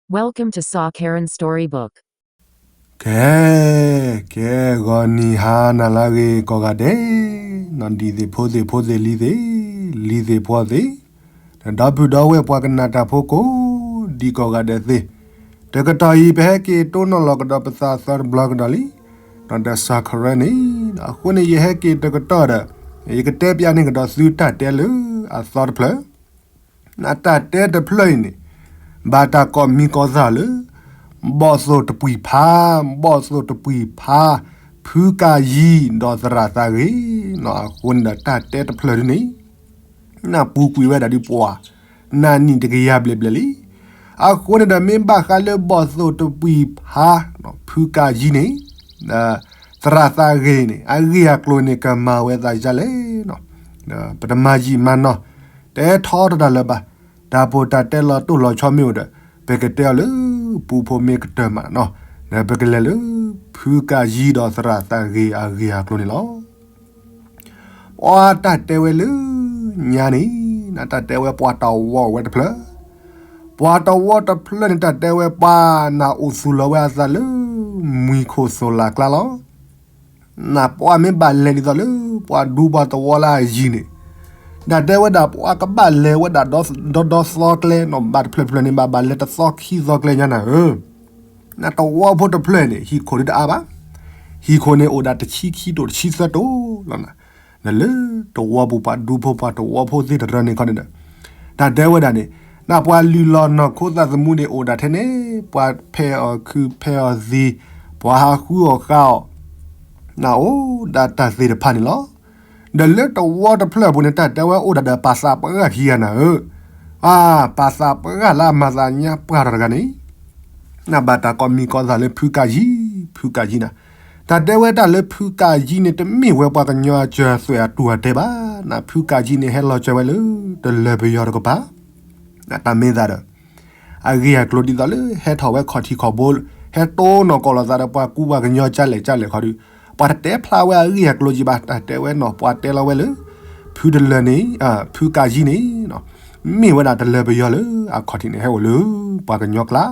Welcome to Sa Karen Storybook. ကဲ, ကဲ, ဂီၤနံၤဟါနၤလၢအဂ့ၤကိးဂၤဒဲး, နီၢ်ဒံသ့ၣ်ဖိသ့ၣ်ဖိသ့ၣ်လံၤသ့ၣ်, လံၤသ့ၣ်ဖိသ့ၣ်, ဒီပုၢ်ဒီဝဲၢ်ပှၤကနၣ်တၢ်ဖိကိးဒံကိးဂၤဒဲးသ့ၣ်, တကတီၢ်အံၤ ပဟဲက့ၤတိၢ်နီၣ်လီၤကဒီးပသးသၢတဘျီကဒီးလံ, ဒီးစးခရၢန့ၣ်, အဃိန့ၣ် ယဟဲက့ၤတကတီၢ်ဒီး ယကတဲပျးန့ၢ်ကဒီးသုတၢ်တဲလၢအသီတဖျၢၣ် နတၢ်တဲတဖျၢၣ်အံၤန့ၣ် ဘၣ်တၢ်ကိးမံၤကိးသၣ်လၢ ဘီၣ်သိၣ်တပှံၤဖါ, ဘီၣ်သိၣ်တပှံၤဖါ, ဖုကၤယံဒီးသရၣ်သးဂ့ၤ, အဃိန့ၣ်ဒီးတၢ်တဲတဖျၢၣ်ဒ်န့ၣ် နပူၤကွံာ်ဝဲဒၣ်ဒ်ပှၤ နနံၣ်တကယၤဘျဲၣ်ဘျဲၣ်လံ. အဃိန့ၣ်ဒီးမ့ၢ်ဘၣ်ဃးလၢဘီၣ်သိၣ်တပှံၤဖါ, ဖုကၤယံန့ၣ် သရၣ်သးဂ့ၤန့ၣ် အဂ့ၢ်အကျိၤန့ၣ် ကမၤဝဲသးဒ်လဲၣ်, ပတမၤယံာ်မၤနီၢ် တဲထီတၢ်လၢၤဘၣ်, တၢ်ပီးတၢ်တဲလီၤတိၢ်လီၤဆီမ့ၢ်အိၣ်ဒီး ပကတဲအီၤလၢ ပူဖိမ့ၢ်ကတၢၢ်မးနီၤ, ဒီးပကလဲၤလၢ ဖုကၤယံဒီးသရၣ်သးဂ့ၤအဂ့ၢ်အကျိၤန့ၣ်လီၤ. ပှၤတၢ်တဲဝဲလၢညါန့ၣ် နတၢ်တဲဝဲပှၤတဝီအိၣ်ဝဲတဖျၢၣ်, ပှၤတဝီတဖျၢၣ်န့ၣ် တၢ်တဲဝဲပှၤနၢ်အိၣ်သူၣ်လီၤဝဲအသးလၢ မုၢ်ခိၣ်သိၣ်လၢ်ကျါလီၤ. နပှၤမ့ၢ်ဘၣ်လဲၤဒ်သိးလၢ ပှၤဒူပှၤတဝီလၢအယံၤန့ၣ်, တၢ်တဲဝဲဒၣ်ပှၤကဘၣ်လဲၤဝဲဒၣ် ဒီဒီသီကျဲနီၤ, ဘၣ်တဖျၢၣ်တဖျၢၣ်န့ၣ် ဘၣ်ဘၣ်လဲၤတသီခံသီကျဲညါနၤဧၢ. နတဝီဖိတဖျၢၣ်န့ၣ် ဟံၣ်ခိၣ်ဒ်တအါဘၣ်, ဟံၣ်ခိၣ်န့ၣ်အိၣ်ဒၣ်တဆံခံတိာ်တဆံသၢတိာ်လီၤ. နလၢတဝီပူၤပှၤဒူဖိပှၤတဝီဖိသ့ၣ်တဖၣ်န့ၣ်ခီန့ၣ်ဒီး, တၢ်တဲဝဲဒၣ်န့ၣ်, နပှၤလုၢ်လီၤနီၢ်ခိသးသမူန့ၣ်အိၣ်ဒၣ်ထဲန့ၣ်, ပှၤဖဲးအီၣ်ခုဖဲးအီၣ်သံ, ပှၤဟးဃုအီၣ်ဃါအီၣ် နအိၣ်ဒၣ်တၢ်သ့ၣ်တဖၣ်န့ၣ်လီၤ. ဒီးလၢတဝီတဖျၢၣ်အပူၤန့ၣ် တၢ်တဲဝဲအိၣ်ဒၣ်ဒီးပာ်သးပှၢ်ခံဂၤနၤဧၢ, အၢ, ပာ်သးပှၢ်လၢအမၤသးညါပှၢ်တဂၤန့ၣ်, နဘၣ်တၢ်ကိးမံၤကိးသၣ်လၢဖုကၤယံ, ဖုကၤယံနၤ, တၢ်တဲဝဲတၢ်လၢဖုကၤယံန့ၣ် တမ့ၢ်ဝဲပှၤကညီအစၢၤသွဲၣ်အတူၢ်အတဲဘၣ်, နဖုကၤယံန့ၣ် ဟဲလီၤစၢၤဝဲလၢ တလၢၤပယီၤတကပၤ နတၢ်မ့ၢ်သးဒီး အဂ့ၢ်အကျိၤဒ်သိးလၢ ဟဲထီၣ်ဝဲခီၣ်ထံးခီၣ်ဘိ, ဟဲတိၢ်နီၣ်ကီၢ်လီၤသးဒီးပှၤကူပှၤကညီကၠါလဲၣ်ကၠါလဲၣ်ခီဒီး, ပှၤတတဲဖျါဝဲအဂ့ၢ်အကျိၤက့ၤဘၣ်, တၢ်တဲဝဲနီၤ ပှၤတဲလီၤဝဲလၢ ဖုတလၢၤန့ၣ်, ဖုကၤယံန့ၣ်, မ့ၢ်ဝဲဒၣ်တလၢၤပယီၤလၢအခီၣ်ထံးန့ၣ် ဟဲအိၣ်လၢပှၤကညီကျါ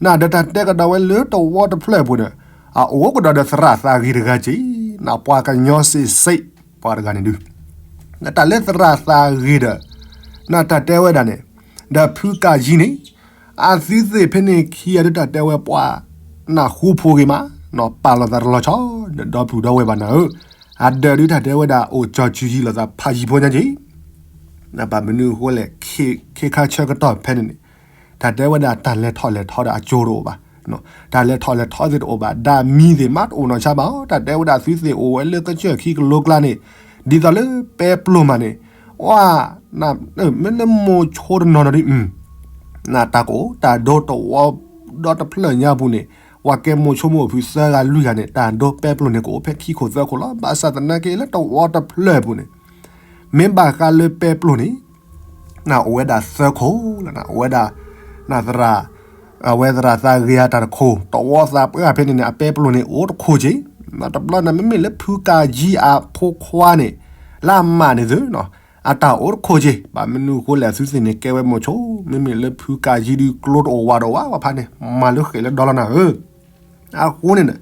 နဒီးတၢ်တဲကဒီးဝဲလၢတဝီတဖျၢၣ်အပူၤန့ၣ်, အအိၣ်ကဒီးဒီးသရၣ်သးဂ့ၤတဂၤက့ၤ, နပှၤကညီစ့စ့, ပှၤတဂၤန့ၣ်ဒုး, နတၢ်လၢသရၣ်သးဂ့ၤဒီး, နတၢ်တဲဝဲဒၣ်န့ၣ်, ဒီးဖုကၤယံန့ၣ်, အသုသ့ၣ်ဖဲန့ၣ်ခံဂၤဒုးတၢ်တဲဝဲပှၤ, နဃူဖိဂ့ၤမး, နီၤပာ်လီၤသးတလီၤဆီ, ဒီးဒီပုၢ်ဒီဝဲၢ်ဘၣ်နၤဧၢ, အဒၢးဒုးတၢ်တဲဝဲဒၣ်အိၣ်ကၠီၤစုၤယံၤလိာ်သးဖးယံၤဖိညါက့ၤ နဘၣ်မနုၤအဃိလဲၣ်, ခ့ခါဆၢကတီၢ်ဖဲန့ၣ်န့ၣ်, တၢ်တဲဝဲဒၣ်တၢ်လဲၤထီၣ်လဲၤထီဒီးအကၠိတအိၣ်ဘၣ်, တၢ်လဲၤထီၣ်လဲၤထီသ့ၣ်တအိၣ်ဘၣ်, ဒၣ်မံၤသ့ၣ်မးတအိၣ်နီၢ်ဆါဘၣ်, တၢ်တဲဝဲဒၣ်သုသ့ၣ်အိၣ်ဝဲလၢကစၢၢ်ခံကလိကျါန့ၣ်, ဒ်သိးလၢပဲပျိၢ်မးန့ၣ်, ဝဲ, မ့ၢ်လၢမိၤဆိတနီၤနီၤဒ် နတၢ်ကအိၣ်တၢ်ဒိတဝီဒီတဖျၢၣ်ညါပူၤန့ၣ်, ပှၤကဲမိၤဆိမိၢ်ဖုသၢဂၤလွံၢ်ဂၤန့ၣ် တၢ်ဒိပဲပျိၢ်န့ၣ် ကအိၣ်ဖဲခံခိၣ်သၢခိၣ်လီၤ. ဘၣ်ဆၣ်သနာ်က့လၢတဝီတဖျၢၣ်အပူၤန့ၣ်, မ့ၢ်ဘၣ်ဃးလၢပဲပျိၢ်န့ၣ်, နအိၣ်ဝဲဒၣ်သၢခိၣ်လီၤ, နအိၣ်ဝဲဒၣ်, နသရၣ်, အဝဲသရၣ်သးဂ့ၤအတၢ်တခိၣ်, တဝီသးပှၢ်ဖဲန့ၣ်န့ၣ် အပဲပျိၢ်န့ၣ်အိၣ်တခိၣ်က့ၤ, တဘျီန့ၣ် မ့မ့ၢ်လၢဖုကၤယံအဖိခွါန့ၣ်, လၢအမးန့ၣ်သု အတၢ်အိၣ်တခိၣ်က့ၤ, ဘၣ်မနုၤအဃိလဲၣ် အသုသ့ၣ်န့ၣ်ကဲဝဲမိၤဆိ, မ့မ့ၢ်လၢဖုကၤယံဒုးကျိတအိၣ်ဝးတအိၣ်ဝဲဖးန့ၣ်, မၤလၢဃဲးလၢဒီလီၤနၤဧၢ. အဃိန့ၣ်,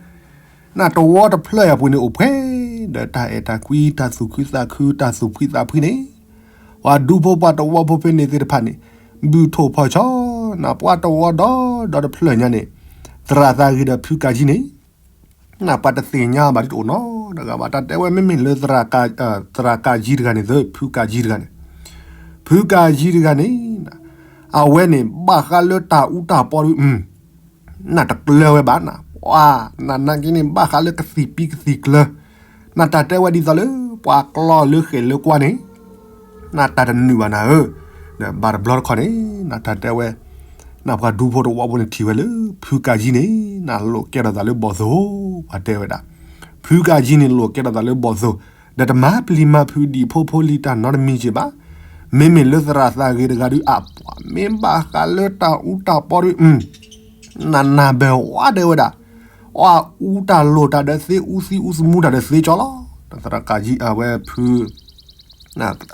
နတဝီတဖျၢၣ်အပူၤန့ၣ်အိၣ်ပှဲၤ, ဒီးတၢ်အဲၣ်တၢ်ကွံ တၢ်သူၣ်ခုသးခု တၢ်သူၣ်ဖှံသးဖှံန့ၣ်, ပှၤဒူဖိပှၤတဝီဖိဖဲန့ၣ်သ့ၣ်တဖၣ်န့ၣ်, ဘုၣ်ထိၣ်ဖီၣ်ဆီ, နပှၤတဝီဒီဒီတဖျၢၣ်ညါန့ၣ်, သရၣ်သးဂ့ၤဒီးဖုကၤယံန့ၣ် နပှၤတသ့ၣ်ညါဘၣ်ဒ်တအိၣ်နီတဂၤဘၣ်, တၢ်တဲဝဲမ့မ့ၢ်လၢ သရၣ်ကၤယံတဂၤန့ၣ်သု, ဖုကၤယံတဂၤန့ၣ်, ဖုကၤယံတဂၤန့ၣ်, အဝဲန့ၣ် ဘၣ်ဃးလၢတၢ်အူတၢ်ပီဒုး, နတကျၢၤဝဲဘၣ်နၤ, ပှၤ, နနာ်က့န့ၣ် ဘၣ်ဃးလၢကသံၣ်ပံကသံၣ်ကျၢၤ, နတၢ်တဲဝဲဒ်သိးလၢ ပှၤကျီလၢဃဲးလၢကွၢ်န့ၣ် နတၢ်တနုာ်ဘၣ်နၤဧၢ, ဒီးဘၣ်တဘျီတခီၣ်န့ၣ် နတၢ်တဲဝဲ, နပှၤဒူဖိတဝီဖိန့ၣ်ထံၣ်ဝဲလၢ ဖုကၤယံန့ၣ် နလိာ်ကဲထီၣ်သးလၢဘီၣ်သိၣ်, ပှၤတဲဝဲဒၣ်, ဖုကၤယံန့ၣ်လိာ်ကဲထီၣ်သးလၢဘီၣ်သိၣ်, ဒီးတမၤပျံၤမၤဖုးဒံၣ်ဖိဖိလံၤတၢ်နီတမံၤက့ၤဘၣ်, မ့မ့ၢ်လၢသရၣ်သးဂ့ၤတဂၤဒုးအပှၤ မ့ၢ်ဘၣ်ဃးလၢတၢ်အူတၢ်ပီဒုး နနၢ်ဘၢဝဲဒၣ်ဝဲဒၣ်, အူတၢ်လိၣ်တၢ်ဒီးသ့ အူသံအူသမူတၢ်ဒီးသ့ကၠီလီၤ. သရၣ်ကၤယံ အဝဲဖု,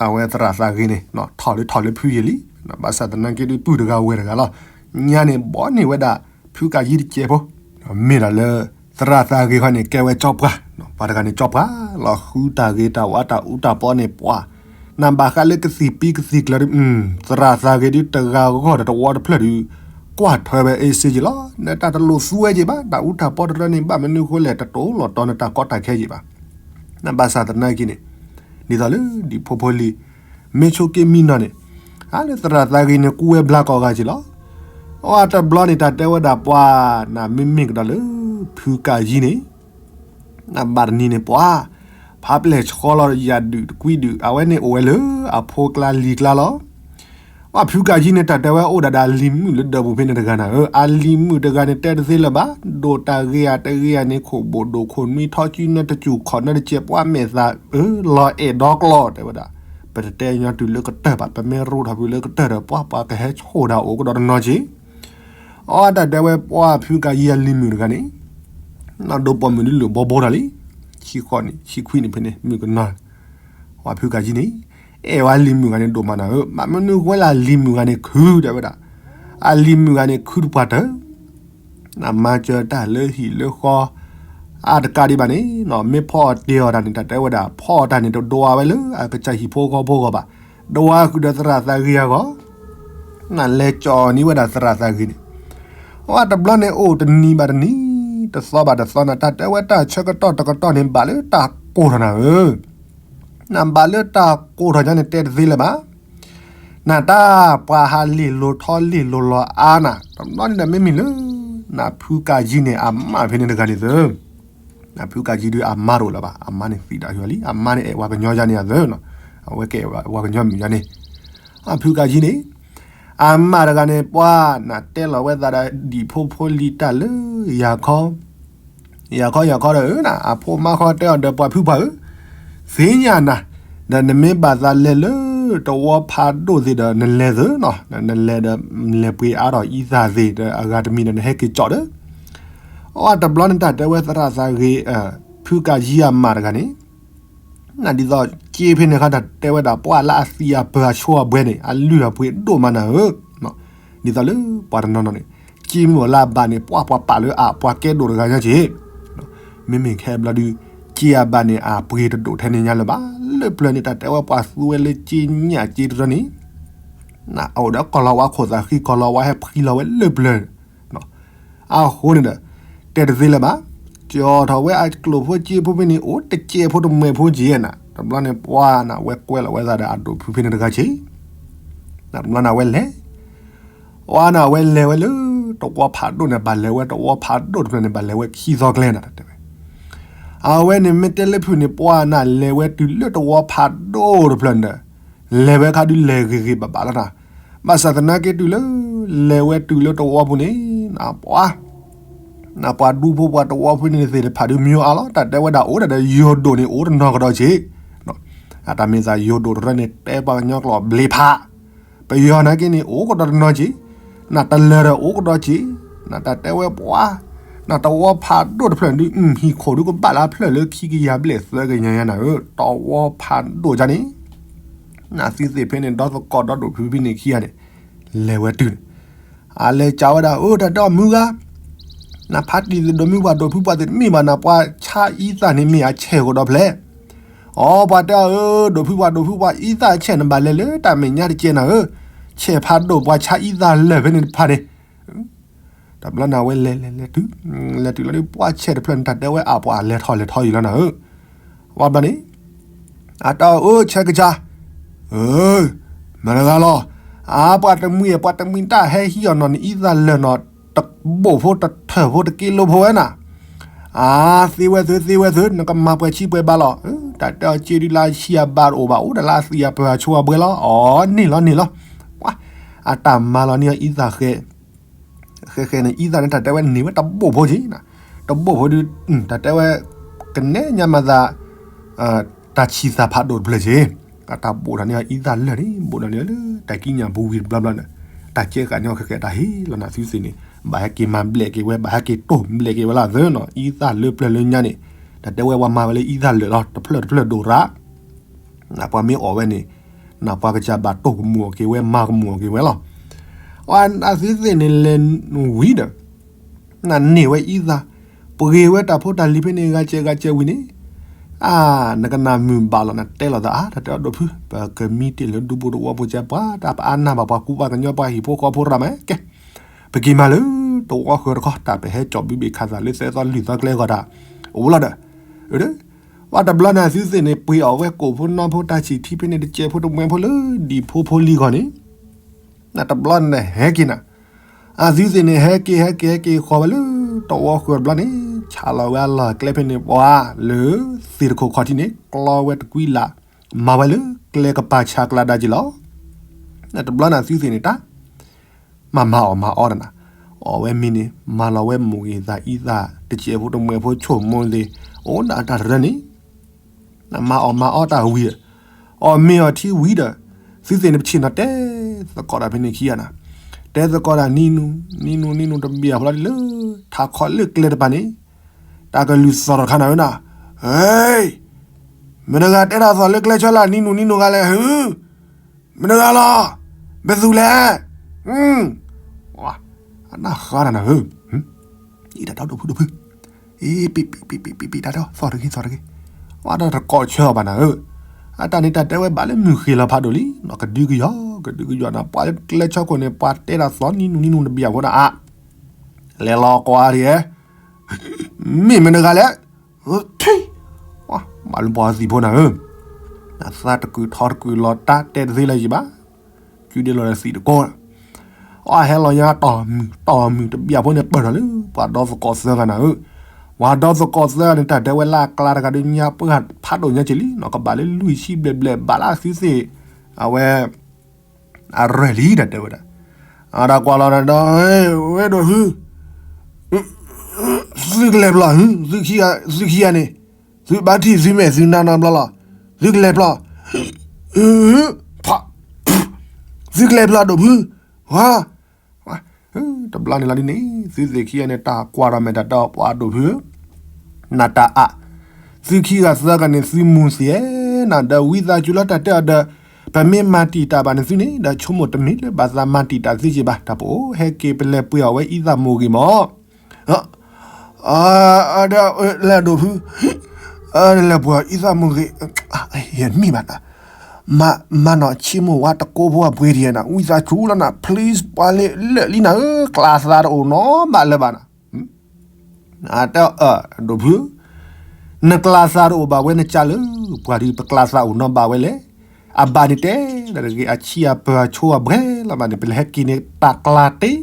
အဝဲသရၣ်သးဂ့ၤန့ၣ် ထီၣ်လၢထီၣ်လၢဖုယံာ်လံ, ဘၣ်ဆၣ်သနာ်က့ဒုးပုၢ်တဂၤဝဲၢ်တဂၤလီၤ. ညါန့ၣ်ဘီန့ၢ်ဝဲဒၣ် ဖုကၤယံတစဲးဖိ, မ့ၢ်ဒီးလၢ သရၣ်သးဂ့ၤခီန့ၣ် ကဲဝဲကၠီပှၢ်, ပှၤတဂၤန့ၣ်ကၠီပှၢ်လီၤ ဃုတၢ်ဂ့ၤတၢ်ဝါတၢ်အူတၢ်ပီန့ၣ် ပှၤ နဘၣ်ဃးလၢကသံၣ်ပံကသံၣ်ကျၢၤဒီး သရၣ်သးဂ့ၤဒုးတဂၤဂီၢ်ဒီးတဝီတဖျၢၣ်ဒုး ကွၢ်ထွဲဝဲအ့စ့ယံာ်လီၤ. နတၢ်တလိၣ်သူဝဲက့ၤဘၣ် တၢ်အူတၢ်ပီတရၢန့ၣ် ဘၣ်မနုၤဃိလဲၣ် တတိၤလီၤတီၤနတၢ်ကီတၢ်ခဲက့ၤဘၣ်. နဘၣ်ဆၣ်သနာ်က့န့ၣ် ဒ်သိးလၢဒံးဖိဖိလံၤ မ့ၢ်ဆိးက့မံနီၤန့ၣ် အါလၢသရၣ်သးဂ့ၤန့ၣ် ကူဝဲဘျါကိးဂၤက့ၤလီၤ. အတဘျီန့ၣ် တၢ်တဲဝဲဒၣ်ပှၤ နမ့မ့ၢ်ကဒီးလၢ ဖုကၤယံန့ၣ် နဘၣ်တနံၤန့ၣ်ပှၤ ဖးပျဲၢ်ဆီလီၤယၤဒုးတကွံဒုး အဝဲန့ၣ်အိၣ်ဝဲလၢအဖိကျါလံၤကျါလီၤ. အဖုကၤယံန့ၣ် တၢ်တဲဝဲအိၣ်ဒၣ်ဒီးအလံၤမုၣ်လၢဒၢးပူၤဖဲန့ၣ်တဂၤနၤဧၢ, အလံၤမုၣ်တဂၤန့ၣ် တဲတသ့လၢၤဘၣ်, ဒိၣ်တၢ်ဂ့ၤဧါတဂ့ၤဧါန့ၣ် ခိၣ်ဘိၣ်ဒိၣ်ခိၣ်နွံထီကၠူနၢတစူၢ်ခီၣ်နၢတစဲး ပှၤမဲာ်သၣ်အၢ လီၤအဲၣ်ဒီကျီၢ် တဲဝဲဒၣ်, ပတတဲညီတုၤလၢကတၢၢ်ဘၣ်, ပမ့ၢ်ရိထီၣ်ဖုလၢကတၢၢ်ဒီး ပှၤပှၤကဟဲဆိၣ်ဒၣ်အိၣ်ကဒီးတနီၤက့ၤ အတၢ်တဲဝဲပှၤဖုကၤယံအလံၤမုၣ်တဂၤန့ၣ် နဒိးပိာ်မုၣ်ဒုးလိာ်ဘီဘီတၢ်လံ, ဆံဃိးနံၣ် ဆံခွံနံၣ်ဖဲန့ၣ် မုၣ်ကနီၤ, ပှၤဖုကၤယံန့ၣ် အဲၣ်ဝဲလံၤမုၣ်ဂၤန့ၣ်ဒိၣ်မးနၤဧၢ, ဘၣ်မနုၤဃိလၢအလံၤမုၣ်ဂၤန့ၣ်ခုတဲဝဲဒၣ်, အလံၤမုၣ်ဂၤန့ၣ်ခုတပှၢ်တၢၢ် နမၤစၢၤတၢ်လၢဟံၣ်လၢဃီ အါတကးဒံးဘၣ်န့ၣ် မ့ၢ်ဖီအီၣ်တ့ၢ်အီၣ်တၢ်န့ၣ် တၢ်တဲဝဲဒၣ် ဖီအီၣ်တၢ်န့ၣ် တဒိးဝဲလၢအကစၢ်ဟံၣ်ဖိဃီဖိဂီၢ်ဘၣ်, ဒိးဝဲဃုာ်ဒီးသရၣ်သးဂ့ၤအဂီၢ်, နလဲၤကၠီၤန့ၢ်ဝဲဒၣ်သရၣ်သးဂ့ၤန့ၣ်, အတဘျီန့ၣ်အိၣ်တနံၤဘၣ်တနံၤ တသီဘၣ်တသီ နတၢ်တဲဝဲတၢ်ဆၢကတီၢ်တကတီၢ်န့ၣ် ဘၣ်လၢတၢ်ကိၢ်ထီၣ်နၤဧၢ နဘၣ်လၢတၢ်ကိၢ်ထီၣ်ညါန့ၣ် တဲတသ့လၢၤဘၣ်, နတၢ်ပှၤဟးလ့ၣ်လိၤထီလ့ၣ်လိၤလီၤအါနၤ, တဘျီန့ၣ်ဒီးမ့မ့ၢ်လၢ နဖုကၤယံန့ၣ် အမါဖဲန့ၣ်တဂၤန့ၣ်သၢ, နဖုကၤယံဒုးအမါတအိၣ်လၢၤဘၣ်, အမါန့ၣ်သံဒၣ်ယွၤလံ, အမါန့ၣ်အဲၣ်ပှၤကညီယါန့ၣ်အသၢ, အဝဲကအဲၣ်ပှၤကညီမုၣ်ယါန့ၣ်, အဖုကၤယံန့ၣ် အမါတဂၤန့ၣ် ပှၤနတဲလီၤဝဲသးဒီးဒံးဖိဖိလံၤတၢ်လၢ ယၤခီ ယၤခီယၤခီဒီးဧၢ, အဖိမါခီတဲအီၤဒီးပှၤဖုပှၢ်ဧၢ, သ့ၣ်ညါနၤ, ဒီးနမ့ၢ်ဘၣ်သးလဲၤလၢတဝီဖးဒိၣ်သ့ၣ်ဒီး နလဲၤသၢနီၤ, နလဲၤဒီး လဲၤပှ့ၤအါထီၣ်အံသၣ်သ့ၣ်ဒီး အဂၤတမံၤဒီးနဟဲက့ၤကၠီၣ်ဒီး, အတဘျီန့ၣ်တၢ်တဲဝဲသရၣ်သးဂ့ၤ ဖုကၤယံအမါတဂၤန့ၣ် နဒ်သိးက့ဖဲန့ၣ်ခါ တၢ်တဲဝဲဒၣ်ပှၤလၢအသံၣ်အပၢၢ်အဆိအဘှဲန့ၣ် အလုၢ်အပှ့ၤဒိၣ်မးနၤဧၢ, ဒ်သိးလၢပှၤတနီၤနီၤန့ၣ် က့မ့ၢ်အိၣ်လၢအဘၣ်န့ၣ် ပှၤပှၤပာ်လၢအပှၤကဲဒိၣ်တဂၤညါက့ၤ, မ့မ့ၢ်ခဲဘျီဒုး က့အဘၣ်န့ၣ် အပှ့ၤတဒိၣ်ထဲန့ၣ်ညါလၢၤဘၣ်, လၢပျၢၤန့ၣ် တၢ်တဲဝဲပှၤသူဝဲလၢက့ညၣ်က့တရၢန့ၣ် နအိၣ်ဒီးကီၢ်လီၤဝါခိၣ်သးဃံ ကီၢ်လီၤဝါဟဲဖှံလီၤဝဲလၢပျၢၤ အဃိန့ၣ်ဒီး တဲတသ့လၢၤဘၣ်, ကၠီၣ်ထီၣ်ဝဲအကျိာ်ဖိက့ဖိဖဲန့ၣ် အိၣ်တကဲဖိတမှဲၤဖိက့နၤ, တဘျီန့ၣ်ပှၤနဝဲကွဲလီၤဝဲသးဒီးအဒိၣ်ဖုဖဲန့ၣ်တဂၤက့ၤ, တဘျီန့ၣ်ဝဲလဲၤ, ပှၤနဝဲလဲၤဝဲလၢတဝီဖးဒိၣ်န့ၣ် ဘၣ်လဲၤဝဲတဝီဖးဒိၣ်တဖျၢၣ်န့ၣ် ဘၣ်လဲၤဝဲခံသီကျဲနၤ တဲဝဲ အဝဲန့ၣ်မ့ၢ်တဲလၢဖုန့ၣ် ပှၤနလဲၤဝဲတုၤလၢတဝီဖးဒိၣ်တဖျၢၣ်န့ၣ်ဒီး လဲၤဝဲခါဒုးလဲၤဂ့ၤဂ့ၤဘၣ်ဘၣ်လီၤနၤ, ဘၣ်ဆၣ်သနာ်က့တုၤလၢ လဲၤဝဲတုၤလၢတဝီပူၤန့ၣ် ပှၤ နပှၤဒူဖိပှၤတဝီဖိန့ၣ်သ့ၣ်တဖၣ်ဒုးမ့ၢ်အါလီၤ, တၢ်တဲဝဲဒၣ်အိၣ်ဒၣ်ဒီးယိၤဒိၣ်န့ၣ်အိၣ်တနီၤကဒီးက့ၤ, အတၢ်မ့ၢ်သးယိၤဒိၣ်တရၢန့ၣ် တဲပှၤကညီကျိာ်ဘျ့ဖး, ပယီၤနာ်က့န့ၣ် အိၣ်ကဒီးတနီၤက့ၤ, နတလၢၤဒီးအိၣ်ကဒီးက့ၤ, နတၢ်တဲဝဲပှၤ နတဝီဖးဒိၣ်တဖျၢၣ်ဒုး ဟံၣ်ခိၣ်ဒုးကဘၣ်လၢအဖျၢၣ်လၢခံကယၤဘျဲၣ်သၢကယၤညါနၤဧၢ, တဝီဖးဒိၣ်ကန့ၣ် နသုသ့ၣ်ဖဲန့ၣ် ဒီသကိးဒီဒိၣ်ဖုဖဲန့ၣ်ခံဂၤန့ၣ် လဲၤဝဲတုၤန့ၣ်, အလဲၤကးဝဲဒၣ် အိၣ်တၢ်တဲအီၤမုၢ်ဂၤ, နဖးတံၢ်သ့ၣ်ဒိၣ်မုၢ်ပှၢ်ဒိၣ်ဖုပှၢ်သ့ၣ်တမ့ၢ်ဘၣ် နပှၤဆါအံသၣ်န့ၣ်မ့ၢ်အဆဲၣ်ကဒီးဖျဲၣ်, အိ ပှၤတဲအီၤဧၢ, ဒိၣ်ဖုပှၢ်ဒိၣ်ဖုပှၢ်အံသၣ်ဆဲၣ်နဘၣ်လဲၤလၢတၢ်မဲာ်ညါတကဲနၤဧၢ, ဆဲၣ်ဖးဒိၣ်ပှၤဆါအံသၣ်လၢာ်ဖဲန့ၣ်တဖၣ်န့ၣ် တဘျီန့ၣ်ဝဲလဲၤလဲၤလဲၤတုၤ, လဲၤတုၤလီၤဒုး ပှၤဆဲၣ်တဖျၢၣ်န့ၣ် တၢ်တဲဝဲအပှၤလဲၤထီၣ်လဲၤထီယံၤလီၤနၤဧၢ, ဝဲဘျီန့ၣ် အတၢ်အိၣ်ဆဲးကစၢ်, မတၤတဂၤလီၤ, အါ ပှၤတမှံၤ ပှၤတမှံၤတၢ်ဟဲဟံးအီၤနီၤ နအံသၣ်လၢာ်နီၤ, တဘိၣ်ဖိတထၢၣ်ဖိတက့လိဖိဝဲနၤ, အါ သ့ဝဲသု သ့ဝဲသု နကမၤပှဲၤဆံပှဲၤဘါလီၤ, တၢ်တဲအီၤက့ဒုးလၢအဆံအဘါတအိၣ်ဘၣ် အိၣ်ဒၣ်လၢအသံၣ်အပၢၢ်အဆိအဘှဲလီၤ, အီ န့ၣ်လီၤန့ၣ်လီၤ, ပှၤ အတၢ်မၤလီၤန့ၢ်အံသၣ်ဃဲ ဃဲဃဲန့ၣ် အံသၣ်န့ၣ် တၢ်တဲဝဲန့ၢ်ဝဲတဘိၣ်ဖိက့ၤ, တဘိၣ်ဖိဒုး တၢ်တဲဝဲ ကနဲညါမၤသး တၢ်ဆံၣ်သၣ်ဖးဒိၣ်တဖျၢၣ်က့ၤ, အတၢ်ဘိၣ်ထီၣ်န့ၢ်အံသၣ်လၢာ်န့ၣ် ဘိၣ်ထီၣ်န့ၢ်လၢတၢ်ကံးညာ်ပူၤဝံၤတဘျီဘျီန့ၣ်, တၢ်ကဲဃာ်န့ၢ်အီၤဃဲဃဲတၢ်ဟ့ၣ်လီၤနၤသုသ့ၣ်န့ၣ်, ဘၣ်ဟဲက့ၤမၤဘျဲၣ်က့ၤဝဲ ဘၣ်ဟဲက့ၤတိၢ်ဘျဲၣ်က့ၤဝဲလၢအသၢနီၤ, အံသၣ်လၢပျၢၤလၢညါန့ၣ်, တၢ်တဲဝဲပှၤမၤဝဲလၢအံသၣ်လၢာ်လီၤ တဖျၢၣ်တဖျၢၣ်ဒိၣ်ရၣ် နပှၤမ့ၢ်အီၣ်ဝဲန့ၣ်, နပှၤကစၢ်ဘၣ်တိၢ်ကမူၣ်အီၤက့ၤဝဲ မၤကမူၣ်အီၤက့ၤဝဲလီၤ. အသုသ့ၣ်န့ၣ်လဲၤဝံၤဒီး နန့ၢ်ဝဲအံသၣ်, ပှ့ၤဝဲတၢ်ဖိတၢ်လံၤဖဲန့ၣ် ဂၤကဲဂၤကဲဝံၤန့ၣ်, အါ, နကနၣ်မုာ်ဘၣ်လီၤ နတဲလိာ်သးအါ, တၢ်တဲအီၤဒိၣ်ဖု, ပကမံတ့ၢ်လၢဒူဘိတဝီဖိကဲပှၤ တၢ်ပအါနၢ်ဘၣ်ပှၤကူပှၤကညီပှၤဟံၣ်ဖိဃီဖိရၣ်မး, ကဲ, ပက့ၤမၤလၢတဝီဃၢၤတခီ တၢ်ပဟဲကၠီၣ်ဘုဘ့ၣ်ခးသးလၢသၢသီလွံၢ်သီကျဲဂီၤတၢ်, အိၣ်လီၤဒီး, ပှၤတဘျီန့ၣ်အသုသ့ၣ်န့ၣ် ပှ့ၤအီၣ်ဝဲကိၣ်ဖိနီဖိတၢ်ဆံၣ်ထံဖဲန့ၣ် တကဲးဖိတမှဲးဖိလၢဒံၣ်ဖိဖိလံၤဂီၢ်န့ၣ်, နတဘျီန့ၣ်ဟဲက့ၤနၤ, အသုသ့ၣ်န့ၣ် ဟဲက့ၤ ဟဲက့ၤ ဟဲက့ၤဃီၤဝဲလၢတဝီဃၢၤတဘျီန့ၣ် ဆးလီၤဝဲအလီၢ်ကျဲဖဲန့ၣ် ပှၤလၢသ့ၣ်တခိၣ်ခီၣ်ထံးန့ၣ် ကျီဝဲတကွံလၢ်, မၤဝဲလၢကျဲကပၤဆးကျါဒါက့ၤလီၤ. နတဘျီန့ၣ်အသုသ့ၣ်န့ၣ်တၢ် မၤမၤအီၣ်မၤအီတနၤ, အီၣ်ဝဲမ့ၤန့ၣ် မၤလီၤဝဲမိၢ်ဂ့ၤသးအံသၣ် တကဲးဖိတမှဲးဖိဆိကမိၣ်သ့ၣ်, အိၣ်နတၢ်တရၢန့ၣ် နမၤအီၣ်မၤအီတၢ်ဝံၤဒီး, အီၣ်မ့ၤအီၣ်ထံဝံၤဒီး, သုသ့ၣ်န့ၣ်ပဆ့ၣ်နီၤတဲသကိးတၢ်ဖဲန့ၣ်ခံဂၤနၤ, တဲသကိးတၢ်နံၤနူၤ, နံၤနူၤ နံၤနူၤတဘျီဖိလီၤဒ်လၢ ထးခီလၢကျဲတပၤန့ၣ်, တၢ်ကလုၢ်သီၣ်တခါနၤဧၢနၤ, ဟဲ, မ့ၢ်နဂၤတဲတၢ်သီၣ်လၢကျဲဆၢလၢ နံၤနူၤ နံၤနူၤဂၤလဲၣ်, မ့ၢ်နဂၤလီၤ, ဘယ်သူလဲ, အနၢ်ဃါတၢ်နၤဧၢ, အံၤတၢ်ဒိၣ်ဖုဒိၣ်ဖု, အံၤ ပံပံပံပံပံပံတၢ်ဒီး သီၣ်တဂ့ၤ သီၣ်တဂ့ၤ, ဝဲဒၣ်တကိးဆၢအီၤဘၣ်နၤဧၢ, အတၢ်န့ၣ်တၢ်တဲဝဲဘၣ်လၢမုၢ်ဃ့ၢ်လီၤဖးဒိၣ်လံ, ကဒုကယီၤ ကဒုကယီၤနၤ, ပှၤလၢကျဲဆၢခိၣ်န့ၣ် ပှၤတဲတၢ်သီၣ် နံၤနူၤ နံၤနူၤတဘျီဖိနၤအါ, လဲၤလီၤကွၢ်ဒ်ဧဲ မ့ၢ်မ့ၢ်နဂၤလဲၣ်, ဘၣ်လၢပှၤသံၣ်ဖိနၤဧၢ, နသးတကုာ်ထီတကုာ်လီၤတၢ်တဲတသ့လၢၤယံၤဘၣ်, ကုဒ်လီၤဒီးသံၣ်တကိး, အဟဲလီၤညါတီၢ်မုၢ်တီၢ်မုၢ်တဘျီဖိန့ၣ် ပၢၢ်ထီၣ်လၢ ပှၤဒီသကိးသၢဂၤနၤဧၢ, ပှၤဒီသကိးသၢဂၤန့ၣ် တၢ်တဲဝဲလၢအကျါတဂၤဒီးညါပှၢ်ဖးဒိၣ်ညါက့ၤလံ, နီၢ်ကဘၣ်လၢလွံၢ်ဆံဘျဲၣ်ဘျဲၣ်ဘၣ်လၢအသုသ့ၣ်, အဝဲ အရၢၢ်လံတၢ်တဲဝဲဒၣ်, အတၢ်ကွၢ်လီၤဒီး ဝဲဒိၣ်ဖု, သုကလဲၤဘျီ, သုခံဂၤန့ၣ်, သုဘၣ်ထံၣ်သုမဲာ်သုနါနီတဘျီလီၤ, သုကလဲၤဘျီ, သုကလဲၤဘျီဒိၣ်ဖု, ဝါ, တဘျီန့ၣ်လီၤဒ်န့ၣ် သုသ့ၣ်ခံဂၤန့ၣ် တၢ်ကွၢ်ဒီးမဲာ်တၢ်တဲအီၤ ပှၤဒိၣ်ဖုဧၢ, နတၢ်အါ, သုခံဂၤသၢဂၤန့ၣ် သုမူၤသံဧဲနၤ, ဒီးဝံသးစူၤလၢတၢ်တဲအီၤဒီး, ပမ့ၢ်မၤတံာ်တာ်ဘၣ်န့ၣ်သုန့ၣ် ဒီးဆိကမိၣ်တမ့ၢ်လၢဘၣ်သးမၤတံာ်တာ်သုက့ၤဘၣ်, တၢ်ပအိၣ်ဟဲက့ၤပလဲၤပှ့ၤအီၣ်ဝဲအံသၣ်မိၢ်ဂ့ၤမး, ဒီးလဲၤဒိၣ်ဖု, လဲၤပှ့ၤအံသၣ်မိၢ်ဂ့ၤ, ယမ့ၢ်ဘၣ်တၢ် မၤနီၣ်ဆ့မိၢ်ဝါတကိးဖိအပှ့ၤဒံးနၤ, ဝံသးစူၤလီၤနၤ please ပှၤလၢလၢာ်လံနၤဧၢ, ကျါသးတအိၣ်နီဘၣ်လၢၤဘၣ်နၤ, တဲအီၤ ဒိၣ်ဖု, နကျါသးတအိၣ်ဘၣ်ဝဲနကၢ်လၢ, ပှၤဒ်ပကျါသးအိၣ်နီဘၣ်ဝဲလဲၣ်, အဘၣ်န့ၣ်တဲ, ဒီးတဂ့ၤ အဆံၣ်အပၢၤအဆိအဘှဲလီၤဘၣ်န့ၣ် ပလဲၤဟဲက့ၤန့ၣ် တၢ်ကျါတ့,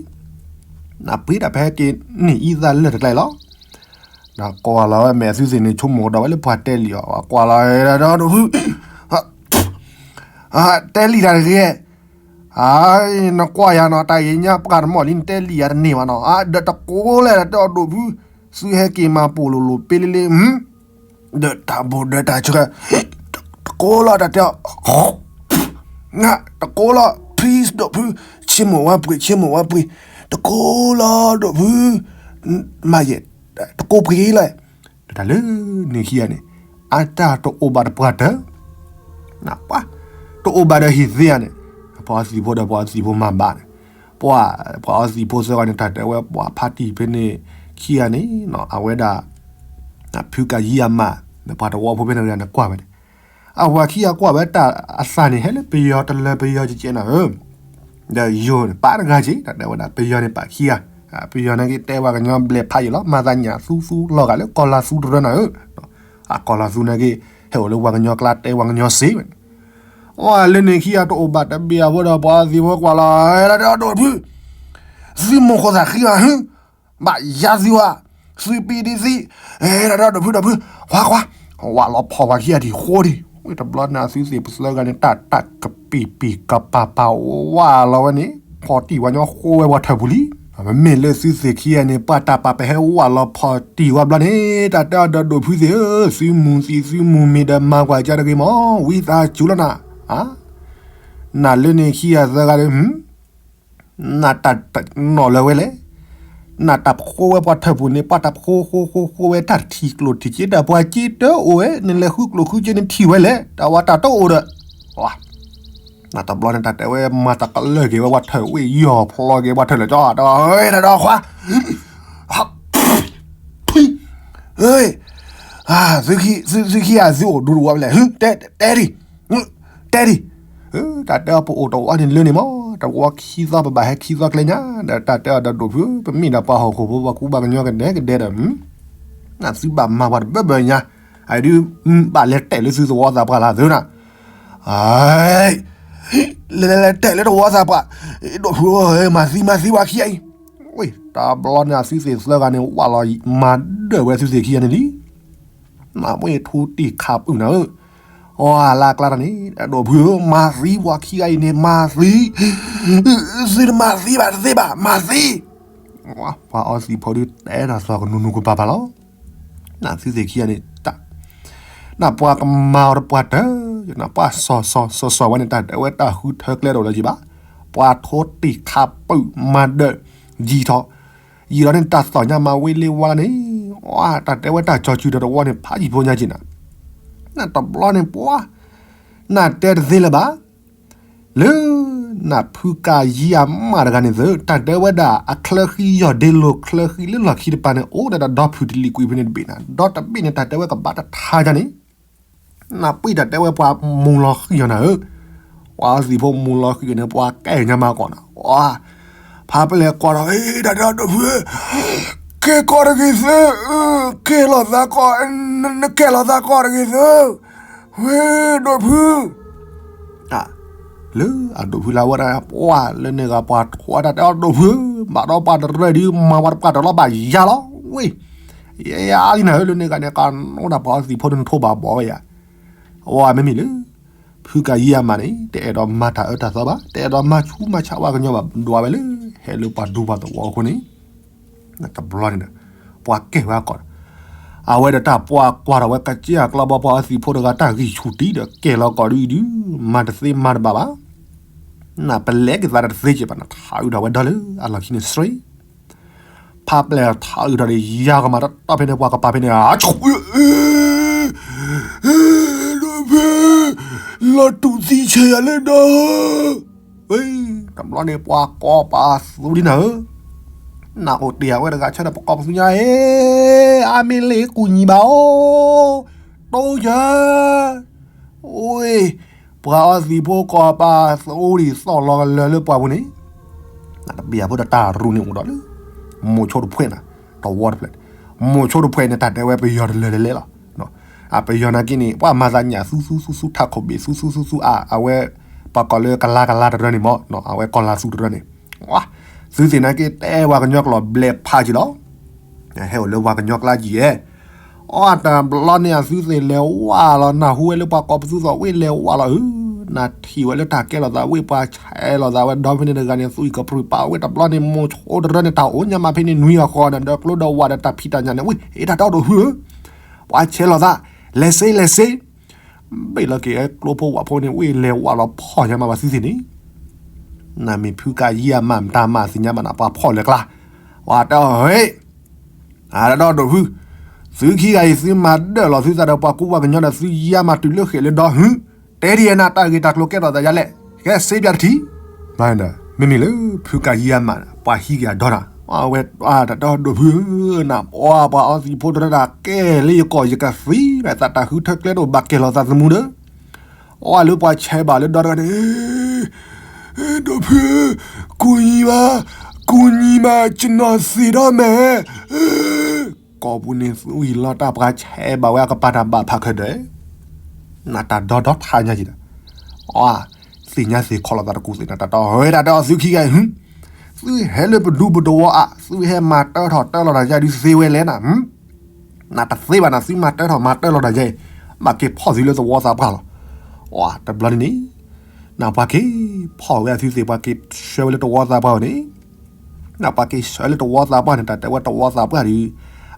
နပှ့ၤဒၣ်ပဟဲက့ၤန့ၢ်အံသၣ်လၢာ်တကျါအံၤလီၤ, ဒီးကွၢ်လီၤဝဲမဲာ်သုသ့ၣ်န့ၣ် ဆိကမိၣ်ကဒီးဝဲလၢပှၤတဲလံအီၤ, ကွၢ်လီၤဒီးဒိၣ်ဖု တဲလံတၢ်တဂ့ၤ, နကွၢ်ယၤနီၤ တၢ်ဂ့ၤညါပှၢ်တမီၢ်လံ နတဲလံယၤတန့ၢ်ဘၣ်နီၤ, ဒီးတကိးလဲၣ် တဲအီၤဒိၣ်ဖု, သုဟဲက့ၤမၤပိာ်လိၤလိၤပ့လ့လ့, ဒီးတၢ်ဘိၣ်ဒီးတၢ်ဆၢ, တကိးလီၤ တၢ်တဲအီၤ, တကိးလီၤ please ဒိၣ်ဖု, ဆ့မိၣ်ဝဲပှ့ၤ ဆ့မိၣ်ဝဲပှ့ၤ, တကိးလီၤဒိၣ်ဖု, မၤယဲၢ်, တကိးပှ့ၤလီၤ, တၢ်လၢန့ၣ်ခံဂၤန့ၣ် အတၢ်တအိၣ်ဘၣ်တပှၢ်တၢၢ် ပှၤတအိၣ်ဘၣ်ဒီးဟံၣ်သ့ဧါန့ၣ်, ပှၤအီသံးဖိဒီးပှၤအီသံးဖိမၤဘၣ်န့ၣ်, ပှၤ ပှၤအီသံးဖိသၢဂၤန့ၣ် တၢ်တဲဝဲပှၤဖါတံၢ်ဖဲန့ၣ်ခံဂၤန့ၣ် အဝဲဒၣ် ဖုကၤယံအမါ ပှၤတဝီဖိဖဲန့ၣ်န့ၣ်ကွၢ်ဝဲန့ၣ်, အဝၤခံဂၤကွၢ်ဝဲတၢ်အသးန့ၣ် ဟဲလၢပယီၤတလၢပယီၤကကဲနၤဧၢ, ဒီးယိၤန့ၣ် ပာ်တဂၤက့ၤ တၢ်တဲဝဲဒၣ် ပယီၤန့ၣ်ပာ်ခံဂၤ, ပယီၤန့ၣ်က့ၤတဲပှၤကညီဘျဲၣ်ဖးယံာ်လီၤ မၤသးညၣ်သူသူလီၤဂာ်လၢကီၢ်လီၤသူတရၢနၤဧၢ, အကီၢ်လီၤသူန့ၣ်က့ၤ ဟဲအိၣ်လၢပှၤကညီကျါတဲပှၤကညီစ့ၢ်ဝဲန့ၣ်, အလၢန့ၣ်ခံဂၤတအိၣ်ဘၣ်တဘ့ၣ်အဃိဒီး ပှၤအီသံးဖိကွၢ်လီၤ ဒိၣ်ဖု သုမိၢ်ဃိသးခံဂၤ ဘၣ်ယၤသုဝဲ, သုပံးဒ်သံ, အဲ ဒိၣ်ဖု ဒိၣ်ဖု, ခွါ ခွါ, ဝးလီၤဖီၣ်ပှၤခံဂၤဒံးဃိဒံး, ဝံၤတဘျီန့ၣ် အသုသ့ၣ်ပသၢဂၤန့ၣ် တၢ်တၢ်ကပံာ်ပံာ်ကပၤပၤ ဝးလီၤဝဲန့ၣ် ဖီၣ်တံၢ်ဝဲညီဃိဝဲပှၤထၢၣ်ပူၤလံ, မ့မ့ၢ်လၢသုသ့ၣ်ခံဂၤန့ၣ် ပှၤတၢ်ပာ်ပဟဲဝးလီၤဖီၣ်တံၢ်ဝဲဘျီန့ၣ် တၢ်တဲအီၤဒီးဒိၣ်ဖုသ့ၣ်ဧၢ, သုမူၤသံးသုမူၤမ့ၤဒီးမၤကွၢ်ကါတဂ့ၤမး, ဝံသးစူၤလီၤနၤ, နလၢန့ၣ်ခံဂၤသၢဂၤဒီး နတၢ်နီၣ်လၢၤဝဲလဲၣ်, နတၢ်ဖှိဝဲပှၤထၢၣ်ပူၤန့ၣ် ပှၤတၢ်ဖှိဃိဃိဃိဝဲတၢ်တထံၣ်ကျိၣ်ထံၣ်စ့ဒီး ပှၤစ့တအိၣ်ဝဲ နလဲၤဃုကျိၣ်ဃုစ့န့ၣ်ထံၣ်ဝဲလဲၣ်, တၢ်ဝဲတၢ်တအိၣ်ဒီး, ဝါ တဘျီန့ၣ် တၢ်တဲဝဲမၤတကလၢၢ်က့ၤဝဲပှၤထၢၣ်ဝ့ၢ်ယီၢ်ဖျီက့ၤပှၤထၢၣ်လၢာ်ကၠီ တၢ်အဲၣ်တၢ်ဒီးခွါ ထွံ သုခံဂၤသုအိၣ်ဒူတဝီဖဲလဲၣ် တဲဒံး တဲဒံး တၢ်တဲအီၤပအိၣ်တဝီန့ၣ်လၢန့ၣ်မး တဝီခံသီပဘၣ်ဟဲခံသီကျဲညါ ဒီးတၢ်တဲအီၤဒီးဒိၣ်ဖု ပမ့ၢ်ဒီးပှၤဟီၣ်ခိၣ်ဖိပှၤကူပှၤကညီကဒဲကဒဲဒီး သုဘၣ်မၤပှၤတဘၢဘၢညါ အဒုး ဘၣ်လဲၤတဲာ်လၢသုသဝီသးပှၢ်လၢသုနၤ လဲၤလဲၤလဲၤတဲာ်လၢတဝီသးပှၢ် ဒိၣ်ဖုဧၢ မၤသံမၤသံပှၤခံဂၤအံၤ ဝ့ၢ် တဘျီန့ၣ်အသုသ့ၣ်သၢဂၤန့ၣ် ဝးလီၤမၤဒၢၣ်ဝဲသုသ့ၣ်ခံဂၤန့ၣ်လံ နမ့ၢ်ထူတံၢ်ခးပုၢ်နၤဧၢ အီလၢအကျါတၢ်န့ၣ် ဒိၣ်ဖုဧၢ မၤသံပှၤခံဂၤအံၤန့ၣ် မၤသံ သုတမၤသံဘၣ်တသ့ဘၣ် မၤသံ ပှၤအီသံးဖိဒုးတဲတၢ်သီၣ်ကနူၤနူၤကပၤပၤလီၤ နသုသ့ၣ်ခံဂၤန့ၣ် နပှၤကမၤအီၤတပှၤတၢၢ် နပှၤစီၤစီၤစီၤစီၤဝဲန့ၣ် တၢ်တဲဝဲတၢ်ဃုထၢကျဲတအိၣ်လၢၤက့ၤဘၣ် ပှၤထိတံၢ်ခးပုၢ်မၤဒၢၣ် ယံာ်ထီၣ် ယံာ်ထီၣ်န့ၣ် တၢ်သီၣ်ညါမၤဝ့လ့ဝါလၢန့ၣ် တၢ်တဲဝဲတၢ်ကၠီၤစုၤဒီးတဝီန့ၣ် ဖးယံာ်ဖိညါက့ၤနၤ နတဘျီန့ၣ်ပှၤ နတဲတသ့လၢၤဘၣ် လၢ နဖုကၤယံအမးတဂၤန့ၣ်သု တၢ်တဲဝဲဒၣ်အချၢဃံယီၢ်ဒ့လိာ်ချၢဃံလၢလီၢ်ခံတပၤန့ၣ် အိၣ်ဒၣ်ဒီးဒီဖုၣ်တလံာ်ကွံာ်ဖဲန့ၣ်တဘ့ၣ်နၤ ဒီတဘ့ၣ်န့ၣ် တၢ်တဲဝဲကဘၣ်တထါယါန့ၣ် နပှ့ၤတၢ်တဲဝဲပှၤမူၤလီၤဃံၤအီၤနၤဧၢ ပှၤအီသံးဖိမူၤလီၤဃံၤန့ၣ် ပှၤကဲညါမးကီးနၤ ဖးပလဲၤကွၢ်ဒီး တၢ်တဲဒိၣ်ဖု ကဲကီးတဂ့ၤသု ကဲလီၤသးကီး နကဲလီၤသးကီးတဂ့ၤသု ဝဲဒိၣ်ဖု လၢအဒိၣ်ဖုလၢဝဲဒၣ် ပှၤလၢန့ၣ်ဂၤပှၤထွါတၢ်တဲအီၤဒိၣ်ဖု ဘၣ်ဒီးပှၤတရၢဒ်မၤပှၤတပှၢ်တၢၢ်လီၤဘၣ်ယါလီၤ ဝ့ၢ် ယအါလံနၤဧၢ လၢန့ၣ်ဂၤန့ၣ် ကနိဒၣ်ပှၤအီသံးဖိဒ်နထိးဘၣ်ဘီဝဲယါ အဝဲမ့မ့ၢ်လၢ ဖုကၤယံအမးန့ၣ် တအဲၣ်ဒိးမၤတၢ်အၢတၢ်သီဘၣ် တအဲၣ်ဒိးမၤဆူးမၤဆါပှၤကညီဘၣ် ဒွးဝဲလၢ ဟဲလၢပှၤဒူပှၤသဝီအဃိန့ၣ် တဘျီန့ၣ်ဒီး ပှၤကဲဝဲအကီၢ်ဒီး အဝဲဒီးတၢ်ပှၤကွၢ်ထီၣ်ဝဲကစ့အကျီဘီပှၤအီသံးဖိတဂၤတၢ်ဂံၢ်ဆူၣ်တံၢ်ဒီးကဲလီၤကီးဒ်အံၤဒုး မၤတသ့မၤတဘၣ်ဘၣ် နပလဲက့ၤသးတသ့က့ၤဘၣ် နထးအုးထီၣ်ဝဲဒီလၢအလီၢ်ခံန့ၣ်စ့ ဖးပလဲထးအုးထီၣ်ဒီးယါကမၤတတီဖဲန့ၣ် ပှၤကပၤဖဲန့ၣ် အဆိ ဒိၣ်ဖု လီၤတူာ်သံဆဲးယၤလၢဒီး တဘျီန့ၣ် ပှၤကိးပသူဒ်နၤဧၢ, နအိၣ်တ့ၢ်အဝဲတဂၤဆၢဒီး ပကိးပသူညါ အ့ အါမ့ၢ်လ့ကူညီဘၣ်အိၣ်, တိယၤ, အိၣ်, ပှၤအီသံးဖိကိးပသူဒ်သိးလီၤကလၢာ်လၢပှၤပူၤန့ၣ်, တဘ့ၣ်အဖိဒီးတၢ်ရူးန့ၣ်အိၣ်ဒီးလၢ မိၤဆိတဖှဲးနၤ, တဝီတဖျၢၣ်, မိၤဆိတဖှဲးန့ၣ် တၢ်တဲဝဲပယီၤတလၢာ်တလဲလီၤ. အပယီၤနာ်က့န့ၣ် ပှၤမၤသးညၣ်သူသူသူသူ ထးခိၣ်ဘ့ၣ်သူသူသူသူ အါ အဝဲ ပှၤကိးလၢကလါကလါတရၢန့ၣ်မ့ၢ် အဝဲကီၢ်လါသူတရၢန့ၣ်, သုသ့ၣ်နာ်က့တဲပှၤကညီကျိာ်ဘျဲးဖးက့ၤလီၤ. ဟဲအိၣ်လၢပှၤကညီကျါယံၤဧဲ, အတဘျီန့ၣ် အသုသ့ၣ်လဲၤဝါလီၤ နၢ်ဟူဝဲလၢပှၤကိးပသူသိးဝ့ၢ်လဲၤဝါလီၤဧၢ, နထံၣ်ဝဲလၢတၢ်ကဲလိာ်သးဝ့ၢ် ပှၤဆဲးလိာ်သးဝဲဒီဖဲန့ၣ်တဂၤန့ၣ် သွံၣ်ကပြုၢ်ပာ်ဝဲတဘျီန့ၣ် မိၤဆိတရၢန့ၣ် တၢ်အိၣ်ညါမးဖဲန့ၣ် နွံအဃီဒီး ကျိဒီးဝးဒီးတၢ်ဖံးတၢ်ညၣ်န့ၣ် ဝ့ၢ် အ့ တၢ်တဲအီၤဒိၣ်ဖုဧၢ, ပှၤဆဲးလိာ်သး, လဲၤစ့လဲၤစ့ ဘ့ၣ်လီၤက့ၤကျိဖိဝးဖိန့ၣ် ဝ့ၢ်လဲၤဝါလီၤဖီၣ်ညါမးပှၤသုသ့ၣ်န့ၣ်, နမ့ၢ်ဖုကၤယံအမး မတၤမၤသ့ၣ်ညါဘၣ်နၤ ပှၤဖီၣ်လၢကျါ, ပှၤတဲအီၤ ဟ့ၣ်, အတၢ်တဲအီၤဒိၣ်ဖု, သုခံဂၤအံၤ သုမၤဒၢၣ်လီၤသုသးဒီးပှၤကူပှၤကညီဒီး သုယါမးတုၤလၢဃဲးလၢဒီ ဟ့ၣ်, တဲဒ်ယဲနၤ တၢ်ဂ့ၢ်တၢ်ကျိၤကဲထီၣ်သးယါလဲၣ်, ကဲစ့ပၠးတထံၣ်, မ့မ့ၢ်လၢ ဖုကၤယံအမး ပှၤဟံးက့ၤအဒီနၤ, အဝဲတၢ်တဲအီၤဒိၣ်ဖုဧၢ, နပှၤပှၤအီသံးဖိတရၢဒၣ်ကဲလၢယကီၢ်ယကသံ သးတၢ်ဃုထၢကျဲတအိၣ်ဘၣ်ကဲလီၤသးသမူဒီး အီလၢပှၤဆဲးဘၣ်လၢဒီတဂၤန့ၣ်, ဒိၣ်ဖု, ကူညီပါ, ကူညီပါ, ကျွန်တော်သေတော့မယ်, ကိာ်ပူၤန့ၣ် သူအံၤလီၤတၢ်ပှၤဆဲးဘၣ်ဝဲအကပၤတၢ်ဘၣ်ဖးခဲဒၢး, နတၢ်ဒီဒီထါညါက့ၤဒီး, အီ, သ့ၣ်ညါသ့ၣ်ခီလိာ်သးတကူၣ်သ့ၣ်နၤ တၢ်တဲအီၤ ဟ့ၣ် တၢ်တဲအီၤသုခံဂၤအံၤ, သုဟဲလၢပဒူပတဝီအါ, သုဟဲမၤတၢထီၣ်တၢလီၤတၢ်ယါဒုးသ့ဝဲလဲၣ်နၤ နတသ့ဘၣ်နၤ သုမၤတၢထီၣ်မၤတၢလီၤတၢ်ယါအံၤ, ဘၣ်က့ၤဖီၣ်သုလၢသဝီသးပှၢ်လီၤ. အီ တဘျီန့ၣ်န့ၣ်, နပှၤက့ၤဖီၣ်ဝဲအသုသ့ၣ် ပှၤက့ၤဆှၢဝဲလၢသဝီသးပှၢ်န့ၣ်, နပှၤက့ၤဆှၢလၢသဝီသးပှၢ်န့ၣ် တၢ်တဲဝဲသဝီသးပှၢ်ဒီး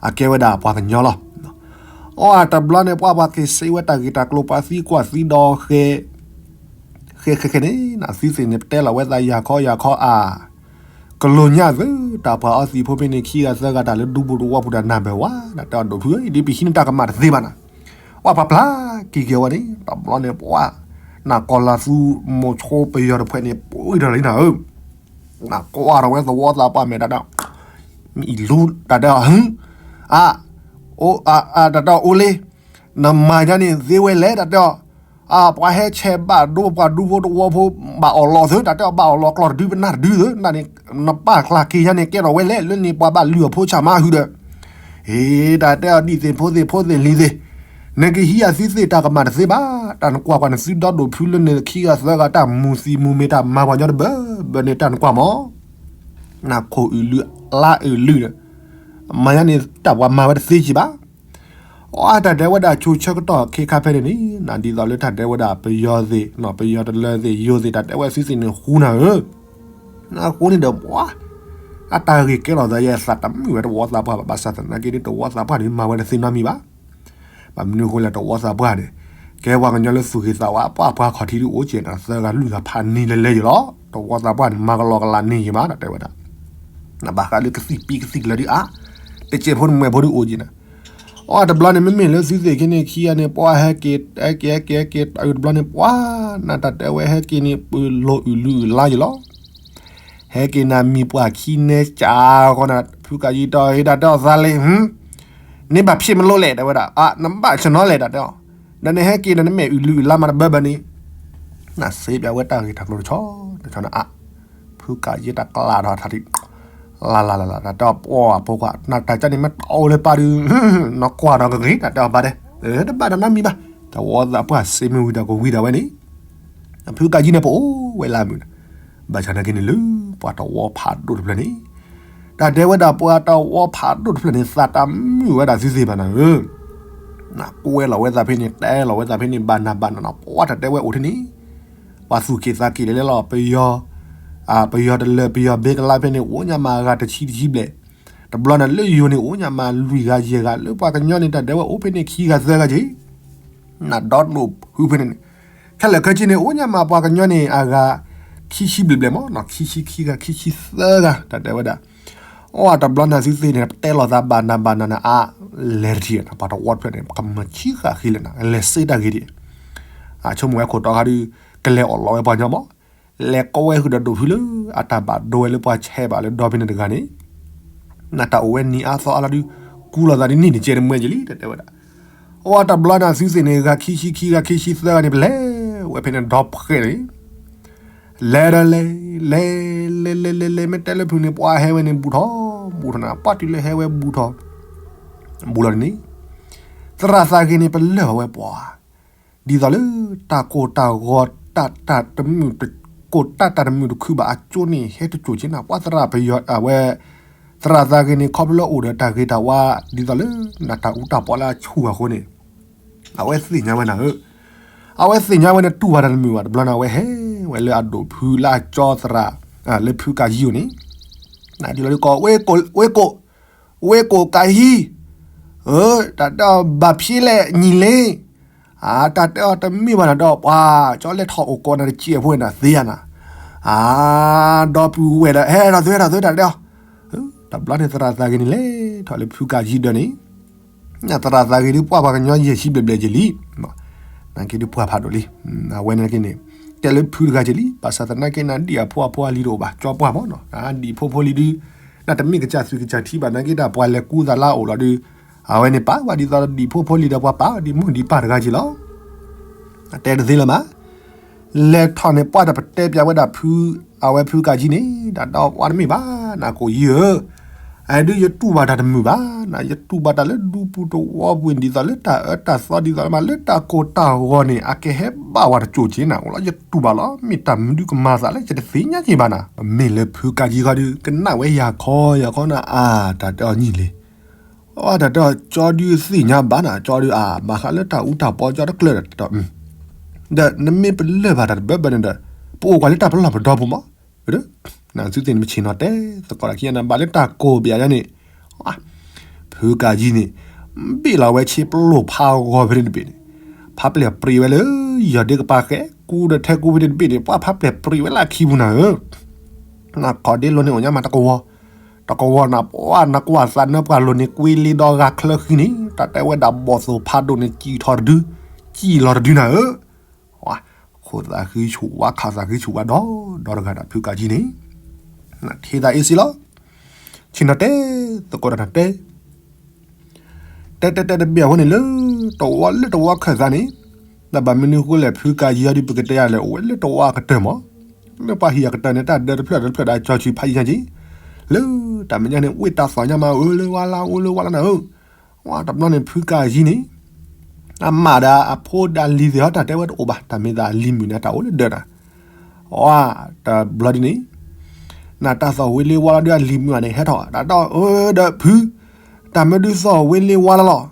အကဲဝဲဒၣ်ပှၤကညီလီၤ. အီ တဘျီန့ၣ် ပှၤပှၤက့ၤစ့ဝဲတၢ်ဂ့ၢ်တၢ်ကျိၤ ပှၤသံကွၢ်သံဒီးဃဲ ဃဲဃဲဃဲန့ၣ် နသုသ့ၣ်န့ၣ် ပတဲလီၤဝဲသးယၤခီယၤခီအါ, ကလိာ်ညါသု တၢ်ပှၤအီသံးဖိဖဲန့ၣ် ခံဂၤသၢဂၤတၢ်လၢဒူပူၤတဝီပူၤတၢ်နၢ်ဘၢၣ်ဝါ တၢ်တဲအီၤဒိၣ်ဖုဧၢ, ဒ်ပဟံးန့ၢ်တၢ်ကမၣ်တသ့ဘၣ်နၤ, ပှၤပျၢ်ပျၢ်က့ၤက့ၤဝဲန့ၣ် တဘျီန့ၣ် ပှၤ နကီၢ်လၢ်သူ မိၤဆိပယီၤတဖုန့ၣ် ပှံၢ်ထီၣ်လံနၤဧၢ, နကွၢ်ထီၣ်ဝဲသဝီသးပှၢ်မဲာ်တၢ်ဒီး, မ့ၢ်အံၤလူတၢ်တဲအီၤ, အၢ, တၢ်တဲအီၤအိၣ်လံ, နမၤယါန့ၣ်သ့ဝဲလဲၣ် တၢ်တဲအီၤ, အၢ ပှၤဟဲဆဲးဘၣ်ဒိပှၤဒူဖိတဝီဖိ ဘၣ်အီၣ်လီၤသု တၢ်တဲအီၤ ဘၣ်အီၣ်လီၤကျီၢ်တဒုပနၢ်တဒုသု နပာ်ကျၢ်က့ၤယါန့ၣ် ကဲထီၣ်ဝဲလဲၣ် လၢန့ၣ်ပှၤဘၣ်လုၢ်အီၣ်ဖိဆၣ်မၤဟုဒီး ဟ့ တၢ်တဲအီၤဒ်သ့ၣ်ဖိသ့ၣ်ဖိသ့ၣ်လံၤသ့ၣ်, နကဟံးအသုသ့ၣ်တၢ်ကမၣ်တသ့ဘၣ်, တၢ်နကွၢ်ကွၢ်နသုဒီဒိၣ်ဖုလၢနခံဂၤသၢဂၤတၢ်မူၤသံမူၤမ့ၢ်တၢ်မၤပှၤညီတဘၢဘၢန့ၣ် တၢ်နကွၢ်မး, နခိၣ်အုၣ်လုၢ်အလါအုၣ်လုၢ်ဒီး, မၤယါန့ၣ်တၢ်ပှၤမၤဝဲတသ့ကံဘၣ် အတၢ်တဲဝဲဒၣ်ဆိဆၢကတီၢ်ခဲခါဖဲန့ၣ်န့ၣ် နဒ်သိးလၢတၢ်တဲဝဲဒၣ်ပယီၤသ့ၣ် ပယီၤတလၢသ့ၣ်ယိၤသ့ၣ် တၢ်တဲဝဲသုသ့ၣ်န့ၣ်ဃူနၤဧၢ, နဃူန့ၣ်ဒီးပှၤ, အတၢ်ဂ့ၢ်ကဲထီၣ်သးယဲသးတမုာ်ဝဲတဝီသးပှၢ်ဘၣ် ဘၣ်ဆၣ်သနာ်က့ဒ်တဝီသးပှၢ်န့ၣ် မၤဝဲတသ့နီတမံၤဘၣ်, ဘၣ်မနုၤအဃိလဲၣ် တဝီသးပှၢ်န့ၣ် ကဲပှၤကညီလၢသူၣ်ဂ့ၤသးဝါ ပှၤပှၤခီၣ်ထံးဒ်အိၣ်က့ၤနၤ သၢဂၤလွံၢ်ဂၤဖးန့ၢ်လဲၤလဲၤယံၤလီၤ, တဝီသးပှၢ်န့ၣ် မၤကလီကလးန့ၢ်ယံၤမး တၢ်တဲဝဲဒၣ် နဘၣ်ဃးလၢကသံၣ်ပံကသံၣ်ကလၢဒ်အါ, တစဲးဖိနမဲာ်ဖိဒ်အိၣ်က့ၤနၤ, အတဘျီန့ၣ် မ့မ့ၢ်လၢသုသ့ၣ်ခ့န့ၣ် ခံဂၤန့ၣ် ပှၤဟဲက့ၤ ဟဲက့ၤ ဟဲက့ၤ ဟဲက့ၤ တဘျီန့ၣ် ပှၤ နတၢ်တဲဝဲဟဲက့ၤန့ၣ် ပလီၤအုၣ်လုၢ်အုၣ်လါယံၤလီၤ, ဟဲက့ၤနၤမံၤပှၢ်ခံနဲကၢ်ဃီနၤ ဖုကၤယံၤတီၤ ဟ့ၣ်တၢ်တဲအီၤသးလံ နဘၣ်ဖျ့မလိလဲၣ် တဲဝဲဒၣ် နဘၣ်ဆနီလဲၣ် တၢ်တဲအီၤ, ဒီးနဟဲက့ၤဒီးနမဲာ်အုၣ်လုၢ်အုၣ်လါမးတဘၢဘၢန့ၣ်, နစ့ပၠးဝဲတၢ်ဂ့ၢ်တၢ်ကျိၤတဆီတဆီနၤအါ, ဖုကၤယံၤတၢ်ကျးဒီးထးထံး, လၢ်လၢ်လၢ်လၢ် တၢ်တဲအီၤပှၤဖိခွါ နတၢ်ကၢ်န့ၣ်မ့ၢ်တအိၣ်လၢပၢ်ဒုး, နကွၢ်ဒီးကဂ့ၤ တၢ်တဲအီၤဘၣ်ဒဲး, တဘၣ်ဒီးနီတမံၤဘၣ်, တဝီသးပှၢ်စ့မ့ၢ်ဝံၤဒီးကဝံၤဒၣ်ဝဲန့ၣ် ဖုကၤယံၤန့ၣ် ပအိၣ်ဝဲလၢအမုာ်ဒီး, ဘၣ်ဆၣ်နာ်က့န့ၣ်လၢ ပှၤတဝီဖးဒိၣ်တဖျၢၣ်န့ၣ်, တၢ်တဲဝဲဒၣ်ပှၤတဝီဖးဒိၣ်တဖျၢၣ်န့ၣ် သးတမုာ်ဝဲဒၣ်သုသ့ၣ်ဘၣ်နၤဧၢ, နကွဲလီၤဝဲသးဖဲန့ၣ် တဲလီၤဝဲသးဖဲန့ၣ် ဘၣ်နၤဘၣ်နၤနီၤ ပှၤတၢ်တဲဝဲအိၣ်ထဲန့ၣ်, ပှၤသူၣ်က့ၣ်သးက့ၣ်လဲၤလဲၤလီၤ ပယီၤ, ပယီၤတလၢပယီၤဘ့ကလါဖဲန့ၣ် အိၣ်ညါမးအဂၤတဆံတဆံဘျဲၣ်, တဘျီန့ၣ်လၢယိၤန့ၣ် အိၣ်ညါမးလွံၢ်ဂၤယဲၢ်ဂၤ လၢပှၤကညီန့ၣ် တၢ်တဲဝဲအိၣ်ဖဲန့ၣ်ခံဂၤသၢဂၤက့ၤ နဒီဒိၣ်ဖုဖဲန့ၣ်န့ၣ်, ခဲလၢာ်ခဲဆ့န့ၣ် အိၣ်ညါမးပှၤကညီန့ၣ် အဂၤခံဆံဘျဲၣ်ဘျဲၣ်မး ခံဆံခံဂၤ ခံဆံသၢဂၤ တၢ်တဲဝဲဒၣ်, အိၣ်တဘျီနၤသုသ့ၣ်န့ၣ် ပတဲလီၤသးဘၣ်နၤဘၣ်နၤနၤအါ, လဲၤတထံၣ် ပှၤတဝီတဖျၢၣ်န့ၣ် ကမၤဆံဃာ်ဃံလၢနၤ လဲၤစ့တၢ်ဂ့ၤဒံး, အဆိကမိၣ်ဝဲခိၣ်တီဃါဒုး ကလဲၤအီၣ်လီၤဝဲပှၤကညီမး, လဲၤကိးဝဲဃုာ်ဒီးဒိၣ်ဖုလၢ အတၢ်ဘၣ်ဒိဝဲလၢပှၤဆဲးဘၣ်လၢဒီဖဲန့ၣ်တဂၤန့ၣ် နတၢ်အိၣ်ဝဲနံၤအါသီအါလီၤဒုး, ကူလီၤသးဒ်န့ၣ်တကဲတမွဲက့ၤလံ တၢ်တဲဝဲဒၣ်, အိၣ်တဘျီန့ၣ်သုသ့ၣ်န့ၣ် ဂၤခံဆံခံဂၤခံဆံသၢဂၤန့ၣ် ပလဲၤဝဲဖဲန့ၣ်ဒီဖှဲးန့ၣ်, လဲၤဒီးလဲၤ, လဲၤ, လဲၤလဲၤလဲၤလဲၤ မ့ၢ်တဲလၢဖုန့ၣ် ပှၤဟဲဝဲန့ၣ် ဘူးထီၣ်, ဘူးထီၣ်နၤ ပှၤတုၤလၢဟဲဝဲဘူးထီၣ်, ဘူးလီၤန့ၣ်, သရၣ်သးဂ့ၤန့ၣ် ပလၢၢ်ဘၣ်ဝဲပှၤ ဒ်သိးလၢ တၢ်ကိၢ်တၢ်ဂီၤ တၢ်တၢ်တမုာ်တကိၢ် တၢ်တၢ်တမုာ်တခုဘၣ်အကၠိန့ၣ် ဟဲတကိၤက့ၤနၤ ပှၤသရၣ်ပယီၤအဝဲ သရၣ်သးဂ့ၤန့ၣ် ခီဖျိလၢအိၣ်ဒီးတၢ်ဂ့ၤတၢ်ဝါ ဒ်သိးလၢ နတၢ်အူတၢ်ပီလၢအဆူၣ်အဃိန့ၣ် အဝဲသ့ၣ်ညါဝဲနၤဧၢ, အဝဲသ့ၣ်ညါဝဲန့ၣ် တူၢ်ဘၣ်တၢ်တမုာ်ဘၣ် တဘျီန့ၣ် အဝဲဟဲဝဲလၢအဒိၣ်ဖုလၢအကၠီသရၣ် လၢဖုကၤယံၤအိၣ်န့ၣ် ဒ်သိးလၢကီး ဝ့ကိး ဝ့ကိး ဝ့ကိးကၤဟံး, တၢ်တဲအီၤဘၣ်ဖျ့လဲၣ်နံၤလ့, တၢ်တဲအီၤတမ့ၢ်ဘၣ်နၤဒီး ပှၤကၠီလဲၤထီၣ်အိၣ်ကိးနၤတစဲးဖိနၤသ့ဧါနၤ, ဒီပုၢ်ဝဲၢ်ဒီး ဟဲထီၣ်သုဟဲထီၣ်သုတၢ်တဲအီၤ, တဘျီန့ၣ်သရၣ်သးဂ့ၤန့ၣ်လဲၤထီၣ်လၢဖုကၤယံၤဒၢးန့ၣ် သရၣ်သးဂ့ၤဒုးပှၢ်ပှၤကညီယဲၢ်ဆံဘျဲၣ်ဘျဲၣ်က့ၤလံ, နာ်က့ဒုးပှၢ်ဖးဒိၣ်လံ, အဝဲန့ၣ်က့န့ၣ် တဲလၢဖုတဂၤက့ၤလံ, ဘၣ်ဆၣ်သနာ်က့နၤဒ်အဖိအဖိအလံၤတအိၣ်ဘၣ် ကၠီပှၢ်မးနီၤ, ဒ်ဖိဖိလံၤဒုး နတမ့ၢ်ကစၢ်သွံၣ်ကစၢ်ထံဘၣ် နာ်က့တၢ်ပှၤလဲၤကူသးလၢအအိၣ်လီၤဒုး, အဝဲန့ၣ်ပာ်ဝဲဒ်သိးဒ်ဖိဖိလံၤဒီးပှၤပာ်ဒ်မိၢ်ဒ်ပၢ်တဂၤက့ၤလီၤ တဲတသ့လၢၤမး, လဲၤထီၣ်န့ၣ် ပှၢ်တပတဲပၠးဝဲဒၣ်ဖု, အဝဲဖုကၤယံၤန့ၣ် တၢ်ဒီးပှၢ်တမ့ၢ်ဘၣ်, နကိးယံၤဧၢ, အဒုးယတူၢ်ဘၣ်တၢ်တမုာ်ဘၣ်, နယတူၢ်ဘၣ်တၢ်လၢဒူပူၤတဝီပူၤဒ်သိးလၢတၢ်အၢတၢ်သီဒ်သိးလၢမး လၢတၢ်ကိၢ်တၢ်ဂီၤန့ၣ် အကဟဲဘၣ်ဝဲတကိၤက့ၤနၤအိၣ်လီၤ ယတူၢ်ဘၣ်လီၤ, မ့ၢ်တၢ်မနုၤကမၤသးလၢယတသ့ၣ်ညါက့ၤဘၣ်နၤ, မ့ၢ်လၢဖုကၤယံၤဃီဒုး ကနၣ်ဝဲယၤခီယၤခီနၤအါ, တၢ်တဲအီၤညံၤလံ အတၢ်တဲအီၤ ကၠီဒုးသ့ၣ်ညါဘၣ်နၤ, ကၠီဒုးအါ ဘၣ်ဃးလၢတၢ်အူတၢ်ပီကၠီတကျၢၢ်ဒီး ဒီးနမ့ၢ်ပလၢၢ်ဘၣ်တၢ်တဘၢဘၢန့ၣ်ဒီး ပအိၣ်ကွၢ်လၢတၢ်ပလီၢ်ပဒီပူၤမး, နသုသ့ၣ်န့ၣ် မ့ၢ်ဆ့ၣ်နီၤတဲသကိးတၢ်ခံဂၤန့ၣ် ဘၣ်လၢတၢ်ကိၢ်ပယၤညါန့ၣ်, ဖုကၤယံၤန့ၣ် ဘ့ၣ်လီၤဝဲဆ့ပလိၢ်ဖးဂီၤဖဲန့ၣ်တဘ့ၣ်န့ၣ်, ဖးပျဲၢ်ပြံးဝဲလၢ ယီၢ်ဒ့ကပၤဃဲ ကူဒီးထဲကူဖဲန့ၣ်တဘ့ၣ်န့ၣ် ပှၤဖးပျဲၢ်ပြံးဝဲလၢအခံပူၤနၤဧၢ နခီၣ်ဒ့လိၤန့ၣ်အိၣ်ညါမးတကဝီၤ, တကဝီၤနၤ ပှၤနကွၢ်သးနၢပှၢ်လိၤန့ၣ် ကွ့လ့ဒီဂၤချၢဃံန့ၣ် တၢ်တဲဝဲဒၣ်ဘီၣ်သိၣ်ဖးဒိၣ်န့ၣ် စံၣ်ထီၣ်တဒု, စံၣ်လီၤတဒုနၤဧၢ, ဃ ဖိသၣ်ဃံဆူၣ်ဝါ ခးသၣ်ဃံဆူၣ်ဝါဒီး ဒီတဂၤဒီးဖုကးကံန့ၣ် ထံၣ်သးအ့ၣ်စ့လီၤ. ဆ့ၣ်နီၤတဲ သကိးတၢ်နၤတဲ တဲတဲတဲတဘ့ၣ်အဃိန့ၣ် လၢတဝီလၢတဝီခၢၣ်သးန့ၣ် တၢ်ဘၣ်မနုၤဃိလဲၣ် ဖုကးယံၤအီၤဒ်ပကတဲယၤလဲၣ် အိၣ်ဝဲလၢတဝီအကတၢၢ်မး, လၢပှၤဟံၣ်အကတၢၢ်န့ၣ် တၢ်ဒၢတဖျၢၣ်ဒီးတဖျၢၣ်ဒီးကၠီဆံဖးယံၤညါက့ၤ, လၢတၢ်မဲာ်ညါန့ၣ် ဝ့ၢ်တၢ်သီၣ်ညါမး အၢလၢဝါလၢ အၢလၢဝါလၢနၤဧၢ, ဝဲတဘျီန့ၣ် ဖုကးယံၤန့ၣ် အမၢ်ဒီးအဖိဒီးအလံၤသ့ၣ်ဟီ တၢ်တဲဝဲတအိၣ်ဘၣ် တၢ်မ့ၢ်သးအလံၤမုၣ်န့ၣ် တၢ်အိၣ်လၢဒၢးနၤ အတဘျီဒ်န့ၣ် နတၢ်သီၣ်ဝ့လ့ဝါလီၤဒုးအလံၤမုၣ်အန့ၣ် ဟဲထီၣ် တၢ်တဲအီၤ ဒီးဖု, တၢ်မ့ၢ်ဒုးသီၣ်ဝ့လ့ဝါလီၤလီၤ,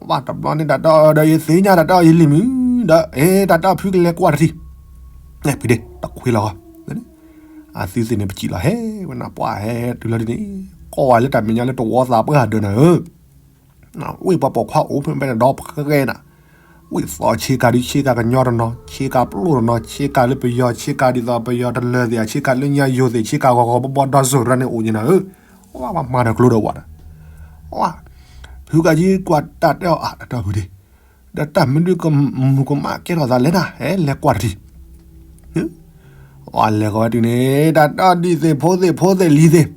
ဝဲတဘျီန့ၣ် တၢ်တဲအီၤ ဒီးယသ့ၣ်ညါ တၢ်တဲအီၤ ယလံၤမုၣ်, ဒီး အဲ တၢ်တဲအီၤ ဖုကလဲၤကွၢ်တထံၣ်, ပှ့ၤဒ့ တခွ့လီၤဃီ, အသုသ့ၣ်န့ၣ် ပစံးလီၤ ဟဲဝဲနၤပှၢ်ဟဲတုၤလီၤဒ်န့ၣ်, ကွၢ်ဝဲလၢတၢ်မဲာ်ညါလၢတဝီသးပှၢ်ဒၢးနၤဧၢ ဝ့ၢ်ပှၤပိာ်ခွါအိၣ်ဖဲန့ၣ်ဒီးဖဲနၤ, ဝ့ၢ်သီၣ်ဆ့ကၤဒုးဆ့ကၤကညီတနီၤ ဆ့ကၤပျိၢ်တနီၤ ဆ့ကၤလၢပယီၤ ဆ့ကၤဒ်သိးပယီၤတလၢာ်သ့ၣ် ဆ့ကၤလၢညါယိၤသ့ၣ် ဆ့ကၤဂီၤဂီၤဘီဘီဒီစိၤရၢန့ၣ်အိၣ်က့ၤနၤဧၢ, ဝဲပှၤမၤတၢ်ကျိဒီးဝဲဒီး, ဝဲ, ဖုကးယံၤကွၢ်တၢ်တဲအီၤ အါ တၢ်တဲအီၤဖုဒ့, ဒီးတၢ်မနုၤကမူၤကမၣ်ကဲထီၣ်သးလဲၣ်နၤ ဟဲလဲၤကွၢ်တထံၣ် အလဲၤဃီၤဝဲတုၤန့ၣ် တၢ်တဲအီၤဒ်သ့ၣ်ဖိသ့ၣ် ဖိသ့ၣ်လံၤသ့ၣ်, ဒီးတ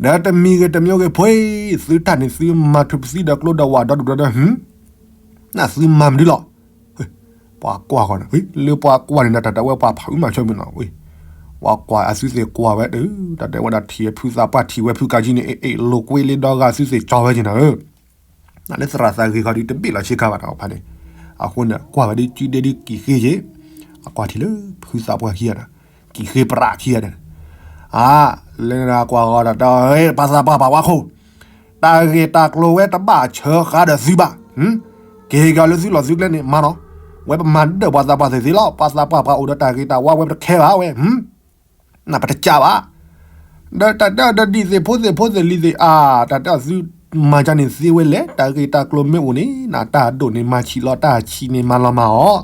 မံၤဂ့ၤတမံၤဂ့ၤ ဖှ့ သုတၢ်န့ၣ် သုမၤထူးပသံဒီးကျိဒီးဝးဒီဒူၣ်ဒီဒီ နသုမၤမနုၤလီၤ, ပှၤကွၢ်ဃီၤန့ၣ် လၢပှၤကွၢ်န့ၣ်ဒီး တၢ်တဲဝဲပှၤဖးအုးမၤဆၢမုၢ်နီၤ, ဝဲကွၢ်အသုသ့ၣ်ကွၢ်ဝဲဒီး တၢ်တဲဝဲဒၣ်ထံၣ်ဖုသးပှၢ်ထံၣ်ဝဲဖုကးကံန့ၣ် အ့ၣ်လိာ်ကွ့လၢဒီဂၤသုသ့ၣ်ကၠီဝဲက့ၤနၤဧၢ နလၢသရၣ်သးဂ့ၤခီဒုးတဘ့ၣ်လီၤဆ့ကၤဘၣ်တၢ်ဖးန့ၣ်, အဃိန့ၣ် ကွၢ်ဝဲဒ်ကုဒဲဒ်ကံၣ်ဃ့ယ့ၣ်, အကွၢ်ထံၣ်လၢဖုသးပှၢ်ခံဂၤဒီး, ကံၣ်ဃ့ပြးခံဂၤဒီး, အါ, လၢနကွၢ်ဃီၤတၢ်တဲအီၤ ပှၤသးပှၢ်ပှၤဝါခိၣ်, တၢ်ဂ့ၢ်တၢ်ကျိၤဝဲတဘၣ်ဆၢဃာ်ဒီးသုဘၣ်, က့ၤကီၤလၢသုလီၢ်သုကျဲန့ၣ်မၤနီၤ, ဝဲပမၤဒၢၣ်ပှၤသးပှၢ်သ့ၣ်သ့ၣ်လီၤ, ပှၤသးပှၢ်ပှၤအိၣ်ဒီးတၢ်ဂ့ၤတၢ်ဝါဝဲပတခဲဘၣ်ဝဲ နပတကးဘၣ်, ဒီးတၢ်တဲအီၤဒီးဒ်သ့ၣ်ဖိသ့ၣ်ဖိသ့ၣ်လံၤသ့ၣ်အါ, တၢ်တဲအီၤသုမၤကန့ၣ်သ့ဝဲလဲၣ်, တၢ်ဂ့ၢ်တၢ်ကျိၤမ့ၢ်အိၣ်န့ၣ် နတၢ်ဒိၣ်န့ၣ်မၤဆံးလီၤ, တၢ်ဆံးန့ၣ်မၤလီၤမၤအီၤ,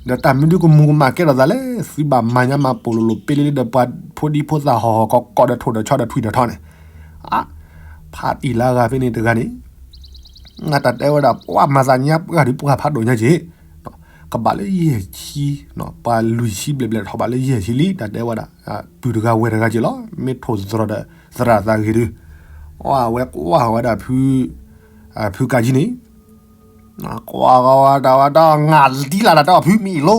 ဒီးတၢ်မနုၤကမူၤကမၣ်ကဲထီၣ်သးလဲၣ်, သုဘၣ်မၤညါမၤပိာ်လိၤလိၤပ့လ့လ့ဒီးပှၤဖိဒံဖိသၣ်ဟီၣ်ဟီၣ်ကီးကီး ဒီးထိၣ်ဒီးဆီဒီးထွံၣ်ဒီးထီန့ၣ်, အါ, ဖးတံၢ်လၢအဂၤဖဲန့ၣ်တဂၤန့ၣ် နတၢ်တဲဝဲဒၣ် ပှၤမၤသးညါပှၢ်ဒုးပှၢ်ဖးဒိၣ်ညါက့ၤ, ကဘၣ်လၢယဲၢ်ဆံ, ပှၤလွံၢ်ဆံဘျဲၣ်ဘျဲၣ်ထီၣ်ဘၣ်လၢယဲၢ်ဆံလံ, တၢ်တဲဝဲဒၣ် ပုၢ်တဂၤဝဲၢ်တဂၤက့ၤလီၤ, မ့ၢ်ထိၣ်သတြီၤဒီး သရၣ်သးဂ့ၤဒုး, အဝဲကွၢ်ဝဲဒၣ် ဖုကးကံန့ၣ် ကွၢ်ဝဲဒၣ်ဝဲဒၣ် ငါလံလၢ်တၢ်တဲအီၤဖုမံၤအံၤလ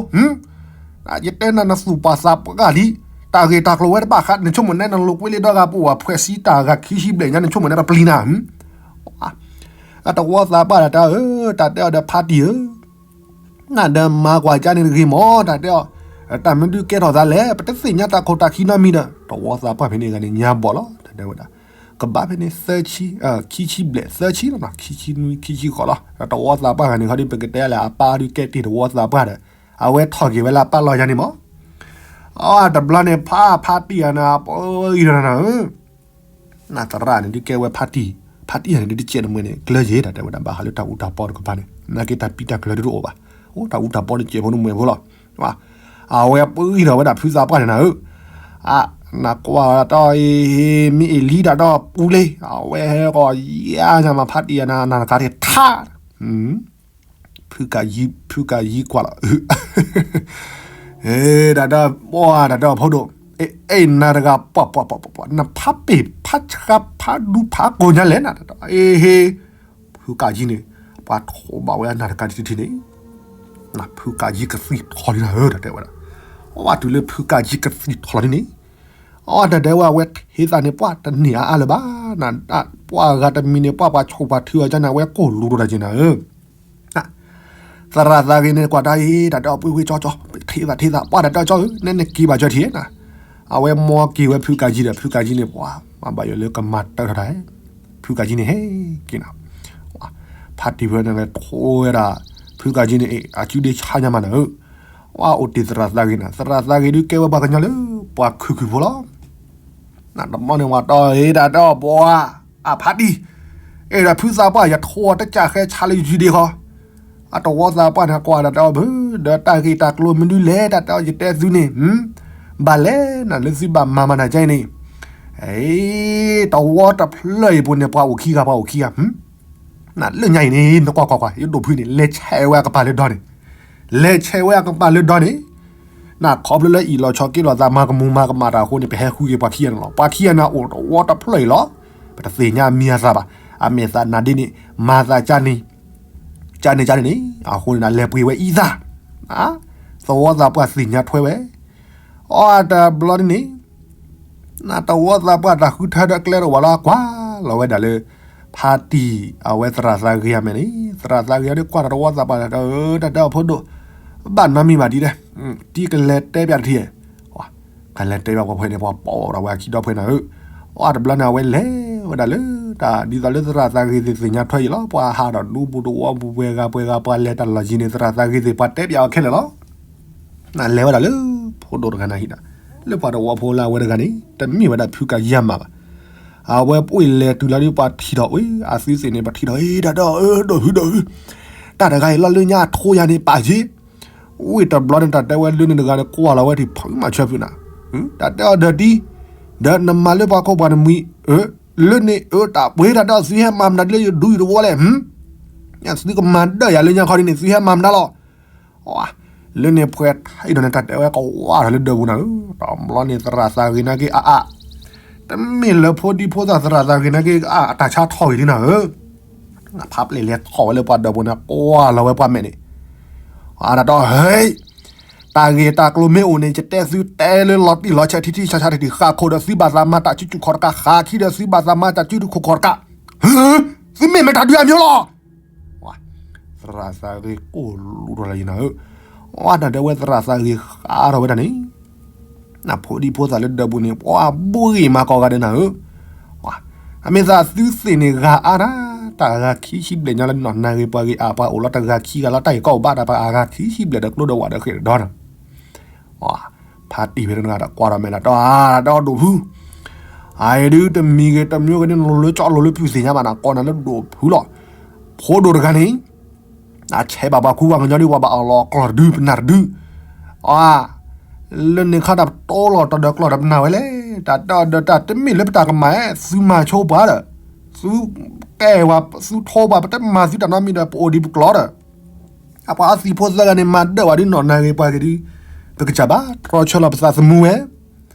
ိၤ, ယတဲနၤနသူၣ်ပှၢ်သးပှၢ်လံ, တၢ်ဂ့ၢ်တၢ်ကျိၤဝဲတဘၣ်ဃး နဆိကမိၣ်နဲနလိာ်ကွ့လံဒီဂၤပအိၣ်အဖှဲးစံတၢ်ဂၤခံဆံဘျဲၣ်ညါ နဆိကမိၣ်နဲတပျံၤနၤ, အတဝီသးပှၢ်တၢ်တဲအီၤဧၢ, တၢ်တဲအီၤဒီးဖါတံၢ်ဧၢ နဒီးမၤကွၢ်ကါန့ၣ်တဂ့ၤမး တၢ်တဲအီၤ, တၢ်မ့ၢ်ဒုးကဲထီၣ်သးလဲၣ် ပတသ့ၣ်ညါတၢ်ခိၣ်တၢ်ခံနီတမံၤဒီး တဝီသးပှၢ်ဖဲန့ၣ်ဂၤန့ၣ် ညါဘီၣ်လီၤ တၢ်တဲဝဲဒၣ်, ကဘၣ်ဖဲန့ၣ် သၢဆံ, ခံဆံဘျဲၣ် သၢဆံလီၤနီၤ ခံဆံနွံ ခံဆံဃိးလီၤ တဝီသးပှၢ်ဂၤန့ၣ် ခီဒုးပကတဲလဲၣ် အပၢ်ဒုးကဲတ့ၢ်တဝီသးပှၢ်ဒီး အဝဲထီၣ်က့ၤဝဲလၢအပၢ်လီၢ်ယါန့ၣ်မး, အတဘျီန့ၣ် ဖါဖါတံၢ်ဂၤန့ၣ် ပအံၤဒီးနၤဧၢ နသရၣ်န့ၣ်ဒုးကဲဝဲဖါတံၢ်, ဖါတံၢ်ဂၤန့ၣ်ဒုးတကဲးတမှဲၤန့ၣ် ကျၢၤယ့ၤ တၢ်တဲဝဲဒၣ် ဘၣ်ဃးလၢတၢ်အူတၢ်ပီတကပၤန့ၣ် နာ်က့တၢ်ပံတၢ်ကျၢၤဒုးတအိၣ်ဘၣ်, အိၣ်တၢ်အူတၢ်ပီန့ၣ် ကဲးဖိန့ၣ်မှဲၤဖိလီၤ, အဝဲပှံၤထီၣ်ဝဲဒၣ်ဖုသးပှၢ်န့ၣ်နၤဧၢ, အနကွၢ်တၢ်အံၤ မ့ၢ်အ့ၣ်လံတၢ်ဒီးပူၤလံ, အဝဲဟဲကီယါညါမးဖါတံၢ်ဂၤန့ၣ် နတခါတ့ၢ်ထါ ဖုကးယံၤကွၢ်လီၤ, တၢ်ဒီးပှၤတၢ်ဒီးဖိဒိၣ်, အဲ နၤတဂၤ ပှၤပှၤပှၤပှၤ နဖးပ့ၢ်ဖးဆှါဖးဒူဖးကိၢ်ညါလဲၣ်နၤ, အ့ဟ့, ဖုကးယံၤန့ၣ် ပှၤထိးဘၣ်ဝဲနၤတဂၤတထံၣ်န့ၣ်, ဖုကးယံၤကသံၣ်ထီၣ်လံနၤဧၢ တၢ်တဲဝဲဒၣ်, အဝဲတုၤလၢဖုကးယံၤကသံၣ်ထီၣ်လံန့ၣ် အတၢ်တဲဝဲအဝဲဟ့သးန့ၣ် ပှၤတန့ၢ်အါအါလၢၤဘၣ်, ပှၤဂၤတမံၤန့ၣ် ပှၤပှၤဆိၣ်ပှၤထုအီၤကန့ၣ် အဝဲကိၢ်လူၤထီၣ်တၢ်က့ၤနၤဧၢ, သရၣ်သးဂ့ၤန့ၣ် ကွၢ်တၢ်အံၤ တၢ်တဲအီၤပှ့ၤဝ့ၤကၠီကၠီ, ထ့သးထ့သး ပှၤတၢ်တဲအီၤကၠီဧၢ နဲနက့ၤဘၣ်ကၠီထံၣ်နၤ, အဝဲမီက့ၤဝဲဖုကးယံၤဒီး ဖုကးယံၤန့ၣ် ပှၤမၤဘၣ်ယိၣ်လၢကမၤတၢ်ထီၣ်တၢ်, ဖုကးယံၤန့ၣ်ဟဲက့ၤနၤ, ဖါတံၢ်ဖဲန့ၣ်ထိးဝဲဒၣ် ဖုကးယံၤန့ၣ် အစုဒ့ဆါညါမးနၤဧၢ ဝဲအိၣ်တ့ၢ်သရၣ်သးဂ့ၤနၤ, သရၣ်သးဂ့ၤဒုးကဲဝဲပှၤကညီလၢ ပှၤခုၣ်ခုၣ်ဖိလီၤ, နတမီန့ၣ်ဝဲတီၤအံၤ တၢ်တဲအီၤပှၤ အဖါတံၢ်, အဲၣ်ဒိးဖုသးပှၢ် ယထိးတကးဃဲဆါလၢယစုဒ့ဃီ, အတဝီသးပှၢ်န့ၣ် ကွၢ်တၢ်တဲအီၤဘၣ် ဒီးတၢ်ဂ့ၢ်တၢ်ကျိၤမနုၤလဲၣ် တၢ်တဲအီၤယတဲသုန့ၣ်, ဘၣ်လဲၣ်နၤလၢသုဘၣ်မၤမၤနၤကဲအံၤန့ၣ်, တဝီတဖျၢၣ်အံၤပူၤန့ၣ် ပှၤအိၣ်ခံဂၤ ပှၤအိၣ်ခံဂၤ နလၢညါအံၤန့ၣ် နကွၢ်ကွၢ်ကွၢ် ယဒိၣ်ဖုန့ၣ် လဲၤဆဲးဝဲအကပၤလၢဒီန့ၣ်, လဲၤဆဲးဝဲအကပၤလၢဒီန့ၣ်, နခီဖျိလၢအံၣ်လီၤဆီက့လီၤသး မၤကမူၤမၤကမၣ်တၢ်အဃိန့ၣ် ပဟဲဃုက့ၤပှၤခံဂၤန့ၣ်လီၤ. ပှၤခံဂၤန့ၣ်အိၣ်တဝီတဖျၢၣ်အံၤလီၤ. ပတသ့ၣ်ညါမံၤအသးဘၣ်. အမဲာ်သးနါဒ့န့ၣ် မၤသးကန့ၣ် ကန့ၣ်ကန့ၣ်န့ၣ် အဃိန့ၣ် လဲၤပှ့ၤဝဲအံသၣ်, သဝီသးပှၢ်သ့ၣ်ညါထွဲဝဲ, အီတဘျီန့ၣ်န့ၣ် နတဝီသးပှၢ်တၢ်ဃုထၢဒီးကျဲတအိၣ်ဘၣ်လီၤ ကွၢ်လီၤဝဲဒၣ်လၢ ဖါတံၢ်အဝဲသရၣ်သးဂ့ၤအမဲာ်န့ၣ်, သရၣ်သးဂ့ၤအီၤဒ်ကွၢ်တၢ်တဝီသးပှၢ်တၢ် တၢ်တဲအီၤဖိဒိၣ်, ဘၣ်နီတမံၤဘၣ်ဒ်လဲၣ်, တံၤကလဲၤတဲပၠးတထံၣ်, ကလဲၤတဲပၠးပှၤဖဲန့ၣ် ပှၤပိာ်ဒီးဝဲအခံဒီဖဲနၤဧၢ, အီတဘျီန့ၣ် အဝဲလဲၤဝဲဒၣ်လၢ တၢ်ဒ်သိးလၢသရၣ်သးဂ့ၤသ့ၣ်ညါထွဲအံၤလီၤ, ပှၤဟးဒီးဒူပူၤတဝီပူၤ ပှဲၤဂၤပှဲၤဂၤ ပှၤလဲၤတၢ်လီၢ်ယံၤန့ၣ် သရၣ်သးဂ့ၤသ့ၣ် ပှၤတဲပၠးအီၤခဲလၢာ်လီၤ. နလဲၤဝဲဒၣ်လၢ ဖိဒိၣ်တဂၤနၤဟံၣ်ဒီး လၢပှၤတဝီဖိလၢအဝဲတဂၤန့ၣ် တမ့ၢ်ဝဲဒၣ်ဖုကယၤမးဘၣ်. အဝဲပှ့ၤလဲၤတုၤလီၤဒ်ပှၤထံၣ်ဒီး အသုသ့ၣ်န့ၣ် ပှၤထံၣ်ဒီး အ့ တၢ်တဲအီၤ ဒိၣ်ဖုဒိၣ်ဖု, တၢ်တဂၤအံၤလီၤလၢညါအထိယၤန့ၣ် ပာ်ယ့ၢ်, ဝံၤတဘျီန့ၣ် တၢ်တဲဝဲလၢန့ၣ်တဂၤန့ၣ် ကွၢ်လီၤဝဲဒၣ် ဖုမၤဆၢဖုနၤ, တၢ်တဲအီၤဒီးတံၤ, ဒီးနမၤလၢပှၤခိၣ်ပှၤနမံၤ လၢန့ၣ်အၢတၢ်ပှ့ၤ တၢ်တဲအီၤ သုဟဲမၤမနုၤလၢယဒူယတဝီလဲၣ်, သုကမၤဒၢၣ်ယၤလၢညါခီဒ်န့ၣ် သုဟဲမၤမနုၤလီၤ. လၢန့ၣ်ဖှဲးထံဒီးန့ၣ် တၢ်တဲဝဲကဝါထီၣ်လၢဒၢးပူၤနၤဧၢ, တဘျီန့ၣ်သရၣ်သးဂ့ၤနာ်က့အါအါ, တမ့ၢ်လၢဖိဒံဖိသၣ်သရၣ်သးဂ့ၤနာ်က့အါ အတၢ်ဆါထီၣ်ဂ့ၤဒ်နၤဧၢ, ဖးပျ့ၤလဲၤထီၣ်ဝဲလၢပှၤဒၢးပူၤန့ၣ် ကွၢ်လီၤဝဲပှၤမဲာ်န့ၣ်, အတၢ်တဲအီၤ ဟဲ တၢ်ဂ့ၢ်တၢ်ကျိၤမ့ၢ်အိၣ်န့ၣ် ယတဲသုတဲလၢလီၤတံၢ်လီၤဆဲးထံထံဆးဆးတထံၣ် ဃၣ်ခိၣ်ဒီးသုဘၣ်သးမၤတၢ်စုဆူၣ်ခီၣ်တကး ဃးခံဒီးသုဘၣ်သးမၤတၢ်စုဆူၣ်ခီၣ်တကး, သုမ့ၢ်မဲာ်တၢ်ဒုးအမျိုးလီၤ. သရၣ်သးဂ့ၤကိၢ်လူထီၣ်လၢယနၤဧၢ, အတၢ်တဲဝဲသရၣ်သးဂ့ၤဃးထီၣ်ဝဲဒၣ်န့ၣ် နဖိဒံဖိသၣ်လၢဒၢးပူၤန့ၣ် ပှၤဘိဂ့ၤမၤကီးဂၤဒဲးနၤဧၢ, အမ့ၢ်သးသုသ့ၣ်န့ၣ်ဂၤအါတၢ်, တၢ်ဂၤခံဆံဘျဲၣ်ညါလၢနီၢ်နၤဂ့ၤပှၤဂ့ၤအါ ပှၤအိၣ်လီၤတဂၤခံဂၤလီၤ တၢ်ဂ့ၢ်ကီအိၣ်ဘၣ်တၢ် ပှၤအဂၤခံဆံဘျဲၣ်ဒီးကျိဒီးဝးဒီးဃဲၣ်ဒီးဒီနၤ, ဖါတံၢ်ဖဲန့ၣ်တဂၤဒီးကွၢ်ထီၣ်မဲာ်ဒီးတဲအီၤ ဒိၣ်ဖု, အအံၤဒုးတမံၤဂ့ၤတမံၤဂ့ၤန့ၣ် လိၤလၢကၠီလိၤလၢဖုသ့ၣ်ညါဘၣ်နၤ ကိးနၤလၢဒိၣ်ဖုလီၤ. ဖိဒိၣ်တဂၤန့ၣ် အဆဲးဘၣ်ပှၤခူပှၤကညီဒ်ပှၤဘၣ်အီၣ်လီၤကျီၢ်တဒု ပနၢ်တဒု, အါ, လၢန့ၣ်ခါတၢ်ပတီလီၤတၢ်ဒီးကျီၢ်တၢ်ပနၢ်ဝဲလဲၣ်, တၢ်တဲအီၤဒီးတၢ်တမ့ၢ်လၢပတၢ်ကမၣ်, သုမၤဆိပှၤဒီး, သုကဲဝဲ, သုထိပှၤ, ပတမၤသုတၢ်နီတမံၤဒီး ပအိၣ်ဒံးပကျီၢ်ဒီး အပှၤအသံၣ်ဖိသၢဂၤန့ၣ် မၤဒၢးဝဲဒ်နီၢ်နၤဂ့ၤပှၤဂ့ၤဒုး, ပကစၢ်ဘၣ်တြီဆၢလီၤပသးသမူဝဲ,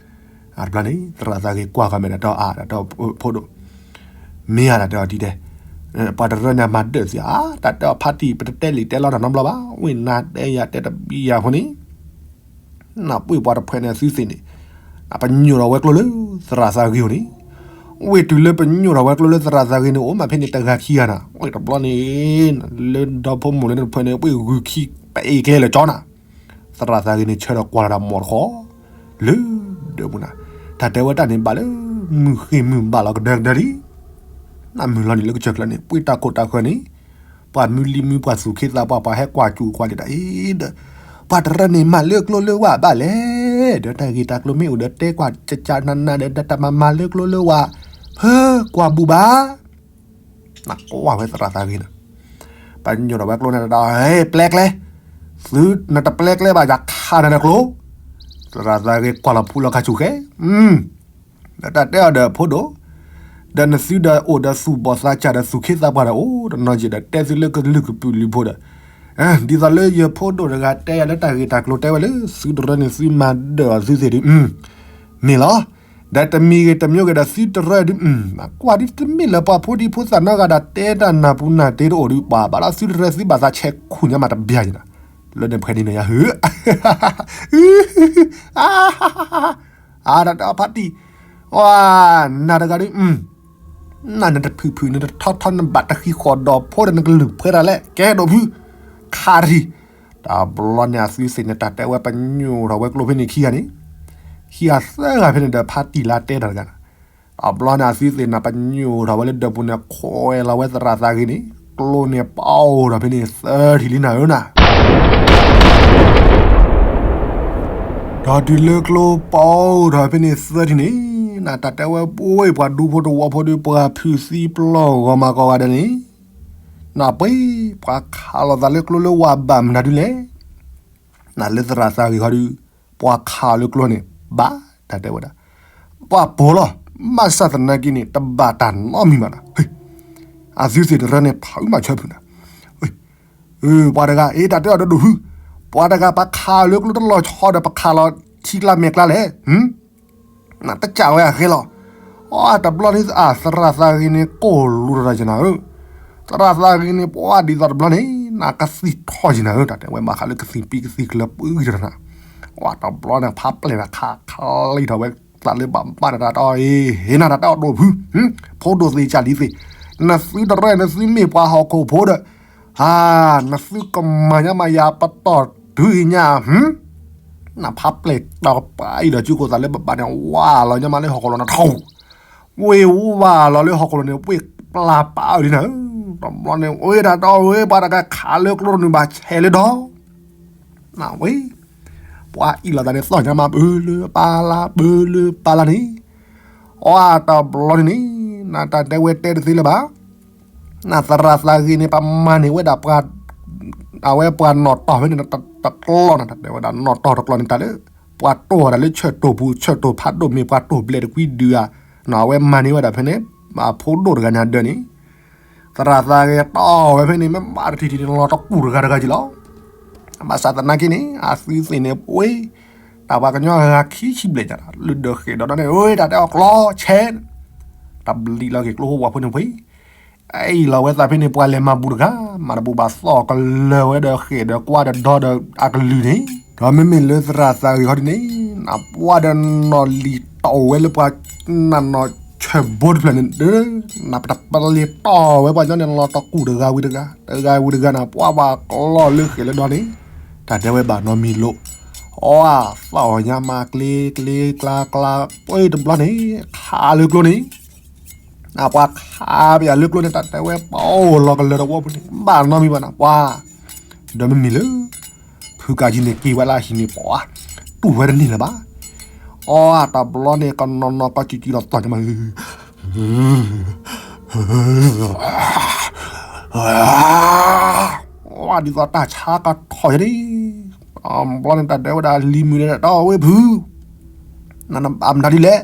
အတဘျီန့ၣ် သရၣ်သးဂ့ၤကွၢ်ဃီမဲာ်ဒီးတဲအီၤ အါ တၢ်တဲအီၤဖိဒိၣ်, မ့ၢ်ဧါ တၢ်တဲအီၤဒ်လဲၣ်, ပှၤတရၢန့ၣ်မၤဒၢးသ့ဧါ, တၢ်တဲအီၤဖါတံၢ် ပတတဲလံာ်တဲလီတၢ်နီတဘျီဘၣ်, ဝ့ၢ်နၤတဲယၤတဲတဘံယၤဖိန့ၣ် နပှ့ၤပှၤတဖှဲးန့ၣ်သုသ့ၣ်န့ၣ်, ပညိၣ်ထီၣ်ဝဲကျိလၢ သရၣ်သးဂ့ၤဧိၤန့ၣ်, ဝ့ၢ်တုၤလၢပညိၣ်ထီၣ်ဝဲကျိလၢသရၣ်သးဂ့ၤန့ၣ် အိၣ်မးဖဲန့ၣ်တဂၤခံဂၤနၤ, ဝ့ၢ်တဘျီန့ၣ် လၢဒီဖိမိၢ်လၢနတဖှဲးန့ၣ် ပှ့ၤဂုာ်ခံပအ့ၣ်ကျဲလၢာ်ကၠီနၤ, သရၣ်သးဂ့ၤန့ၣ် ဆၢထၢၣ်ကွၢ်လီၤတၢ်မိၢ်တခီ လၢဒၢးပူၤနၤ, တၢ်တဲဝဲတၢ်န့ၣ်ဘၣ်လၢ မုၢ်ဃ့ၢ်မုၢ်ဘၣ်လီၤကဒၢကဒၢလံ, နမုၢ်လီၤန့ၣ်လၢကစၢၢ်ကျၢၤန့ၣ် ပှ့ၤတၢ်ခိၣ်တၢ်ဃၢၤန့ၣ် ပှၤမုၢ်လံမုၢ်ပှၤသူၣ်ခ့သးပှၢ် ပှၤဟဲကွၢ်စူၣ်ကွၢ်လံတၢ်အံၤဒီး ပှၤတရၢန့ၣ်မၤလၢကျိလၢဝဲဘၣ်လဲၣ်, ဒီးတၢ်ဂ့ၢ်တၢ်ကျိၤမ့ၢ်အိၣ်ဒီးတဲကွၢ်ကကနနၤဒီး တၢ်မၤမၤလၢကျိလၢဝဲ ဖၢကွၢ်ဘူၣ်ဘၣ် နကွၢ်ဝဲသရၣ်သးဂ့ၤနၤ, ပညိၣ်ထီၣ်ဝဲကျိန့ၣ်ဒီး ဟဲပျဲကျဲ, သုနတပျဲကျဲဘၣ် ယခးနၤဒီးကျိ, သရၣ်သးဂ့ၤကွၢ်လီၤဖူလီၤခါဆူၣ်ဃဲ, ဒီးတၢ်တဲအီၤဒီးဖိဒိၣ်, ဒီးနသုဒီးအိၣ်ဒီးသူၣ်ဘီၣ်သးစၢ်ဒီးသူၣ်ခ့သးပှၢ်ဒီးအိၣ်တနီၤယံာ်ဒီး တဲသုလၢကလုာ်ကပုာ်လုာ်ဖိဒီး, ဒ်သိးလၢယဖိဒိၣ်တဂၤတဲယၤလၢတၢ်ဂ့ၢ်တၢ်ကျိၤတဲဝဲလၢ သုတရၢန့ၣ်သုမၤဒၢးအီၤသုသ့ၣ်ဒုး, မ့ၢ်လီၤ, ဒီးတမံၤဂ့ၤတမံၤဂ့ၤဒီးသုတရၢဒုး, ကွၢ်ဒ်တမ့ၢ်လၢပှၤဖိဒံဖိသၣ်နီတဂၤဒီးတဲတၢ်နၢ်ပူၤနၢ်တ့တအိၣ်ဒုး ပှၤဘၣ်လီၤသုတရၢသုဘၣ်သးဆဲးခူၣ်ညါမးတဘျီယံၤနၤ, လၢန့ၣ်ဖှဲးဒ်န့ၣ်ယၤဟၢ အါ တၢ်တဲအီၤဖါတံၢ်, နၤတဂၤဒုး, နၤနတဖုၣ်ဖုၣ် နတထီထီ နဘၣ်တဃံဃီၣ်ဒီးဖိဒီးနကလုၢ်ဖှဲးတၢ်လဲၣ် ကဲဒိၣ်ဖု, ခးတထံၣ်, တဘျီန့ၣ်အသုသ့ၣ်န့ၣ် တၢ်တဲဝဲပညိၣ်ထီၣ်ဝဲကျိဖဲန့ၣ်ခံဂၤန့ၣ်, ခံဂၤသၢဂၤဖဲန့ၣ်ဒီးဖါတံၢ်လၢတဲတၢ်တဂၤန့ၣ်, တဘျီန့ၣ်အသုသ့ၣ်န့ၣ် ပညိၣ်ထီၣ်ဝဲလၢဒၢးပူၤန့ၣ် ခွဲးလီၤဝဲသရၣ်သးဂ့ၤန့ၣ်, ကျိန့ၣ်ပအိၣ်ထီၣ်ဖဲန့ၣ်သၢထံၣ်လံနၤဧၢနၤ ဒီးတုၤလၢကျိပအိၣ်ထီၣ်ဖဲန့ၣ်သၢထံၣ်န့ၣ်, နတၢ်တဲဝဲပှ့ၤပှၤဒူဖိတဝီဖိဒီး ပှၤဖုၣ်သံပျီၢ်ဂီၤမးကိးဂၤဒဲးန့ၣ်, နပှ့ၤပှၤခးလိာ်သးလၢကျိလၢဝၤဘၣ်မနုၤဒုးလဲၣ်, နလၢသရၣ်သးဂ့ၤခီဒုး, ပှၤခးအီၤလၢကျိန့ၣ် ဘၣ်တၢ်တဲဝဲဒၣ်, ပှၤပိာ်လီၤ, ဘၣ်ဆၣ်သနာ်က့န့ၣ် တဘၣ်တၢ်နီတမံၤဘၣ်နၤ, အသုသ့ၣ်တရၢန့ၣ် ဖးအုမၤဆၢဖုၣ်နၤ ပှၤတဂၤ အ့ တၢ်တဲအီၤဒီးဒိၣ်ဖု, ပှၤတဂၤပခးလၢကျိတလီၤဆီဒီး ပခးလီၤထံကျါမဲာ်ကျါလဲၣ်. နတကးဝဲအဃဲလီၤ. အတဘျီန့ၣ် အသရၣ်သးဂ့ၤန့ၣ် ကိၢ်လူၤတၢ်ယနၤဧၢ, သရၣ်သးဂ့ၤန့ၣ် ပှၤဒ်သိးတဘျီန့ၣ် နကသံၣ်ထီၣ်ယနၤဧၢ, တၢ်တဲဝဲဘၣ်ဃးလၢကသံၣ်ပံကသံၣ်ကျၢၤပှၤတရၢနၤ. အတဘျီန့ၣ် ဖးပျဲၢ်ဒီးခးခလံထီၣ်ဝဲသးလၢဘၣ်ဘၣ်န့ၣ် တၢ်တဲအီၤ အ့ ဟ့ၣ်နၤတၢ်တဲအီၤဒိၣ်ဖု, ဖိဒိၣ်သ့ၣ်ကၢ်လံၤသ့ၣ်, နသုတရၢ နသုမ့ၢ်ပှၤဟီၣ်ခိၣ်ဖိဒီး ဟါ, နသုကမၤညါမၤယၤပတီၢ်တုၤညါ, နဖးပျဲၢ်တီၤပာ်အံၤဒီး ကၠူကိၢ်သးလၢဘၣ်ဘၣ်န့ၣ် ဝါလီၤညါမးလၢဟီၣ်ခိၣ်လီၤနထီၣ်, ဝ့ၢ်ဝါလီၤလၢဟီၣ်ခိၣ်လီၤန့ၣ် ဝ့ၢ်ပျၢ်ပာ်အီၤလံနၤဧၢ, တဘျီန့ၣ် ဝ့ၢ်တၢ်တဲအီၤဝ့ၢ် ပှၤတဂၤခးလၢကျိတနုာ်ဘၣ်ဆဲးလၢဒီး နဝဲ ပှၤအံၣ်လီၤသးန့ၣ် သီၣ်ညါမး ပၢလၢပၢ်လၢ ပၢလၢပၢ်လၢန့ၣ်, အတဘျီန့ၣ်န့ၣ် နတၢ်တဲဝဲတဲတသ့လၢၤဘၣ်. နသရၣ်သးဂ့ၤန့ၣ် ပမၤန့ၢ်ဝဲဒၣ်ပှၤ, အဝဲပှၤနီၣ်တီၢ်ဖဲန့ၣ်တကျီနၤ, တၢ်တဲဝဲဒၣ်နီၣ်တီၢ်တကျီန့ၣ် တၢ်လၢ ပှၤတီၢ်ဝဲဒၣ်လၢဆၢၣ်တီၢ်ပူၤ ဆၢၣ်တီၢ်ဖးဒိၣ်မ့ၢ်ပှၤတီၢ်ဘျဲၣ်တကွံဒုးဧါ, အဝဲမၤန့ၢ်ဝဲဒၣ်ဖဲန့ၣ် အဖိဒိၣ်တဂၤန့ၣ်အဒၢးန့ၣ် သရၣ်သးဂ့ၤတီၢ်ဝဲဖဲန့ၣ် မ့ၢ်ဘၣ်တထံၣ်ထံၣ်န့ၣ် လီၤတကူၣ်တဂၤတဂၤက့ၤလီၤ. ဘၣ်ဆၣ်သနာ်က့န့ၣ် အသုသ့ၣ်န့ၣ် ပှ့ၤ တၢ်ပှၤကညီဂၤခံဆံဘျဲၣ်ညါ လၢဒၢးဃဲၣ်ဒီးဒီးန့ၣ် ဝ့ၢ်တၢ်တဲအီၤကျီဆဲး, တၢ်ဘျံးလီၤက့ၤကျိဖိဝဲဖိန့ၣ်ပှ့ၤ, အအံၣ်လီၤဝဲသးဖဲန့ၣ် ပှၤလဲၤမၤဘူးတဂၤ မၤတဘူးဘၣ်သီၣ်ကလၢၤဝဲဒီးဃဲၣ်ဒီးကွၢ်ဒီးဒီဒီးအကလုၢ်န့ၣ်, ဒီးမ့မ့ၢ်လၢသရၣ်သးဂ့ၤခီဒ်န့ၣ် နပှၢ်ဒီးနီၣ်လံၤတီၢ်ဝဲလၢပှၤ နနီၣ်ဆၢၣ်ဘိတဖျၢၣ်န့ၣ်ဒီး နပတပလ့ၤတီၢ်ဝဲပှၤကညီန့ၣ် လီၤတကူၣ်တဂၤဝံၤတဂၤ တဂၤဝံၤတဂၤန့ၣ် ပှၢ်ဘၣ်ကျီလၢဃဲၣ်လၢဒီန့ၣ်, တၢ်တဲဝဲဘၣ်နီတမံၤလိာ်, အီၣ်သီၣ်ညါမးကျ့ကျ့ကျါကျါ ပှ့ၤတဘျီန့ၣ် ခးလၢကျိန့ၣ် နပှၤခးပယီၤလၢကျိန့ၣ် တၢ်တဲဝဲပအိၣ်လီၤကလၢၤတဝီပူၤန့ၣ် ဘၣ်နီတမံၤဘၣ်နပှၢ်, ဒီးမ့မ့ၢ်လၢ ဖုကးကံန့ၣ်က့ၤဝဲလၢဟံၣ်န့ၣ်ပှၢ်, တူၢ်ဝဲတန့ၢ်လၢၤဘၣ်, အီၣ်တဘျီန့ၣ် ကနီၤနီၤကီကံကံလီၤသီၣ်ညါမး ဒ်သိးတၢ်ဆါကထီၣ်ယၤန့ၣ်, တဘျီန့ၣ် တၢ်တဲဝဲဒၣ်လံၤမုၣ်န့ၣ် တၢ်တဲအီၤဝဲဖု နဘၣ်မတၤဒ်လဲၣ်,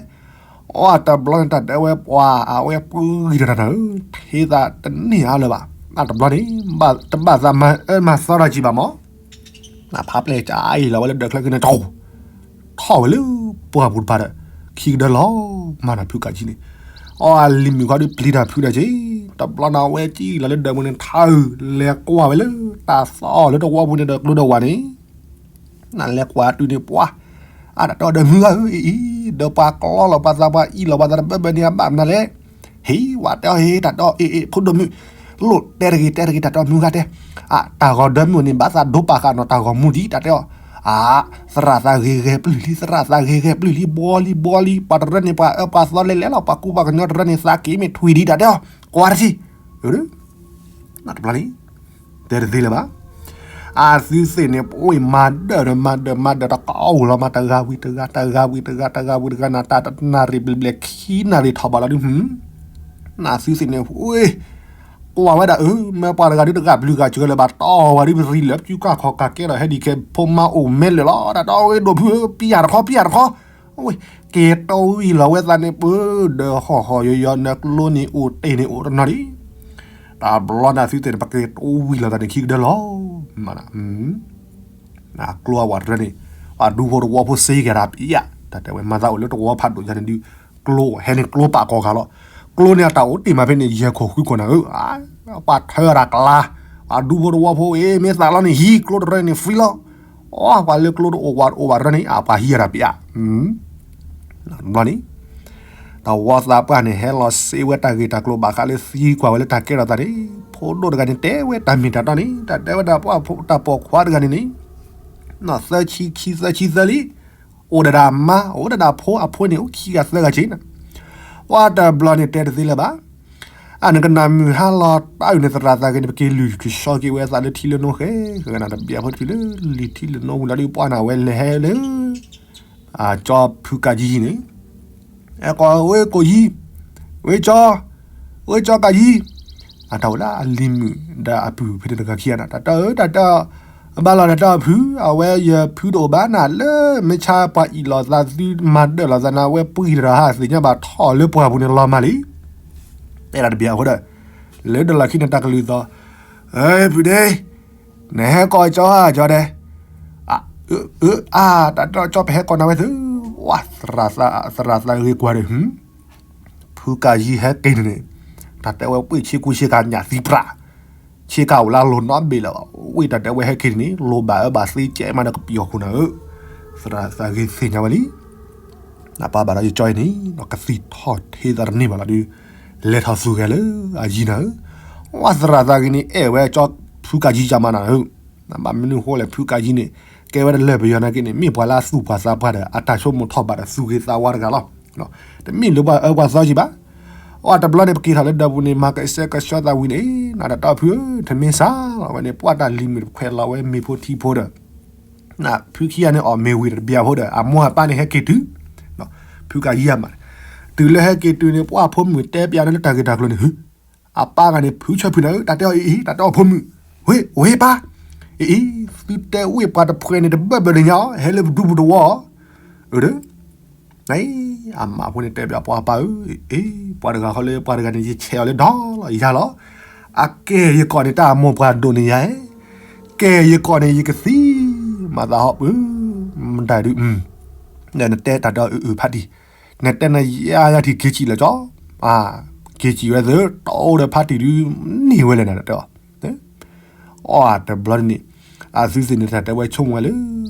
အီၣ်တဘျီန့ၣ် တၢ်တဲဝဲပှၤ အဝဲပှံၤတၢ်တၢ်နၤဧၢ, ထ့သးတန့ၢ်အါလၢၤဘၣ်, အတဘျီန့ၣ် တဘၣ်သးမၤအၢမၤသီတၢ်ကံဘၣ်မး, နဖးပျဲၢ်ကအံၣ်လီၤဝဲလၢဒၢးချၢက့ၤန့ၣ် ထီၣ်ဝဲလၢပှၢ်ပူၤတဖၣ်ဒီး ခံကဒၢလီၤ, မၤနၤဖုကးကံန့ၣ်, အီၣ်လံၤမုၣ်ခီဒုးပျံၤတၢ်ဖုတၢ်က့ၤ, တဘျီန့ၣ် အဝဲကအံၣ်လီၤလၢဒၢးပူၤန့ၣ် ထါအုး လဲၤကွၢ်ဝဲလၢတၢ်သီၣ်လၢတဝီပူၤန့ၣ်ဒီးကျိဒီးဝၤန့ၣ် နလဲၤကွၢ်တုၤန့ၣ်ပှၢ်, အတၢ်တဲအီၤဒီးမုၢ်ဂၤဧၢအံၤအံၤ, ဒီးပှၤကျီလီၤပှၤသးပှၤအံၣ်လီၤပှၤသးတဘၣ်ဘၣ်န့ၣ် အဘၣ်မနုၤလဲၣ်, ဟ့ၣ်ဝဲတဲအီၤဟ့ၣ်တၢ်တဲအီၤအ့ၣ်အ့ၣ်ဖိဒိၣ်မုၣ်, လိၣ်တဲတဂ့ၤတဲတဂ့ၤတၢ်တဲအီၤမုၢ်ဂၤတဲ, အတၢ်ဂီၤဒၢမုၣ်န့ၣ် ဘၣ်သးဒိပာ်ဃာ်နီၢ်တၢ်ဂီၤမူဒံးတၢ်တဲအီၤ, အါ, သရၣ်သးဂ့ၤဂဲၤပျုၢ်လံ သရၣ်သးဂ့ၤဂဲၤပျုၢ်လံ ဘှီလံဘှီလံ ပှၤတရၢန့ၣ် ပှၤအၢပှၤသီလဲၤလဲၤလီၤ ပှၤကူပှၤကညီတရၢန့ၣ် သးက့ၤမ့ၢ်ထွံၣ်ဒံးတၢ်တဲအီၤ, ကွၢ်တထံၣ် တဘျီန့ၣ် တဲတသ့လၢၤဘၣ်. အသုသ့ၣ်န့ၣ် ပအိၣ်မၤဒၢၣ်ဒီးမၤဒၢၣ်မၤဒၢၣ်တကးအိၣ်လီၤမး တဂၤဝံၤတဂၤ တဂၤဝံၤတဂၤ တဂၤဝံၤတဂၤနၤ တၢ်တနၣ်ရံၣ်ဘျဲၣ်ဘျဲၣ်ခံနၣ်ရံၣ်ထီၣ်ဘးလီၤဒုး နသုသ့ၣ်န့ၣ် ကွၢ်ဝဲဒၣ်အၢ မ့ၢ်ပှၤတဂၤဒုးတဂၤပျုၤဂၤစၢၤလၢၤဘၣ် တီၢ်ဝဲဒုးပရံလၢပစုကၢ်ခီၣ်ကၢ်ကဲဒီး ဟဲဒ်ခဲဖိမါအိၣ်မဲလၢာ်လီၤ တၢ်တီဝဲဒိၣ်ဖုဧၢ ပံယၤတခီ ပံယၤတခီ ဝဲ ကဲၤတီဝံၤလီၤဝဲသးန့ၣ် ပၢဒီးဟီၣ်ဟီၣ်ယီၤယီၤ နကျိန့ၣ်အိၣ်တ့ၢ်န့ၣ်အိၣ်တနီၤဒံး တၢ်ဘျီနသုသ့ၣ်န့ၣ် ပကဲၤတီဝံၤလီၤသးန့ၣ် ခံကဒၢလီၤ မး ကျိအဝဲတရၢန့ၣ် ပှၤဒူဖိတဝီဖိစ့ကဲၤတၢ်ပံယၤ တၢ်တဲဝဲမၤသးအိၣ်လၢတဝီဖးဒိၣ်ညါန့ၣ်ဒုး ကျိဟဲန့ၣ်ကျိပာ်ကီၢ်ခါလီၤ ကျိန့ၣ်အတၢ်အိၣ်တ့ၢ်မးဖဲန့ၣ် ယဲၢ်ခိၣ်ဃုခိၣ်နၤဧၢ ပှၤထၢတၢ်ကျါ ပှၤဒူဖိတဝီဖိအ့ၣ် မ့ၢ်သးလီၤန့ၣ် ဟံးကျိတရၢန့ၣ် free လီၤ အီ ပှၤလၢကျိတအိၣ်ဝဲတအိၣ်ဘၣ်တရၢန့ၣ် အပှၤဟံးအတၢ်ပံယၤ ဘျီန့ၣ် တဝီသးပှၢ်န့ၣ် ဟဲလီၤစ့ဝဲတၢ်ဂ့ၢ်တၢ်ကျိၤဘၣ်ဃးလၢသံကွၢ်ဝဲလၢတၢ်ကဲထီၣ်သးန့ၣ် ဖိဒိၣ်တဂၤန့ၣ် တဲဝဲတၢ်မ့ၢ်တၢ်တီန့ၣ် တၢ်တဲဝဲဒၣ်ပှၤတၢ်ပိာ်ခွါတဂၤန့ၣ်န့ၣ် သၢဆံခံသၢဆံသၢလံ အိၣ်ဒၣ်ဒၣ်မါ အိၣ်ဒၣ်ဒၣ်ဖိ အဖိန့ၣ်အိၣ်ခံဂၤသၢဂၤက့ၤန့ၣ် ပှၤတဘျီန့ၣ်တဲတသ့လၢၤဘၣ် အနကနၣ်မုၢ်ဟါလီၤတၢ်အုၣ်န့ၣ်သရၣ်သးဂ့ၤန့ၣ် ပက့ၤလုၢ်ကဆှီက့ၤဝဲသးလၢထံလၢနိဃဲ ကနၣ်တဘျီဖိတဖုလၢလံာ်ထံလၢနိဝံၤလီၤဒုးပှၢ်နၤဝဲလဲၤဟဲလၢ ကၠီဖုကးယံၤန့ၣ် အဲၣ်ကိးဝဲကိးယံၤ ဝဲကၠီ ဝဲကၠီကးယံၤ အတၢ်ဝဲဒၣ်အလံၤမုၣ်ဒီးအပုၢ်ဖဲန့ၣ်တဂၤခံဂၤန့ၣ် တၢ်တဲအၢ တၢ်တဲ ဘၣ်လီၤတၢ်တဲအီၤဖု အဝဲယဖုတအိၣ်ဘၣ်နၤလၢမ့ၢ်ဆါပှၤအံၣ်လိာ်သးသုမၤဒၢၣ်လိာ်သးနၤ အဝဲပှံၤတၢ်ဟးသ့ၣ်ညါဘၣ်ထီၣ်လၢပှၢ်ပူၤန့ၣ်လီၤမၢ်လံ တဲဒၣ်တဘျီအဃိဒီး လၢတလီၢ်ခံန့ၣ်တၢ်ကလုၢ်သီၣ် ဖုဒ့ နဟဲကိးကၠီဧါကၠီဒဲး အၢ အၢ အါ တၢ်တဲအီၤကၠီ ပဟဲကိးနၤဝဲသု, ဝါ သရၣ်သးဂ့ၤကွၢ်ဒီး ဖုကၤယံဟဲက့ၤန့ၣ်န့ၣ်, တၢ်တဲဝဲပှ့ၢ်ဆ့ကူဆ့ကၤညၣ်သံပြး, ဆ့ကၤအိၣ်လၢအလိၤနီတဘ့ၣ်လၢၤဘၣ်, ဝ့ၢ်တၢ်တဲဝဲဟဲက့ၤန့ၣ်န့ၣ် လိၤဘၣ်အၢဘၣ်သ့ကဲမးဒီးကပံာ်အီၤခိၣ်နၤဧၢ, သရၣ်သးဂ့ၤသ့ၣ်ညါဝဲလံ နပၢ်ဘၣ်ဒီးယကၠီအံၤန့ၣ် ကသံၣ်ထီၣ်ထ့သးတန့ၢ်ဘၣ်လီၤဒုး, လဲၤထီၣ်သူၣ်ဂဲၤလၢအယံၤနၤဧၢ, ဝါသရၣ်သးဂ့ၤန့ၣ် အဲၣ်ဝဲကၠီဖုကၤယံယၤမးနၤဧၢ, ဘၣ်မနုၤဃိလဲၣ် ဖုကၤယံန့ၣ် ကဲဝဲတလၢပယီၤနာ်က့န့ၣ် မ့ၢ်ပှၤလၢအသူၣ်ပှၢ်သးပှၢ်ဒီး အတၢ်ဆိကမိၣ်ထီၣ်ဘၣ်ဒီးသူၣ်ဂ့ၤသးဝါတဂၤလီၤ. တမ့ၢ်လၢပှၤအၢပှၤသီကံဘၣ်. အတဘျီန့ၣ် ပက့ၤထီၣ်လၢဒၢးပူၤန့ၣ် မၤကဆှဲကဆှီသးဝံၤန့ၣ် နတၢ်တီဖုဧၢ တမ့ၢ်စးလီၤဝဲန့ၣ် ပှၤတၢ်လံၤမုၣ်တခွဲးလီၤဝဲမ့ၤဖိထံဖိဒီး ဖုခံဂၤန့ၣ်အီၣ်မ့ၤဝံၤတဘျီဖိဒီး အမိၢ်အပၢ်န့ၣ်ဟဲက့ၤတုၤ, ဖုကၤယံမး, တုၤလၢဟဲက့ၤတုၤန့ၣ် ပှၤဖိမုၣ်တဲပျးန့ၣ်လၢတၢ်ဂ့ၢ်တၢ်ကျိၤန့ၣ် အပၢ်ဂၤန့ၣ် ဖုဆၢဖုနၤဧၢ တၢ်တဲအီၤအံၤအံၤ တၢ်တဲအီၤဖိမုၣ်, ဝ့ၢ် ဝ့ၢ်ပၢ်, အံၤအံၤ သုတဲဝ့ၢ်ပှၤတဖှဲးန့ၣ် တဘၢၣ်ဘၢၣ်န့ၣ်ညါအီၤ ဟဲလၢပဒူပူၤတဝီအီၤ, အၢ အမါဖိန့ၣ်တဲဘၣ်ပှၤပၢ်ဧၢ, အ့ ပှၤတဂၤဃီလၢပှၤတဂၤန့ၣ် ယဆဲးအီၤလၢဒီလီၤယၤလီၤ, အကဲယကိးန့ၣ် တၢ်အမိၢ်ပှၢ်ဒိၣ်န့ၢ်ယၤ, ကဲယကိးန့ၣ် ယကသံ, မၤသးဟီၣ်ပုၢ်, မတၤဒုး, နတဲတၢ်ဒီးအုးအုးဖးတံၢ်, နတဲနယါယါထံၣ်က့ၤစံၣ်လၢကၠီ, က့ၤစံၣ်ဝဲသ့ၣ် တအိၣ်ဒီးဖးတံၢ်ဒုး, န့ၢ်ဝဲလဲၣ်နတဲအီၤ အီၣ်တဘျီန့ၣ်, အသုသ့ၣ်န့ၣ် တၢ်တဲဝဲဆိကမိၣ်ဝဲလၢ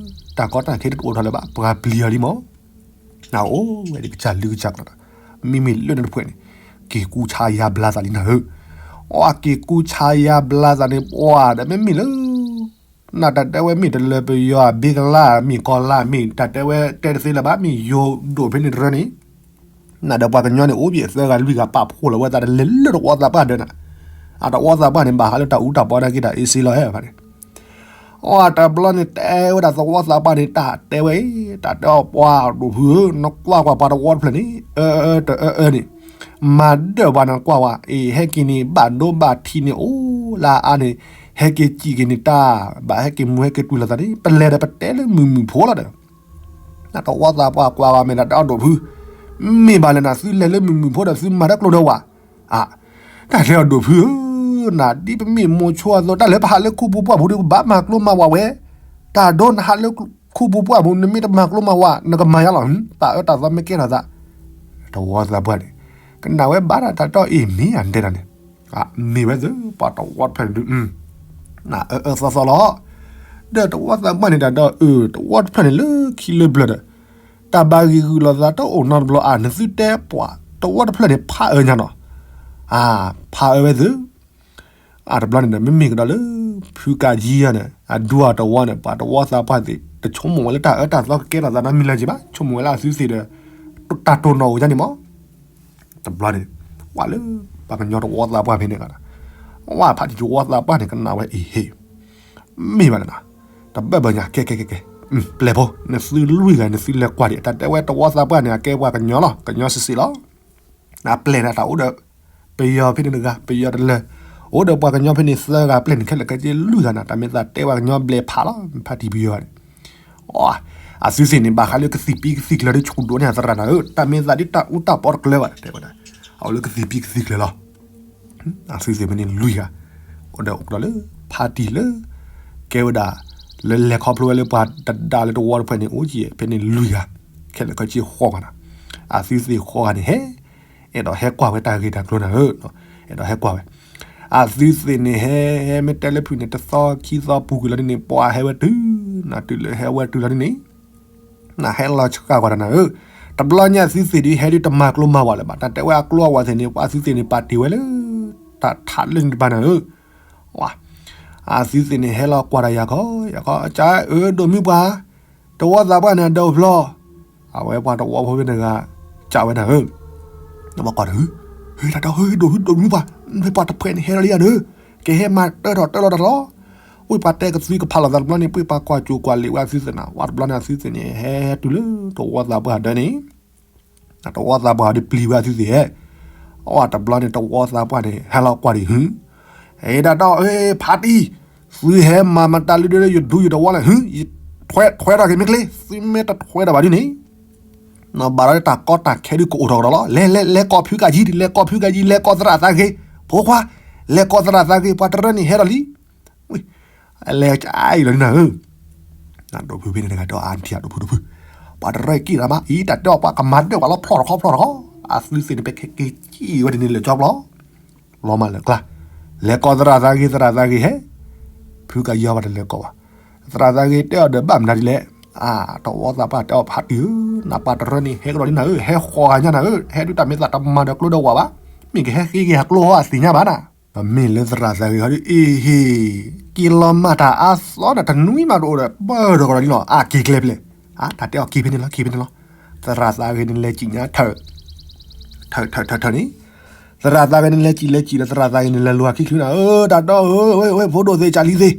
တၢ်ကီတၢ်ခဲတအိၣ်ထီၣ်လၢၤဘၣ် ပှၤပျံၤအီၤလံမး, နအိၣ်ဝဲဒၣ်ကစၢ်လုၢ်ကစၢ်ကျါ, မ့မ့ၢ်လၢနတဖှဲးန့ၣ်, က့ၤကူဆါယါဘျါသးလံနၤဧၢ, အီၣ်က့ၤကူဆါယါဘျါသးန့ၣ် ပှၤဒီးမ့မ့ၢ်လၢ နတၢ်တဲဝဲမ့ၢ်တလၢပယီၤအဘ့ကလါ မ့ၢ်ကီၤလါ မ့ၢ်တၢ်တဲဝဲတဲတသ့လၢၤဘၣ် မ့ၢ်ယိၤဒိၣ်ဖဲန့ၣ်တရၢန့ၣ် နဒီးပှၤကညီန့ၣ် အိၣ်ဘၣ်သၢဂၤလွံၢ်ဂၤ ပာ်ဖှိၣ်လီၤဝဲသးတလဲၤလၢတဝီသးပှၢ်ဒၢးနၤ, အတဝီသးပှၢ်န့ၣ် ဘၣ်ဃးလၢတၢ်အူတၢ်ပီနာ်က့တၢ်အ့စ့လီၤဟဲဖးန့ၣ်, အီၣ်တဘျီန့ၣ် တဲဝဲဒၣ်တဝီသးပှၢ်န့ၣ် တၢ်တဲဝဲအံၤ တၢ်တဲအီၤပှၤဒိၣ်ဖုဧၢ နကွၢ်ကွၢ်ပှၤတဝီတဖျၢၣ်န့ၣ် အၢအၢတအၢအၢန့ၣ်, မၤဒၢၣ်ပှၤနကွၢ်ဝဲ အ့ၣ် ဟဲက့ၤန့ၣ် ဘၣ်ဒိဘၣ်ထံးန့ၣ်အိၣ်လၢအါန့ၣ်, ဟဲက့ၤစံၣ်က့ၤန့ၣ်တၢ်, ဘၣ်ဟဲက့ၤမူဟဲက့ၤတွံၢ်လိာ်သးန့ၣ် ပလဲၤဒီးပတဲလၢမုၢ်မုၢ်ဖိလီၤဒီး နတဝီသးပှၢ်ကွၢ်ဝဲမ့ၢ်ဒၣ်တၢ်အီၣ်ဒိၣ်ဖု, မ့ၢ်ဘၣ်လဲၣ်နၤ သုလဲၤလၢမုၢ်မုၢ်ဖိဒီးသုမၤတၢ်ကျိၤဒီးဝဲ, အါ, တၢ်တဲအီၤဒိၣ်ဖုဧၢ, နဒ်ပမ့ၢ်မိၤဆိအသိး တၢ်လၢပဟးလၢခူပူၤပှၢ်ပူၤဒီး ပဘၣ်မၤကျိၤမၤဝးဝဲ, တၢ်ဒိနဟးလၢခူပူၤပှၢ်ပူၤ နမ့ၢ်တမၤကျိၤမၤဝး နကမၤယါလီၤ, တၢ်အၢတၢ်သီမ့ၢ်ကဲထီၣ်သး, တဝီသးပှၢ်န့ၣ်, ကနၣ်ဝဲဘၣ်ဒၣ်တၢ်တီအံၤမ့ၢ်အတဲဒၣ်န့ၣ်, မ့ၢ်ဝဲသ့ၣ်ပှၤတဝီတဖျၢၣ်န့ၣ်ဒုး နအၢအၢသီသီလီၤ, ဒီးတဝီသးပှၢ်န့ၣ်တၢ်ဒီးအၢ တဝီတဖျၢၣ်န့ၣ်လၢခံလၢပျၢၤဒီး, တၢ်ဘၣ်ဂံၢ်ဂုာ်လိာ်သးတအိၣ်နီတဘျီအါ နသုတဲပှၤတဝီတဖျၢၣ်န့ၣ် ဖးအၢညါနီၤ, အါ, ဖးအၢဝဲသ့ၣ်, အတဘျီန့ၣ်ဒီး မ့မ့ၢ်ကဒီးလၢ ဖုကၤယံယၤန့ၣ် အဒူအတဝီန့ၣ် ပှၤတဝီသးပှၢ်သ့ၣ် တဆိကမိၣ်ဝဲလၢတၢ်အၢတၢ်သီကကဲထီၣ်သးနီတမံၤလၢၤက့ဘၣ် ဆိကမိၣ်ဝဲလၢအသုသ့ၣ်ဒီး တၢ်တိၢ်နီၣ်အိၣ်ယါန့ၣ်မး တဘျီန့ၣ် ကွၢ်လၢ ပှၤကညီတဝီသးပှၢ်ဖဲန့ၣ်ဂၤဒီး ဝဲဖးထံၣ်တဝီသးပှၢ်န့ၣ် ကနၣ်ဝဲအံၤဟ့ၣ် မ့ၢ်ဘၣ်လၢနၤ တဘၢၣ်ဘၢၣ်ညါ ကဲကဲကဲကဲ ပျဲၢ်ဖိ နသုလွံၢ်ဂၤ နသုလဲၤကွၢ်ဒံး တၢ်တဲဝဲတဝီသးပှၢ်န့ၣ် အကဲပှၤကညီလီၤ ကညီစံးစ့းလီၤ အပျဲၢ်န့ၣ် တၢ်အိၣ်ဒီး ပယီၤဖဲန့ၣ်တဂၤ ပယီၤတလၢာ် အိၣ်ဒီးပှၤကညီဖဲန့ၣ်သၢဂၤ ပျဲၢ်န့ၣ် ခဲလၢာ်ခဲဆ့လွံၢ်ဂၤန့ၣ် တၢ်မ့ၢ်သးတဲပှၤကညီဘျဲၣ်ဖးလီၤ ဖးထံၣ်ပယီၤန့ၣ် အသုသ့ၣ်န့ၣ် ဘၣ်ဃးလၢကသံၣ်ပံကသံၣ်ကျၢၤဒီး ဆူၣ်ဒိၣ်န့ၢ်အသရၣ်နၤဧၢ တၢ်မ့ၢ်သးဒ်တၢ်အူတၢ်ပီတကျၢၤဘၣ် တဲဝဲဒၣ် အအိၣ်လၢကသံၣ်ပံကသံၣ်ကျၢၤလီၤ အသုသ့ၣ်ဖဲန့ၣ်လွံၢ်ဂၤ အိၣ်ဒီးအိၣ်ဒီးလၢ ဖးတံၢ်လၢ ကဲဝဲဒၣ် လၢလဲၤခီဖျိဝဲလၢပှၤတဒါလၢတဝီတဖျၢၣ်န့ၣ် အိၣ်ကံဖဲန့ၣ်လွံၢ်ဂၤ ခဲလၢာ်ခဲဆ့ဃိးဂၤန့ၣ် အသုသ့ၣ်ဃိးဂၤန့ၣ်ဟဲ အဲၣ်ဒိးဟဲကွၢ်ဝဲတၢ်ဂ့ၢ်တၢ်ကျိၤနၤဧၢ အဲၣ်ဒိးဟဲကွၢ်ဝဲ အသုသ့ၣ်န့ၣ်ဟဲ ဟဲမ့ၢ်တဲလၢဖုၣ်န့ၣ် တသီခံသီပူၤကွံာ်လီၤဒ်န့ၣ် ပှၤဟဲဝဲတုၤ နတုၤလၢဟဲဝဲတုၤလီၤဒ်န့ၣ် နဟဲလီၤဆှၢကွၢ်တၢ်နၤဧၢ, တဘျီညါသုသ့ၣ်ဒ်ဟဲဒ်တမၤကျိၤမၤဝးလၢၤဘၣ်, တၢ်တဲဝဲအကျိၤအဝးသ့ၣ်န့ၣ် ပှၤသုသ့ၣ်န့ၣ် ပာ်တ့ၢ်ဝဲလၢ တၢ်ထးလၢန့ၣ်တဖၣ်နၤဧၢ, အသုသ့ၣ်န့ၣ် ဟဲလီၤကွၢ်တၢ်ယၤခီ ယၤခီ ကၢ်ဧၢ ဒိၣ်မုၢ်ပှၢ်, တဝီသးပှၢ်န့ၣ် အဒၢးအိၣ်ဖျီ, အဝဲပှၤတဝီဖိဖဲန့ၣ်ဂၤ ကၢ်ဝဲနၤဧၢ, နဘၣ်ကွၢ်တၢ် ဟ့ၣ် တၢ်ဒီး ဟ့ၣ် ဒိၣ်မုၢ် ဒိၣ်မုၢ်ပှၢ်, မ့ၢ်ပှၤတဖှဲးန့ၣ် ဟဲလီၤလံယၤနၤဧၢ, ကဟဲမၤတၢထီၣ်တၢလီၤတၢ်လီၤ ဝ့ၢ်ပှၤတဲကသွံကဖးလိာ်သးတဘျီန့ၣ် ပှ့ၤပှၤကွၢ်စိကွၢ်လံာ်ဝဲအသုသ့ၣ်နၤ, ဝဲတဘျီန့ၣ် အသုသ့ၣ်န့ၣ် ဟဲတုၤလၢတဝီသးပှၢ်ဒၢန့ၣ်, တဝီသးပှၢ်ဒုးပျံၤဝဲအသုသ့ၣ်, အဝဲတဘျီန့ၣ် တဝီသးပှၢ်န့ၣ် ဟဲလီၤကွၢ်ဒံးဟု, ဟ့ၣ်ဒၣ်ဒီး ဖးတံၢ်, သုဟဲမၤမတၤလၢဒၢလၢယဒူယတဝီလဲၣ်ဟု, ထွဲထွဲထီၣ်က့ၤမ့ၢ်ကျ့, သုမ့ၢ်တထွဲထီၣ်ဘၣ်ဒ်န့ၣ် ဘၣ်ဒီးတၢ်ကီတၢ်ခဲဒုးကအိၣ်ထီၣ်ကဒီးလီၤ, လဲၤလဲၤလဲၤကိးဖုကၤယံၤ, လဲၤကိးဖုကၤယံၤ, လဲၤကိးသရၣ်သးဂ့ၤ, ဖိခွါ, လဲၤကိးသရၣ်သးဂ့ၤ, ပှၤတရၢန့ၣ်ဟဲဒီးလံ, လဲၤကအါအံၤလီၤနၤဧၢ, ဒိၣ်ဖုဖဲန့ၣ်တဂၤဒီး အါထံၣ်ဒိၣ်ဖုဒိၣ်ဖု, ပှၤတရၢက့ၤတၢ်မး အံၤတၢ်တဲအီၤ ပှၤကမၤဒၢၣ်ပှၤလီၤဖျီၣ်တခီဖျီၣ်တခီ, အသုသ့ၣ်န့ၣ် ပကက့ၤကံၣ်ဝဲဒ်န့ၣ်လၢာ်ကၠီပျီ, လီၤမၢ်လၢာ်ကျါ, လဲၤကိးသရၣ်သးဂ့ၤ သရၣ်သးဂ့ၤဟဲ, ဖုကယီၤပှၤတလဲၤကိးဘၣ်, သရၣ်သးဂ့ၤတဲအီၤဒီးဘၣ်မနုၤဒ်လဲၣ်, တဝီသးပှၢ်တဲအီၤဖးတံၢ်ဧၢ, နပှၤတရၢန့ၣ် ဟဲကဒီးဒ်နၤဧၢ, ဟဲဃီၤဂၤညါနၤဧၢ, ဟဲဒုးတၢ်မ့ၢ်သးတမၤဒီးကျိဒီးဝၢ်ဘၣ်, မ့ၢ်ကဟဲဃ့က့ၤဟးကျိဟီအသ့ၣ်ညါဘၣ်နၤ, မ့မ့ၢ်လၢသရၣ်သးဂ့ၤဟီဒ်အ့ဟ့ၣ်, က့ၤလီၤမၢ်တၢ်အါသီနၤ တနွံမးတအိၣ်ဒီး ပၢၢ်ဒီးကဒီးဒ်လီၤ အက့ၤကျဲဖျဲၣ်, တၢ်တဲအီၤက့ၤဖဲန့ၣ်လီၤ က့ၤဖဲန့ၣ်လီၤ, သရၣ်သးဂ့ၤန့ၣ်လဲၤစံၣ်ညါထၢၣ် ထၢၣ်ထၢၣ်ထၢၣ်ထၢၣ်န့ၣ်, သရၣ်သးဂ့ၤန့ၣ်လဲၤစံၣ်လဲၤစံၣ်ဒီး သရၣ်သးဂ့ၤန့ၣ်လဲၤလူၤဟးခံချုးနၤ, တၢ်ဒီးဧၢ, ဖိဒိၣ်သ့ၣ် ကၢ်လံသ့ၣ်,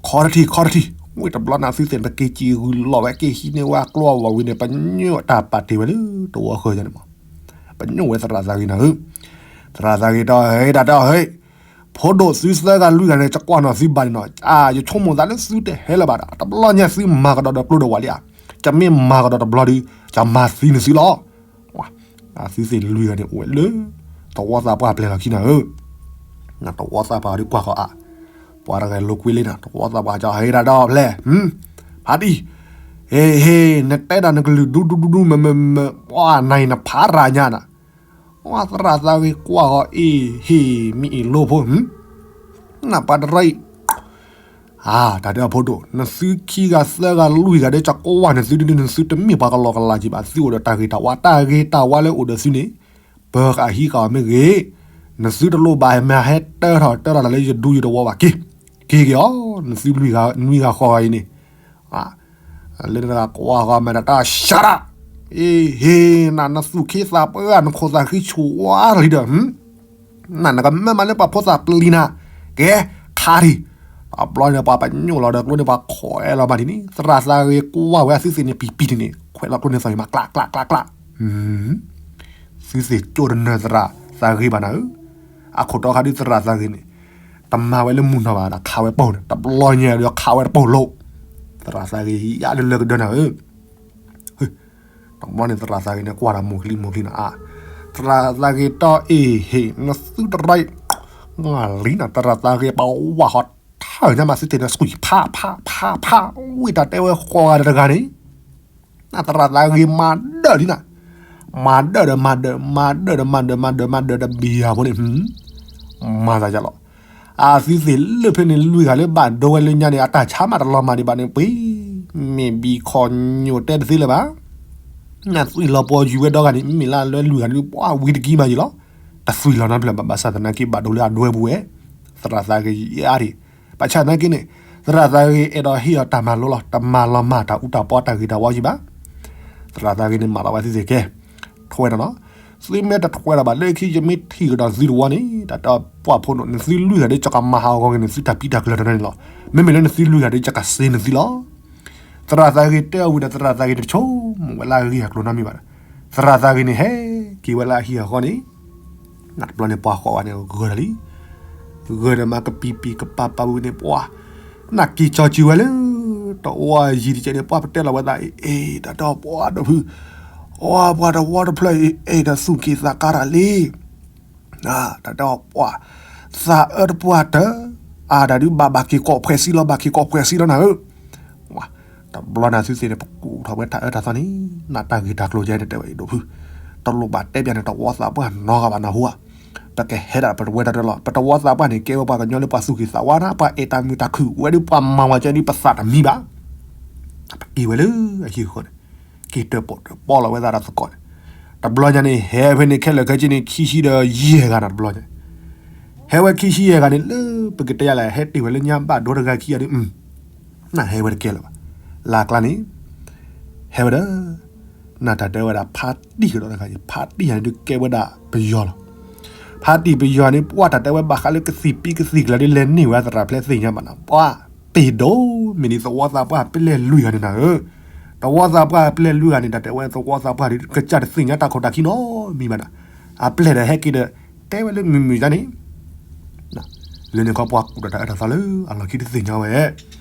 ခီတထံၣ်ခီတထံၣ်, ဝဲတဘျီနၤသုသ့ၣ်န့ၣ် ပက့ၤစံၣ်ဂုာ်လီၤဝဲက့ၤဟံးန့ၢ်ဝဲကျိဝဲဝံၤန့ၣ် ပညိၣ်တၢ်ပာ်တ့ၢ်ဝဲလၢတဝီဃၢၤန့ၣ်မး, ပညိၣ်ဝဲသရၣ်သးဂ့ၤနၤဧၢ, သရၣ်သးဂ့ၤဒီး ဟဲတၢ်ဒီးဟဲ ဖိဒိၣ်သုသၢဂၤလွံၢ်ဂၤန့ၣ် ကကွၢ်နီၣ်သုဘၣ်န့ၣ်နီၤ, ယဆိကမိၣ်သးလၢသုတဟဲလၢၤဘၣ်ဒီး တဘျီညါသုမၤကဒီးဒီးကျိဒီးဝၢ်လံဧါ, ယမ့ၢ်မၤကဒီးတဘျီဒီး ယမၤသံန့ၢ်သုလီၤ, သုသ့ၣ်လွံၢ်ဂၤန့ၣ်အိၣ်ဝဲလၢ တဝီသးပှၢ်ပျဲၢ်လီၤခံနၤဧၢ, တဝီသးပှၢ်ဒီးကွၢ်ဃီအါ, ပှၤတဂၤလိာ်ကွံာ်လံနၤ တဝီသးပှၢ်ကဟဲတၢ်ဒီးဖျဲၣ်, ဖးတံၢ်, ဟ့ၣ်ဟ့ၣ် နတဲဒၣ်နကလုၢ်ဒူဒူဒူဒူမၢမၢမၢ, ပှၤနၤအံၤနဖးရၤညါနၤ သရၣ်သးဂ့ၤကွၢ်ဃီအ့ၣ် ဟ့ၣ် မ့ၢ်အ့ၣ်လိဖိ, နပှၤတရၢအံၤ, တၢ်တဲအီၤဖိဒိၣ် နသုခံဂၤသၢဂၤလွံၢ်ဂၤဒီး ကကွၢ်န့ၢ်သုဒ်န့ၣ် နသုတမ့ၢ်ပှၤကလီကလီက့ၤဘၣ်, သုအိၣ်ဒီးတၢ်ဂ့ၤတၢ်ဝါ, တၢ်ဂ့ၤတၢ်ဝါလၢအိၣ်ဒီးသုန့ၣ်, ပၢၤဃာ်ဟံးဃာ်အီၤမ့ၢ်ဂ့ၤ, နသုတလိၣ်ဘၣ်မ့ၢ်ဟဲတၢထီၣ်တၢထီၣ်တၢ်လၢယဒူယတဝီဘၣ်က့ၤ, က့ၤက့ၤအီၤ, နသုလွံၢ်ဂၤဃီဂၤအံၤန့ၣ် လၢနတဂၤကွၢ်ဃီမၤတၢ် တၢ်ရှးတၢ်, အ့ၣ် ဟ့ၣ် နၤ နသူၣ်ခ့သးပှၢ် နခိၣ်သးဃံဆူၣ်ဝါလံဒီး, နၤ နကမၢမၤလၢပှၤဖိသၣ်ပျံၤနၤ, ကဲ, ခါထံၣ်, တဘျီန့ၣ် ပှၤပညိၣ်လီၤဒီးကျိန့ၣ် ပှၤခိးအဲၣ်လီၤမးဒ်န့ၣ် သရၣ်သးဂ့ၤကွၢ်ဝဲသုသ့ၣ်န့ၣ် ပံၤပံၤန့ၣ်န့ၣ် ခွဲးလီၤကျိန့ၣ်သီၣ်အံၤမး ကျးကျးကျးကျး သုသ့ၣ်ကၠိတနၢၤသရၣ်သးဂ့ၤဘၣ်နၤဧၢ, အခိၣ်တီခါဒုးသရၣ်သးဂ့ၤန့ၣ်, တမၤဝဲလၢမုၢ်နီၢ်ဘၣ်ဒီးခးဝဲပိာ်န့ၣ် တဘျီညါဒီးခးဝဲတပိာ်လိာ်, သရၣ်သးဂ့ၤယါလၢလၢကဒၢနၤဧၢ, တဘျီန့ၣ်သရၣ်သးဂ့ၤန့ၣ် ကွၢ်ဒီးမိၢ်ချံမိၢ်ချံနၤအါ, သရၣ်သးဂ့ၤတီအ့ၣ်ဟ့ၣ် နသုတရၢအံၤ, လံနၤ သရၣ်သးဂ့ၤပှၤဝၢ်ဃီထၢၣ်ညါမးသုသ့ၣ်န့ၣ် စကွံာ် ဖးဖးဖးဖး, ဝံၣ်တၢ်တဲဝဲဃီဂၤဒီးတဂၤန့ၣ် နသရၣ်သးဂ့ၤမၤဒၢၣ်လံနၤ, မၤဒၢၣ်ဒီးမၤဒၢၣ် မၤဒၢၣ်ဒီးမၤဒၢၣ် မၤဒၢၣ်ဒီးမၤဒၢၣ်တဘံယၤဖိန့ၣ်, မၤသးယလီၤ, အသုသ့ၣ်လၢဖဲန့ၣ်လွံၢ်ဂၤလၢဘၣ်ဒိဝဲလၢညါန့ၣ် အတၢ်ဆါမးတလီၤမၢ်ဒံးဘၣ်န့ၣ် ပှ့ၤ, မ့ၢ်ဘံခီညိၣ်တဲတသ့လၢၤဘၣ်, နသွံၣ်လီၤပှီၤယုၤဝဲဒီဂၤန့ၣ် မ့ၢ်လၢလၢလွံၢ်ဂၤန့ၣ် ပှၤဝံတကံမးယံၤလီၤ, တသွံၣ်လီၤနီတဖျၢၣ်ဘၣ် ဘၣ်ဆၣ်သနာ်က့ဘၣ်ဒိလၢအဒွဲပူၤဝဲ, သရၣ်သးဂ့ၤယါဒၣ် ဘၣ်ဆၣ်သနာ်က့န့ၣ်, သရၣ်သးဂ့ၤအဲၣ်ဒိးဟ့ၣ်အီၤတၢ်မၤလိလီၤ, တမၤလီၤမၢ်တၢ်အူတၢ်ပီတၢ်ဂ့ၤတၢ်ဝါယံၤဘၣ်, သရၣ်သးဂ့ၤန့ၣ် မၤလီၤဝဲသုသ့ၣ်ကဲ, ထွဲဒီးနီၤ, သုမ့ၢ်တထွဲဒီးဘၣ်လၢခံယမ့ၢ်ထံၣ်ကဒီးသုတဝီန့ၣ် တၢ်တဲပှၢ်ဖိဒိၣ် နသုလွံၢ်ဂၤဒီးယကမၤဟးဂီၤက့ၤန့ၣ် သုတၢ်ပံးတၢ်ကျၢၤတနီၤန့ၣ်လီၤ, မ့မ့ၢ်လၢနသုလွံၢ်ဂၤဒီးယကစ့နသုလီၤ သရၣ်သးဂ့ၤတဲအီၤဝံၤဒီး သရၣ်သးဂ့ၤတဆိကမိၣ်ဝဲလၢအဂ့ၢ်အကျိၤနီတမံၤဘၣ်ဒီး, သရၣ်သးဂ့ၤန့ၣ်ဟဲက့ၤဝဲလၢအဟံၣ်အဃီန့ၣ်, နတဘျီန့ၣ်ပှၤဃီဝဲန့ၣ်ဂၢၢ်ဒီးလံ, ဂၢၢ်ဒီးမးကပံၤပံၤကပၤပၤဝံၤန့ၣ် ပှၤ, နၢ်က့ၤကၠီၤစုၤဝဲလၢ, တဝီယံၤတကဲန့ၣ် ပှၤပတဲလီၤဝဲသးအံၤ အ့ၣ် တၢ်တဲအီၤပှၤဒီးဖု, အီပှၤတဝီတဖျၢၣ်အံၤ အဲၣ်ဒိးသူၣ်က့ၤသးကါတၢ်လံ တၢ်တဲအီၤပှၤ, သးအၢတပှၢ်တၢၢ်, အါတၢ်ဒုးဘၣ်ဘၣ်က့ၤကိးဖှဲးစံလီၤ ဘၣ်က့ၤကိးဖှဲးစံလီၤနၤဧၢ, တဘျီနၤသုသ့ၣ်န့ၣ် ပကူၣ်ထီၣ်ဝဲတၢ်အၢတၢ်သီန့ၣ်, နတၢ်ဂ့ၤတၢ်ကျိၤယဲန့ၣ်တဲဝဲအံၤဒိၣ်ဖု, တလိၣ်ဘၣ်တဲပျးန့ၣ် တဝီသးပှၢ်နီတဂၤဘၣ်နၢ်ဟူဧါ, ပကဟဲဒၣ်ပတဝဲတၢ်တလီၤ ပတဝီသးပှၢ်န့ၣ် ကဲဝဲပှၤကညီလၢပှၤသူၣ်က့ၤသးဝါနၤ ပှၤအဲၣ်တၢ်မုာ်တၢ်ခုၣ်ဝဲဒုး ပှၤမၤဝဲကဲဒုးပသးတမံဘၣ် ပက့ၤဝဲလၢအဟံၣ်အဃီန့ၣ်, က့ၤတၢၣ်ပီၣ်တၢၣ်ပီလီၤဝဲသးဒီးသကိးန့ၣ်, တဘျီညါန့ၣ် ဟဲဖဲန့ၣ်ခဲလၢာ်ခဲဆ့န့ၣ် ခံဆံဒီးယဲၢ်ဂၤနၤတဘျီညါ, ဟဲဝဲခံဆံယဲၢ်ဂၤန့ၣ် လၢပကတဲယၤလဲၣ် ဟဲတ့ၢ်ဝဲလၢညါဘၣ်ဒိတဂၤခံဂၤဒီး နဟဲဝဲတကဲလၢၤဘၣ်, လၢကျါန့ၣ်, ဟဲဝဲဒီး, နတၢ်တဲဝဲဒၣ်ဖါတံၢ်ကဒီးတဂၤန့ၣ် ဖါတံၢ်ယၤန့ၣ်ဒုးကဲဝဲဒၣ်ပယီၤလီၤ, ဖါတံၢ်ပယီၤန့ၣ် ပှၤတၢ်တဲဝဲဘၣ်ဃးလၢကသံၣ်ပံကသံၣ်ကျါဒုးလဲၤန့ၢ်ဝဲသရၣ်ဖျဲးသ့ၣ်ညါဘၣ်နၤ ပှၤ, ပ့ၤဒိၣ်မ့ၢ်ဒ်သဝီသးပှၢ်ပျဲၢ်လွံၢ်ဂၤန့ၣ်နၤဧၢ, သဝီသးပှၢ်ပျဲၢ်လွံၢ်ဂၤန့ၣ် တၢ်တဲဝဲသဝီသးပှၢ်ဒုးကစၢ်တသ့ၣ်ညါတၢ်ခိၣ်တၢ်ခံနီတမံၤဘၣ်နၤ, အပျဲၢ်ဒီးဟဲက့ၤဒီး, တဲဝဲလၢမုၢ်မုၢ်တၢ်န့ၣ် လၢန့ၣ်ခီပှၤကူၣ်ဒီးတၢ်အၢတၢ်သီလၢအလီၢ်ခံတသ့ၣ်ညါဝဲ,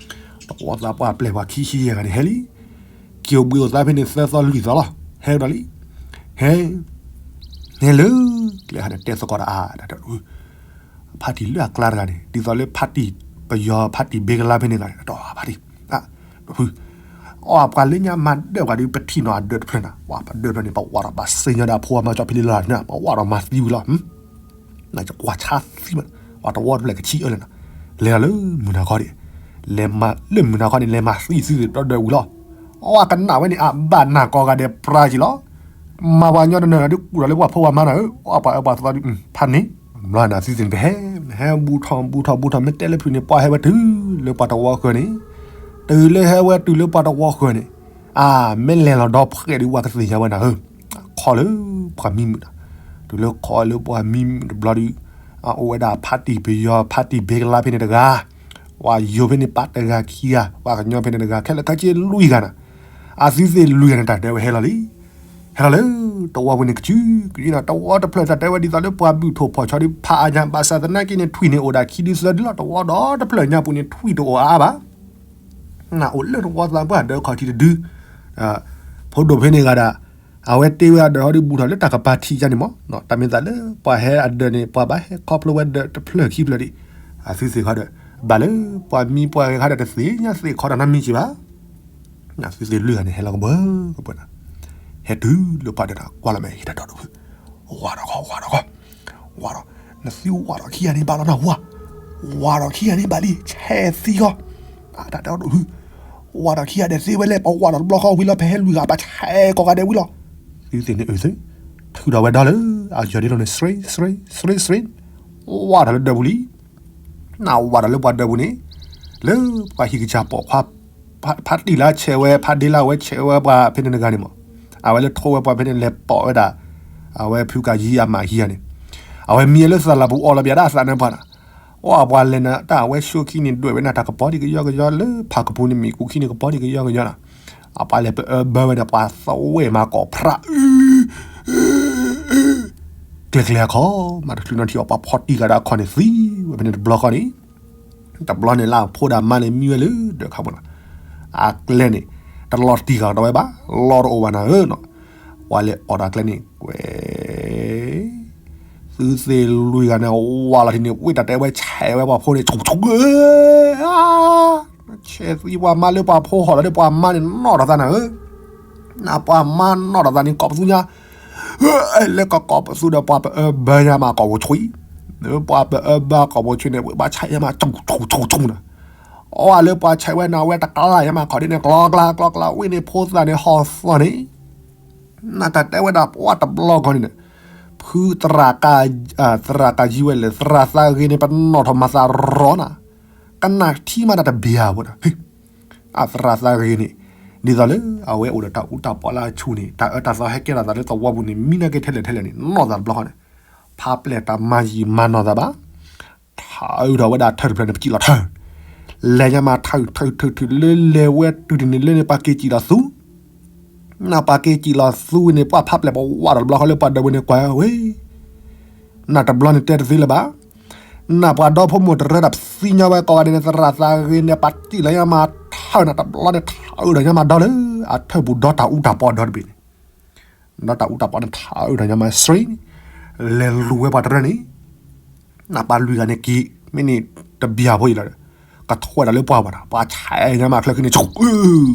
သဝီသးပှၢ်ပျဲၢ်ပှၤခံဆံယဲၢ်ဂၤန့ၣ်ဟဲလံ, က့ၤအိၣ်ဘှံးအိၣ်သါဖဲန့ၣ်သၢသီလွံၢ်သီလီၤ, ဟဲကဒီးလံ, ဟဲ, ဟဲလၢ, ကျဲဟးန့ၣ်တဲသကိးတၢ်အါ, ဖါတံၢ်လၢအကျါတဂၤန့ၣ် ဒ်သိးလၢဖါတံၢ်ပယီၤဖါတံၢ်ဘ့ကလါဖဲန့ၣ်ဂၤန့ၣ် တၢ်ဖါတံၢ်, ဒိၣ်ဖု, အီၣ်ပှၤလၢညါမၤဒၢၣ်ပှၤဒီး ပထံၣ်နီၣ်အဒၢၣ်တဖျၢၣ်နၤ, ပှၤပဒၢၣ်တဖျၢၣ်န့ၣ် ပဝးထီၣ်ဘၣ်စ့ၢ်ညီဒီးအဖိအမါကၠီဖံလ့လီၤနၤ, ပဝးထီၣ်မၤသံဝံၤလီၤ. နကွၢ်ဆါသံမး, ပှၤတဝီတဖျၢၣ်ကဆံးအၢလဲၣ်နၤ, လဲၤလီၤလၢမုၢ်နၤခီဒံး, လဲၤမၤလၢမုၢ်နၤခီန့ၣ် လဲၤမၤသံသုသ့ၣ်ဒီဒၢၣ်ဝံၤလီၤ. အီၣ်ကနၣ်ဝဲန့ၣ် အဘၣ်နၢ်ကိးဂၤဒဲးပြါက့ၤလီၤ. မၤပှၤညီတနၢၤဒီးကူၣ်ဒီးလၢပှၤဖိပှၤမါနၤဧၢ, အီၣ်ပှၤအၢပှၤသီဒီး ဖးန့ၣ် ဘျီနၤသုသ့ၣ်န့ၣ် ပဟဲ ဟဲဘူၣ်ထီၣ်ဘူၣ်ထီၣ်ဘူၣ်ထီၣ် မ့ၢ်တဲလၢဖုၣ်န့ၣ် ပှၤဟဲဝဲတုၤလၢပှၤတဝီဃၢၤန့ၣ်, တုၤလၢဟဲဝဲတုၤလၢပှၤတဝီဃၢၤန့ၣ်, အါ မ့ၢ်လဲၤလီၤဒီဖှဲးဒီး ပှၤကသ့ၣ်ညါဝဲနၤဧၢ, ခီလၢပှၤမံမုာ်နၤ, တုၤလၢခီလၢပှၤမံမုာ်တဘျီဒီး အအိၣ်ဝဲဒၣ်ဖးတံၢ်ပယီၤ ဖးတံၢ်ဘ့ကလါဖဲန့ၣ်တဂၤ, ပှၤယိၤဖဲန့ၣ်ပာ်တဂၤခံဂၤ, ပှၤကညီဖဲန့ၣ်တဂၤ, ခဲလၢာ်ခဲဆ့လွံၢ်ဂၤနၤ, အသုသ့ၣ်လွံၢ်ဂၤန့ၣ် တၢ်တဲဝဲဟဲလီၤလံ ဟဲလီၤလၢတဝီပူၤန့ၣ်ကစုကယုနီၤ, တဝီတဖျၢၣ်တၢ်တဲဝဲဒ်သိးလၢပှၤဘုၣ်ထိၣ်ဖီၣ်ဆီဒီးဖးအါညါ, ဘၣ်ဆၣ်သနာ်က့န့ၣ် ထွံၣ်န့ၣ်အိၣ်ဒၣ်ခံဒုသၢဒုလီၤ, တဝီဒီတဖျၢၣ်ညါပူၤန့ၣ် ထွံၣ်တအိၣ်အါဘၣ်. နအိၣ်လၢတဝီသးပှၢ်ဒၢးခီၣ်ထံးတဒု, ဖိဒိၣ်ဖဲန့ၣ်ဂၤဒၣ်, အဝဲတ့ဝဲအဒၢးဟီဒီးဘူးထီၣ်လၢတၢ်ကပၤထံးယါန့ၣ်မး, တၢ်မ့ၢ်သးလၢပှၤဟဲအဒၢးန့ၣ် ပှၤဘၣ်ဟဲခီဖျိဝဲဒၢးတဖျၢၣ်ခံဖျၢၣ်ဒံး, အသုသ့ၣ်ခီဒီး ဘၣ်လၢပှၤမံပှၤဂဲၤခါဒီး တသ့ၣ်ညါသ့ၣ်ခီဒီးနမံၤက့ၤဘၣ်. နသုသ့ၣ်လွံၢ်ဂၤန့ၣ် ဟဲလီၤကဘၢကဘၢနၤ, ဟဲတုၤလၢပှၤဒၢးနၤ ကွၢ်လီၤမဲာ် ဟ့ၣ်တၢ်တီဒိၣ်ဖု, ဝးထီၣ်ခီ ဝးထီၣ်ခီ, ဝးထီၣ်, နသုဝးထီၣ်ခံဂၤန့ၣ်ဘၣ်လီၤနၢ်ဟူဧါ, ဝးထီၣ်ခံဂၤန့ၣ်ဘၣ်လံ ဆဲးသံခီ, တၢ်တီဒိၣ်ဖု, ဝးထီၣ်ခံဂၤဒဲးသ့ဝဲလဲၣ်, ပဝးထီၣ်တဘျီဃီဝံၤလီၤ ပဟဲလွံၢ်ဂၤ ပဆဲးကိးဂၤဒဲးဝံၤလီၤ. သုသ့ၣ်န့ၣ်အုးသ့, ထုးထီၣ်ဝဲဒီလၢ အယီၤဒ့လီၤန့ၣ် စရ့ စရ့ စရ့ စရ့, ဝးထီၣ်လၢဒၢးပူၤလံ. နဝးထီၣ်လၢပှၤဒၢးပူၤန့ၣ်, လၢပှၤဟံၣ်ကစၢ်ပိာ်ခွါ, ဖးတံၢ်လၢဆဲးဝဲ ဖးဒ့လၢအဝဲဆဲးဝဲပှၤဖဲန့ၣ်တဂၤန့ၣ်မး, အဝဲလၢထိဝဲပှၤဖဲန့ၣ်လဲၤပိာ်ဝဲဒၣ်, အဝဲဖုကၤယံအမၤဟံဂၤန့ၣ်, အဝဲမံလၢသးလၢပူၤအီၣ်လီၤပယၤဒၣ်သးနၢပှၤနၤ, အီၣ်ပှၤလဲၤနၤတၢ်အဝဲဆိခံန့ၣ် ဒွဲၣ်ဝဲနၤတၢ်ကပီၤဒံးကယီကယီလၢဖးကပူၤန့ၣ် မ့ၣ်ကူခံန့ၣ်ကပီၤဒံးကယီကယီနၤ, အပှၤလဲၤပအၢဘၢဝဲဒီးပှၤသဝဲမၤကိးဖြး ကျဲကျဲအခီ, မၤတချုးနီၤထံအီၤ ပှၤဖီတံၢ်ဂၤဒီးအခီၣ်န့ၣ် သံဝဲဖဲန့ၣ်တဘျီဃီန့ၣ်, တဘျီန့ၣ်လၢအဖိဒီးအမါန့ၣ်မံဝဲလၢဒၢးခါပူၤနီၤ, အကျဲန့ၣ် တလီၤတံၢ်ဃာ်ဒီးဝဲဘၣ်, လီတအိၣ်ဘၣ်နၤဧၢနီၤ, ပှၤလဲၤအီၣ်ဒီးအကျဲန့ၣ် ကွဲ သုသ့ၣ်လွံၢ်ဂၤန့ၣ် ဝးလီၤထံန့ၣ် ဝ့ၢ်တၢ်တဲဝဲဆဲးဝဲပှၤဖိန့ၣ် ဆူၣ်ဆူၣ်ဧၢ, ဆဲးသံပှၤမါလၢပှၤဖိဟီၣ်လီၤဒီး ပှၤမါန့ၣ်နီၣ်ထီၣ်သးနၤဧၢ, နပှၤမါနီၣ်ထီၣ်သးန့ၣ် ကိးပသူညါ လၢကကိးပသူဒီးပှၤပအၢဘၢညါမးကိာ်ပူၤဆွံ, ပှၤပအၢဘၢကိာ်ပူၤဆွံန့ၣ် ဝ့ၢ်ပှၤဆဲးညါမး ဆူၣ်ဆူၣ်ဆူၣ်ဆူၣ်နၤ, အီၣ်လၢပှၤဆဲးဝဲနၤ အဝဲတကလၢ်ညါမးခီဒ်န့ၣ် ကျီကျါကျီကျါ ဝ့ၢ်န့ၣ်ဖိသၣ်န့ၣ်ဟီၣ်သီၣ်န့ၣ် နတၢ်တဲဝဲဒၣ်ပှၤတဘျီဂီၢ်န့ၣ်, ဖုသရၣ်, သရၣ်ကၤယံဝဲလဲၣ် သရၣ်သးဂ့ၤန့ၣ် ပနီၣ်ထီၣ်မၤသးရီနၤ, ကနၣ်ထံမးတၢ်တဘျၢဘၣ်နၤ, အသရၣ်သးဂ့ၤန့ၣ်, ဒ်သိးလၢအဝဲအိၣ်ဒီးတၢ်အူတၢ်ပီလၢအဆူၣ်န့ၣ် တၢ်အၢတၢ်သီဟဲကဲထီၣ်သးလၢသဝီပူၤန့ၣ် မံနာ်က့ထဲလဲၣ်ထဲလဲၣ်န့ၣ် နီၣ်သးတဘျီဃီန့ၣ်, ဖးပျဲၢ်တၢ်မၤယံာ်မၤနီၢ်သးဘၣ် ထၢထီၣ်ဝဲဒၣ်ထၢၣ်တဖျၢၣ်န့ၣ် ပစံၣ်လီၤထၢၣ်, လဲၤညါမးထၢၣ်ထၢၣ်ထၢၣ်ထၢၣ်လၢလဲၤဝဲတုၤန့ၣ်လၢန့ၣ် ပှၤက့ၤစံၣ်လီၤသူ, နပှၤက့ၤစံၣ်လီၤသူန့ၣ် ပှၤဖးပျဲၢ်ပဝးဒီးတဘျီဃီလၢပှၤဒၢးဝဲန့ၣ်ကွၢ်ဝဲ, နတဘျီန့ၣ်တဲတသ့လၢၤဘၣ်, နပှၤဒီဖိမိၢ်တရၢတၢ်သံညီဝဲကိးဂၤဒဲးန့ၣ် သရၣ်သးဂ့ၤန့ၣ် ပှၤစံၣ်လီၤညါမးထၢၣ်နၤ တဘျီန့ၣ်ထၢၣ်ဒီးညါမးဒီလၢ အထၢၣ်ပူၤဒီတၢ်အူတၢ်ပီဒီတဘ့ၣ်န့ၣ် ဒီးတၢ်အူတၢ်ပီန့ၣ်ထးအုးဒီးညါမးစ့ၢ်, လဲၤလူၤဝဲပှၤတရၢန့ၣ်, နပှၤလွံၢ်ဂၤန့ၣ်က့ၤ, မ့ၢ်န့ၣ်တဘျၢဖိအံၤလီၤ, ကထွဲဒီးလၢပှၢ်ပှၢ်ဒီး ပှၤဆဲးညါမးချၢခံန့ၣ် ဆူၣ်အုၣ်,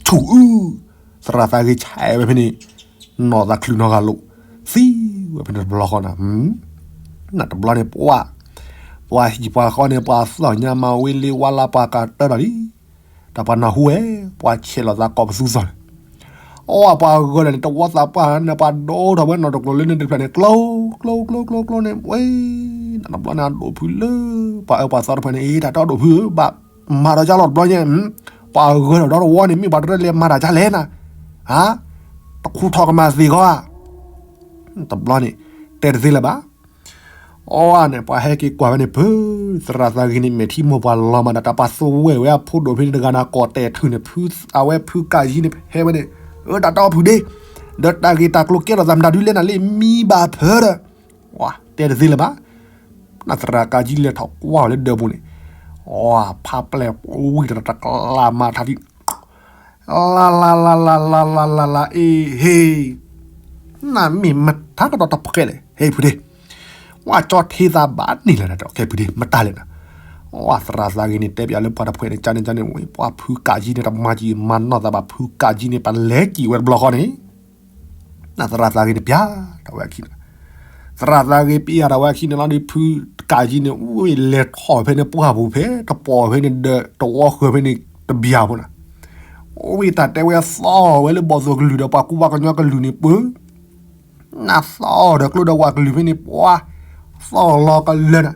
ဆူၣ်အုၣ်, သရၣ်သးဂ့ၤဆဲးဝဲဖဲန့ၣ်, နီၢ်သးချုးနီၢ်ဂၤလိာ်, သံဝဲဖဲန့ၣ်တဘျီဃီနၤ, နတဘျီန့ၣ်ပှၤ, ပှၤဟံၣ်ပှၤဃီန့ၣ် ပှၤသီၣ်ညါမးဝံၤလံဝါလၢပှၤကတၢၢ်ဒီးလံ တၢ်ပှၤနၢ်ဟူဝဲ, ပှၤဆဲးလီၤသးကိးပသူသီၣ်န့ၣ်, အီၣ်ပှၤဂၢၢ်ဒီးန့ၣ် တဝီသးပှၢ်န့ၣ် ပှၤဒိၣ်ထီၣ်ဝဲနီၢ်တကျိၤလၢန့ၣ်တဖျၢၣ်န့ၣ် ကျိ ကျိ ကျိ ကျိ ကျိန့ၣ် ဝဲ, နတဘျီန့ၣ်အဒိၣ်ဖုလၢ ပှၤအၢပှၤသီတဖၣ်န့ၣ် အ့ တၢ်တဲအီၣ်ဒိၣ်ဖုဧၢ ဘၣ်မၤဒီးကၢ်လီၤတဘျီညါ, ပှၤဂၢၢ်ဒီးဒီတဝီန့ၣ် မ့ၢ်ပှၤတရၢလဲၤမၤတၢ်ကၢ်လဲၣ်နၤ, ဟါ, တခူထီၣ်ကမၤသ့ၣ်ဂီၢ်ဧါ, တဘျီန့ၣ် တဲတသ့လၢၤဘၣ် အီၣ်န့ၣ် ပှၤဟဲက့ၤကွၢ်ဝဲန့ၣ် ပၢ်, သရၣ်သးဂ့ၤန့ၣ် မဲာ်ထံမိၢ်ပှၢ်လီၤမးဒီး တၢ်ပှၤသဝဲဝဲအဖိဒိၣ်ဖဲန့ၣ်တဂၤန့ၣ် ကိးတဲာ်ထုးန့ၣ် အဝဲဖုကၤယံန့ၣ် ဟဲဝဲန့ၣ်, အၢ တၢ်တဲအီၣ်ဖုဒ့, ဒီးတၢ်ဂ့ၢ်တၢ်ကျိၤကဲထီၣ်သးမတၤဒုလဲၣ်နၤလၢမံဘၣ်ဖၢဒီး, တဲတသ့လၢၤဘၣ်, နသရၣ်ကၤယံလဲၤထီၣ်ကွၢ်ဝဲလၢဒၢးပူၤန့ၣ်, အီၣ် ဖးပျဲၢ်ဝံၤဒီးတကျါမၤထါဒံး လါလါလါလါလါလါလါလါ အ့ဟ့, နမ့ၢ်မတၤကဒီးတပှဲၤလဲၣ် ဟဲဖုဒ့, ဝဲကၠီထ့သးဘၣ်န့ၣ်လဲၣ် ခဲဖုဒ့ မတၤလဲၣ်နၤ, သရၣ်သးဂ့ၤန့ၣ် တဲပၠးလၢပှၤတဖှဲးန့ၣ် ကန့ၣ်ကန့ၣ် ဝဲပှၤဖုကးကၠံန့ၣ် တမၤကံၢ်မၤနီၢ်သးဘၣ် ဖုကးကၠံန့ၣ် ပလဲၤကံၢ်ဝဲတဘျီဃီန့ၣ် သရၣ်သးဂ့ၤန့ၣ်ပၠးထီၣ်ဝဲအခံန့ၣ် သရၣ်သးဂ့ၤပၠးထီၣ်ဝဲအခံန့ၣ်လီၤဒီး ဖုကးကၠံန့ၣ် ဝဲလဲၤထီၣ်ဖဲန့ၣ်ပှၢ်ပူၤဖဲ တပီၢ်ဖဲန့ၣ်ဒီး တဝီဃၢၤဖဲန့ၣ်တဘျီဖိန့ၣ် ဝဲတၢ်တဲဝဲသီၣ်ဝဲလၢဘီၣ်သိၣ်ကလုၢ်ဒီးပှၤကူပှၤကညီကလုၢ်န့ၣ်ပၢ နၢ်သီၣ်ဒီးကျိဒီးဝၣ်ကလုၢ်ဖဲန့ၣ် ပှၤသီၣ်လီၤကလၢာ်နၤ,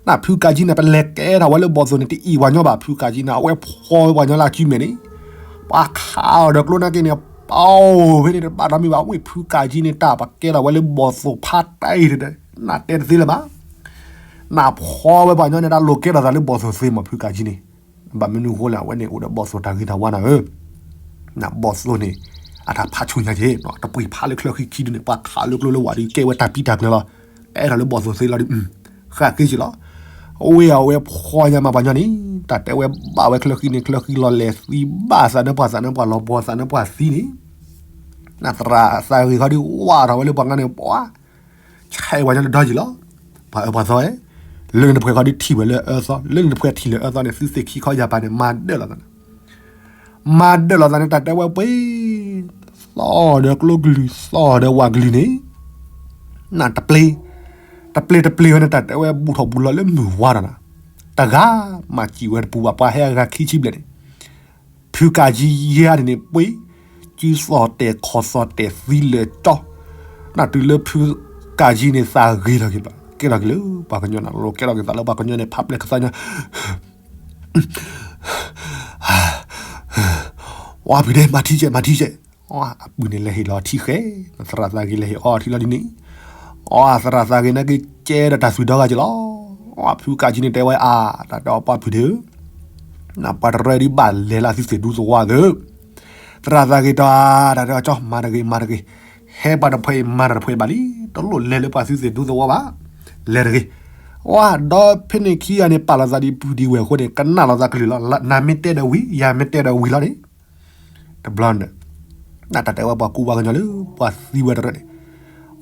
နၢ်ဖုကးကၠံန့ၣ် ပလဲၤကဲထီၣ်ဝဲလၢဘီၣ်သိၣ်န့ၣ် တအံၣ်ပှၤညီဘၣ် ဖုကးကၠံန့ၣ် အဝဲဖီဝဲပှၤညီလၢအစုမဲာ်န့ၣ်, ပှၤခးအီၤဒီးကျိနာ်က့န့ၣ် ပီၢ်ဖဲန့ၣ် တဘၣ်ဒီးမ့ၢ်ဘၣ် ဝဲဖုကးကၠံန့ၣ် တၢ်ပကဲထီၣ်ဝဲလၢဘီၣ်သိၣ်ဖးတၢ်အံၤဒီး နၢ်တဲတသ့လၢၤဘၣ် နၢ်ဖီဝဲပှၤညီန့ၣ် တၢ်လိၣ်ကဲထီၣ်သးလၢဘီၣ်သိၣ်သ့မး ဖုကးကၠံန့ၣ်, ဘၣ်မနုၤဃိလဲၣ် အဝဲန့ၣ်အိၣ်ဒီးဘီၣ်သိၣ်တၢ်ဂ့ၤတၢ်ဝါနၤဧၢ, နဘီၣ်သိၣ်န့ၣ် အတၢ်ဖးဆူညါက့ၤ တပှ့ၤဖးလၢချၢဃံခံဒုန့ၣ် ပှၤခးလၢကျိလၢဝၣ်ဒီး ကဲဝဲတၢ်ပံတၢ်ကျၢၤလီၤ, ကဲထီၣ်လၢဘီၣ်သိၣ်သ့လီၤဒီး ဃၣ်က့ၤက့ၤလီၤ, အဝဲအဝဲဖီညါမးပှၤညီန့ၣ် တၢ်တဲဝဲဘၣ်ဝဲချၢဃံန့ၣ် ချၢဃံလီၤလဲၤသံဘၣ်သးနၢပှၤသးနၢပှၤလီၤဘီသးနၢပှၤသံန့ၣ် နသရၣ်သးဂ့ၤခီဒီး ဝးထီၣ်ဝဲလၢပှၤငါန့ၣ် ပှၤ ဆဲးဝဲညီလၢဒီယံၤလီၤ, ပှၤအၢပှၤသီဝဲ, လၢန့ၣ်တဖှဲးခီဒီးထံၣ်ဝဲလၢအၢသီ, လၢန့ၣ်တဖှဲးထံၣ်လၢအၢသီန့ၣ် သုသ့ၣ်ခံခီယၢ်ပၤန့ၣ် မၤဒၢၣ်လီၤသးန့ၣ်, မၤဒၢၣ်လီၤသးန့ၣ် တၢ်တဲဝဲပှ့ၤ, သီၣ်ဒီးကျိကလုၢ် သီၣ်ဒီးဝၣ်ကလုၢ်န့ၣ်, နတပျ့ၤ, တပျ့ၤတပျ့ၤဝဲန့ၣ် တၢ်တဲဝဲဘူးထီၣ်ဘူးလီၤလၢမုၢ်ဝါဒီးနၤ, တဂၤမၤစံၣ်ဝဲတပူၤဘၣ် ပှၤဟဲအဂၤခံဆံဘျဲၣ်န့ၣ် ဖုကးကၠံယဲၢ်န့ၣ်န့ၣ်ပှ့ၤ, စုသီၣ်တဲာ်ခီၣ်သီၣ်တဲာ်သံလၢာ်ကၠီ, နတုၤလၢဖုကးကၠံန့ၣ်သးဂ့ၤထီၣ်က့ၤဘၣ် ကဲထီၣ်က့ၤလၢပှၤကညီနၤ လီၤကဲထီၣ်က့ၤသးလၢပှၤကညီန့ၣ် ဖးပျဲၢ်ကသါညီ ဝါဖုဒဲး မၤထံကဲး မၤထံကဲး, အပုၢ်န့ၣ်လဲၤဟ့ၣ်လီၤထံဃဲ, သရၣ်သးဂ့ၤလဲၤဟ့ၣ်အီထံလီၤဒ်န့ၣ်, အသရၣ်သးဂ့ၤနာ်က့ၤကဲဒီးတၢ်သွံၣ်ဒီဂၤက့ၤလီၤ, ဖုကးကၠံန့ၣ်တဲဝဲအါ, တၢ်တဲအီၤပှၤဖုဒဲးဧၢ နပှၤတရၢဒ်ဘၣ်လဲၤလၢသုသ့ၣ်ဒူသဝီသၢ, သရၣ်သးဂ့ၤတၢ်, တၢ်တဲအီၤကၠီ မၤတဂ့ၤ မၤတဂ့ၤ, ဟဲပှၤတဖှဲးအံၤမၤတၢ်တဖှဲးဘၣ်လံ, တလိၣ်လဲၤလၢပှၤသုသ့ၣ်ဒူသဝီဘၣ်, လဲၤတဂ့ၤ, ဝါဒီးဖဲန့ၣ်ခံဂၤန့ၣ် ပာ်လီၤသးဒ်ပုၢ်ဒ်ဝဲၢ်အဃိန့ၣ် ကနၣ်လီၤသးကလုၢ်လီၤ, နမ့ၢ်တဲဒီးဝံၤ ယၤမ့ၢ်တဲဒီးဝံၤလီၤန့ၣ် တဘျီန့ၣ်, နတၢ်တဲဝဲပှၤကူပှၤကညီလၢ ပှၤသံဝဲတရၢန့ၣ်,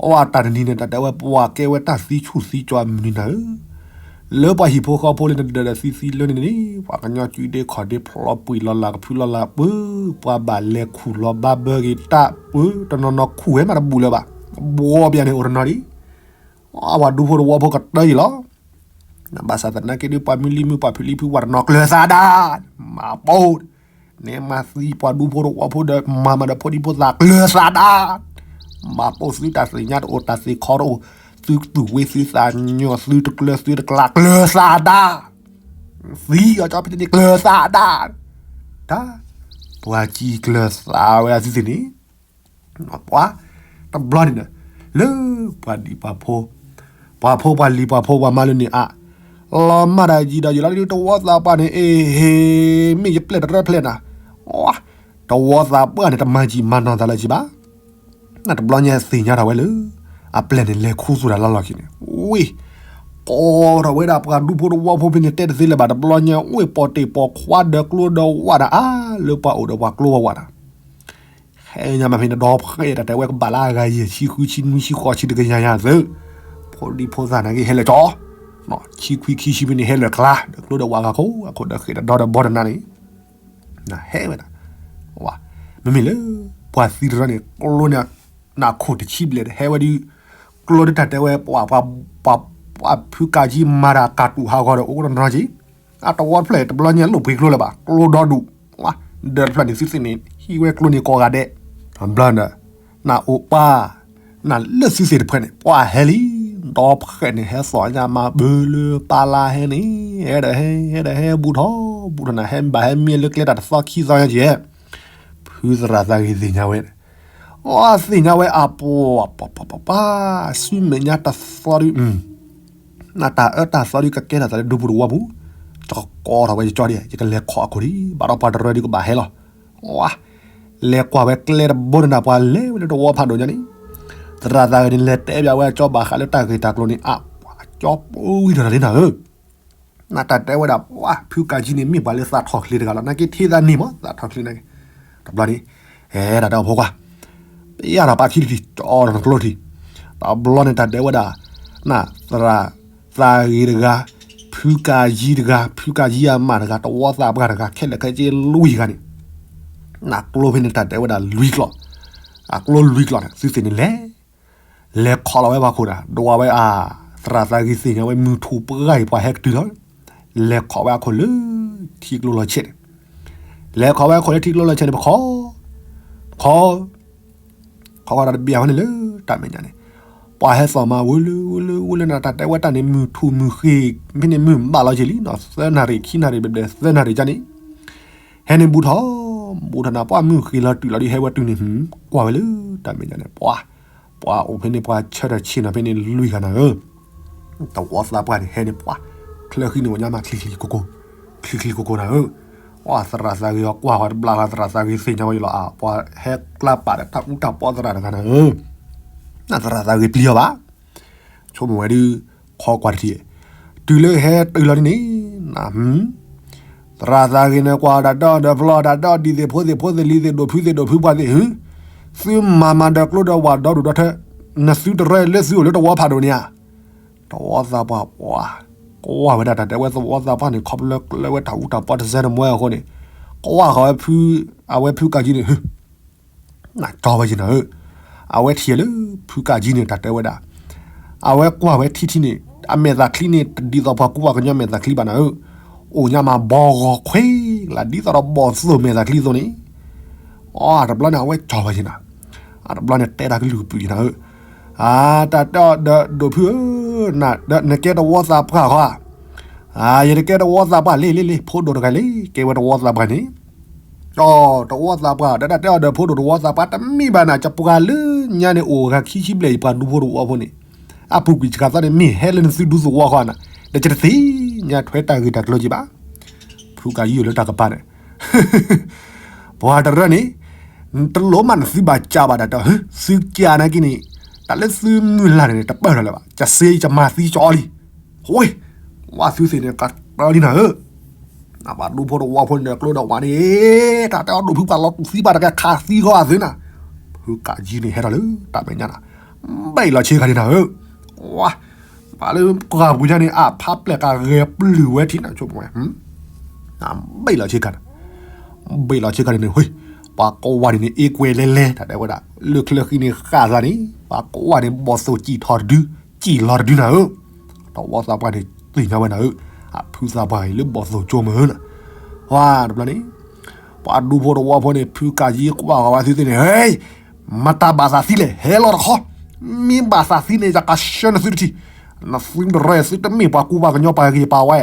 အတၢ်တနံၤန့ၣ် တၢ်တဲဝဲပှၤကဲဝဲတၢ်သံဆူၣ်သံကၠီမုၢ်နံၤနၤဧၢ, လၢပှၤဟံၣ်ဖိဃီဖိလၢနဒၢးဒီးသံသံလၢန့ၣ်န့ၣ် ပှၤကညီစုဒ့ခီၣ်ဒ့ဖျီပှံာ်လီၤလးကဖုလီၤလးပှၢ်, ပှၤဘၣ်လဲၤခူၣ်လီၤဘါဘၢက့ၤတၢ်ပှၢ်, တနီၤနီၤခူၣ်ဝဲမးတဘူးလၢၤဘၣ်, ဘှီပယၤန့ၣ်အိၣ်တနီၤဒံး, ပှၤဒူဖိတဝီဖိကတၢၢ်အံၤလီၤ ဘၣ်ဆၣ်သနာ်က့ဒီး ပှၤမုၢ်လံၢ်မုၢ် ပှၤဖံးလံၢ်ဖုး ပှၤတနီၤကျၢၤသးဒၣ်, မၤပိၢ်, နမၤသံပှၤဒူဖိတဝီဖိဒီး မၤမၤဒီးဖိဒံဖိသၣ်ကျၢၤသးဒၣ်, မၤပိၢ်သုတၢ်သ့ၣ်ညါတအိၣ် တၢ်သ့ၣ်ခီတအိၣ်, သုသူၣ်ဝ့သုသးညီ သုတကျၢၤသုတကျါကျၢၤသးဒၣ်, သံအီၤကၠီဖဲန့ၣ်ကျၢၤသးဒၣ်, တၢ်, ပှၤကံၢ်ကျၢၤသးဝဲအသုသ့ၣ်န့ၣ် ပှၤ, တဘျီန့ၣ်ဒီး, လၢပှၤဒံးပှၤဖိ, ပှၤဖိပှၤလံၤပှၤဖိပှၤမါလၢန့ၣ်အါ, လီၤမၢ်တၢ်ယံာ်ဒီးယံာ်လီၤဒ်တဝီသးပှၢ်န့ၣ် အ့ၣ်, မ့ၢ်ယပျဲၢ်တရၢဖျဲၣ်နၤ, တဝီသးပှၢ်န့ၣ် တမၤကံၢ်မၤနီၢ်သးလၢၤကံဘၣ်, နတဘျီညါသ့ၣ်ညါထီၣ်ဝဲလၢ, အပျဲၢ်န့ၣ်လဲၤခူသူၣ်တၢ်လၢလီၢ်ခံန့ၣ်, ဝ့ၢ်, ကိးထီၣ်ဝဲဒၣ်ပှၤဒူဖိတဝီဖိဖဲန့ၣ်တဲတသ့လၢၤဘၣ် တဘျီညါ ဝ့ၢ်ပိာ်တ့ၢ်ပိာ်ခွါဒီးကျိဒီးဝၣ်ဒီးအါ, လၢပှၤအိၣ်ဒီးပှၤကျိပှၤဝၣ်ဒီး ဟဲညါမးဖဲန့ၣ် ဒီဖှဲးတၢ်တဲဝဲကဘၣ်လၢအဂၤယဲၢ်ဆံဃုဆံနွံဆံဃိးဆံ တကယၤယၤသၢ, ဖိဒံဖိသၣ်နာ်က့ဟဲလၢာ်ကၠီ, ဆံခွံခံဆံဖဲန့ၣ်ဟဲလၢာ်ကျါ ဒီးကျိဒီးဝၣ်ဂၤခိၣ် အခိၣ်ဒီးဃ့ၢ်ဒီးဒီဒီးဘီဒီးနၤန့ၣ်, ဟဲဝဲဒၣ်, မ့မ့ၢ်လၢ, ပှၤသံတရၢန့ၣ် ကျိန့ၣ်, နခိၣ်တဆံဘျဲၣ်ဒီးဟဲဝဲဒၣ်, ကျိဒ်တၢ်တဲဝဲပှၤ, ပှၤဖုကးကံမၤတၢ်ကတူၢ်ဟးဂီၤဒီး အိၣ်တနီၤက့ အတဝီတဖျၢၣ်တဘျီညါလိၣ်ပှ့ၤကျိလၢၤဘၣ် ကျိဒီဒူၣ်, ဒၢးတဖျၢၣ်န့ၣ်သုသ့ၣ်န့ၣ် ဟံးဝဲကျိန့ၣ်ကိးဂၤဒဲး, ဘျီဒီး, နအိၣ်ပၢ်, နလၢသုသ့ၣ်တဖျၢၣ်န့ၣ် ပှၤဟဲလံ, ဒီဖှဲးန့ၣ်ဟဲသီၣ်ညါမၤဘၢလၢပၢ်လၢဟဲန့ၣ်, ဟဲဒီးဟဲ, ဟဲဒီးဟဲဘူးထီၣ်, ဘူးထီၣ်နၤဟဲဘၣ်ဟဲမံလၢကျဲတၢ်တသီခံသီညါက့, ဖုသရၣ်သးဂ့ၤသ့ၣ်ညါဝဲ အီသ့ၣ်ညါဝဲအပှၤ, ပှၤ, ပှၤ, ပှၤ, ပှၤ, ဆူမဲာ်ညါတသီဒု, နတၢ်အၢတၢ်သီဒုကကဲထီၣ်သးလၢဒူပူၤတဝီပူၤ, ယကကိးထီၣ်ဝဲယကၠီဒံး ယကလဲၤခီၣ်အခိၣ်ဒံး ဘၣ်ဒီးပှၤတရၢဒုကဘၣ်ဟဲလီၤ, လဲၤကွၢ်ဝဲကျဲတဘိန့ၣ် ပှၤလဲၤဝဲလၢတဝီဖးဒိၣ်ညါန့ၣ်, သရၣ်သးဂ့ၤန့ၣ်လဲၤတဲဘၣ်ဝဲအကၠီဘၣ်ဃးလၢတၢ်ဂ့ၢ်တၢ်ကျိၤန့ၣ် အပှၤကၠီပူၤဝံၤထီၣ်တၢ်လံနၤဧၢ နတၢ်တဲဝဲဒၣ် ပှၤဖုကးကံန့ၣ် မ့ၢ်ပှၤလၢသးထီၣ်ချ့တဂၤလီၤ. နာ်က့ထံသးန့ၣ်မး သးထီၣ်ချ့န့ၣ်, တဘျီန့ၣ်, အဲ တၢ်တဲအီၤဖိခွါ, ပယၢ်ထီၣ်ပာ်ခံတထံၣ် ကၠီထီၣ်နကျိထံၣ်, တဘျီန့ၣ်တၢ်တဲဝဲဒၣ်, နသရၣ်သးဂ့ၤတဂၤ, ဖု ဖုကးယံတဂၤ ဖုကးယံအမါတဂၤ တဝီသးပှၢ်တဂၤ ခဲလၢာ်ခဲဆ့လွံၢ်ဂၤန့ၣ် နကျိဖဲန့ၣ် တၢ်တဲဝဲဒၣ်လွံၢ်ကျီၢ်, အကျိလွံၢ်ကျီၢ်န့ၣ် သုသ့ၣ်န့ၣ်လဲၤ, လဲၤခိးလီၤဝဲပှၤခိၣ်ဒီး ဒွးဝဲအသရၣ်သးဂ့ၤသ့ၣ်ညါဝဲ မုၢ်ထူၣ်ပှၢ်အံၤ ပှၤဟဲကတုၤလီၤ, လဲၤခိးဝဲအခိၣ်လၢထံကျိလီၤဆဲးန့ၣ်, လဲၤခိးဝဲအခိၣ်လၢထံကျိလီၤဆဲးန့ၣ် ပခိး, ခိး ခိးဝဲဒီးတဘ့ၣ်အဝဲန့ၣ်လၢတၢ်မဲာ်ညါန့ၣ်, ပှၤဟဲသီၣ်မၤဝံၤလၢဝံၤလၢဝံၤလၢနတၢ်တဲဝဲတၢ်န့ၣ် မုၢ်ထူၣ်မုၢ်ဃ့ၢ် ဖဲန့ၣ်မုၢ်ဘၣ်လီၤက့ၤလံနီၤ သၢနၣ်ရံၣ်ခံနၣ်ရံၣ်ဘျဲၣ်ဘျဲၣ်သၢနၣ်ရံၣ်ကန့ၣ်, ဟဲန့ၣ်ဘူးထီၣ်, ဘူးထီၣ်နၤ ပှၤမုၢ်ဃ့ၢ်လီၤတုၤလီၤဒီး ဟဲဝဲတုၤန့ၣ် ကွၢ်ဝဲလၢတၢ်မဲာ်ညါန့ၣ် ပှၤ, ပှၤအိၣ်ဖဲန့ၣ် ပှၤဆၢထၢၣ်ဆ့ၣ်နီၤဖဲန့ၣ်လွံၢ်ဂၤနၤဧၢ တဝီသးပှၢ်န့ၣ် ဟဲန့ၣ်ပှၤ, ချၢဃံန့ၣ် ပှၤညါမးချံချံကိကိ, ချံချံကိကိနၤဧၢ, အသရၣ်သးဂ့ၤအီၤကွၢ်ဃီတဘျါဃီ သရၣ်သးဂ့ၤသ့ၣ်ညါဝဲယလီၤအါ ပှၤဟဲကျါပာ်ဒီးတၢ်အူတၢ်ပီသရၣ်တဂၤနၤဧၢ, နသရၣ်သးဂ့ၤပျံၤအီၤဘၣ်, ဆိကမိၣ်ဝဲဒုး, ခီကွၢ်တထံၣ်, တုၤလၢဟဲတုၤလီၤဒ်န့ၣ်, သရၣ်သးဂ့ၤန့ၣ်ကွၢ်တၢ်ဒီဒီးဖျီတၢ်ဒီဒံၣ်သ့ၣ်ဖိသ့ၣ်ဖိသ့ၣ်လံၤသ့ၣ်ဒိၣ်ဖုသ့ၣ်ဒိၣ်ဖုပှၢ်သ့ၣ်ဧၢ, သုမၤမၤဒီးကျိဒီးဝၣ်ဒီဒူၣ်ဒီထၢ, နသုတရၢလၢသုအိၣ်လၢတဝီဖးဒိၣ်န့ၣ်ဧါ, တဝီသးပှၢ်ပှၤ, ကွၢ်ဝဲဒၣ်တၢ်တဲဝဲသဝီသးပှၢ်န့ၣ် ခီဖျိလၢဝဲတၢ်အူတၢ်ပီတစဲတမွဲအဃိန့ၣ်, ကွၢ်ဃီၤဝဲဖု, အဝဲဖုကးကံန့ၣ် နကၠီဝဲက့ၤနၤဧၢ, အဝဲထံၣ်လၢဖုကးကံန့ၣ် တၢ်တဲဝဲဒၣ်, အဝဲကွၢ်ဝဲထံထံန့ၣ် အမဲာ်သးချံန့ၣ် တဒ်သိးပှၤကူပှၤကညီမဲာ်သးချံဘၣ်နၤဧၢ, အိၣ်ညါမးဘီဂီၤခွ့လၢဒ်သိးဒီးဘီၣ်သိၣ်မဲာ်သးချံအသိးန့ၣ်, အတဘျီန့ၣ် အဝဲကၠီဝဲက့ၤနၤ, အတဘျီန့ၣ် တဲတၢ်ကလုၢ်ကပုာ်က့ၤနၤဧၢ, အတၢ်တဲအီၤဒီးဒိၣ်ဖုဧၢ, နကဲတဝီသးပှၢ်ဃီဧါ, ယတကဲတဝီသးပှၢ်လံလံလံ ဖိဒိၣ်တဂၤလံ ကဲဝဲတဝီသးပှၢ်န့ၣ် တဝီသးပှၢ် တၢ်တဲအီၤဒီးဖိဒိၣ်တဝီသးပှၢ် တမ့ၢ်ဘၣ်နၤ ယပှၤလၢညါန့ၣ် အိၣ်ဂၤခံဆံဘျဲၣ် ယပှၤဒူဖိတဝီဖိန့ၣ်, အပူၤကွံာ်စှၤသီန့ၣ် မ့ၢ်ဟဲလၢနသုဒူသဝီဃီနၤ, ဒီးယတသ့ၣ်ညါထွဲတၢ်ဂ့ၢ်တၢ်ကျိၤက့ၤဘၣ်, ဖုကးယံအိၣ်လၢတၢ်ကပၤန့ၣ် ပှၤတရၢန့ၣ်, တလိၣ်မးနသုဘၣ်ကးဘၣ်တၢ်တဲ, သုကးနာ်က့န့ၣ်, တၢ်လၢသုမုၢ်လၢ်န့ၣ် တပၢၢ်ထီၣ်လၢၤဘၣ်, ယစ့ယမၤသံကၠီလံ, ဝ့ၢ်, ဝဲသုသ့ၣ်န့ၣ် ကတၢၢ်လံနၤဧၢ, နဘၣ်ဒူဖိတဝီဖိန့ၣ်ဒီးကျိဒီးဝးန့ၣ်, တၢ်တဲအီၤဒိၣ်ဖုပှၤလီၤတူာ်သံဘၣ်တကဲခးသံဃီအသုနၤ, ဖုကးယံန့ၣ်ဟဲထီၣ်လၢတၢ်မဲာ်ညါနၤ, ဘဲၣ်လီၤဆ့ကၤန့ၣ်နၤဧၢ, ဝဲ ပှၤလၢပှၤပူၤညါန့ၣ် အဖးပျဲၢ်ကဂဲၤပျုၢ်ဝဲထံနၤဆိကမိၣ်ဝဲ, ဘဲၣ်လီၤဆ့ကၤန့ၣ်, ဘဲၣ်လီၤဆ့ကၤန့ၣ်န့ၣ်, ပှၤကိးဝါန့ၣ်န့ၣ် အ့ကွဲလဲၤလဲၤ တၢ်တဲဝဲဒၣ်, လၢချၢဃံန့ၣ်ဃၣ်သးန့ၣ် ပှၤကိးဝါန့ၣ် ဘီၣ်သိၣ်စံၣ်ထီၣ်တဒု, စံၣ်လီၤတဒုနၤဧၢ, တဝီသးပှၢ်န့ၣ် သ့ၣ်ညါဝဲနၤဧၢ, အဖုသးပှၢ်အံၤလၢဘီၣ်သိၣ်ကၠိမ့ၢ်ဧၢနၤ, ဝဲတဘျီန့ၣ် ပှၤဒူဖိတဝီဖိန့ၣ် ဖုကးယံကွၢ်ဃီၤဝဲသုသ့ၣ်န့ၣ်, ဟဲ, မတၤဘၣ်သးသံလဲၣ် ဟဲလီၤတခီ, မ့ၢ်ဘၣ်သးသံန့ၣ် ယကဆှၢနသုတထံၣ်, နသုတရၢ သုတမ့ၢ်ပှၤကူပှၤကညီပှၤဂ့ၤပှၤဝါ,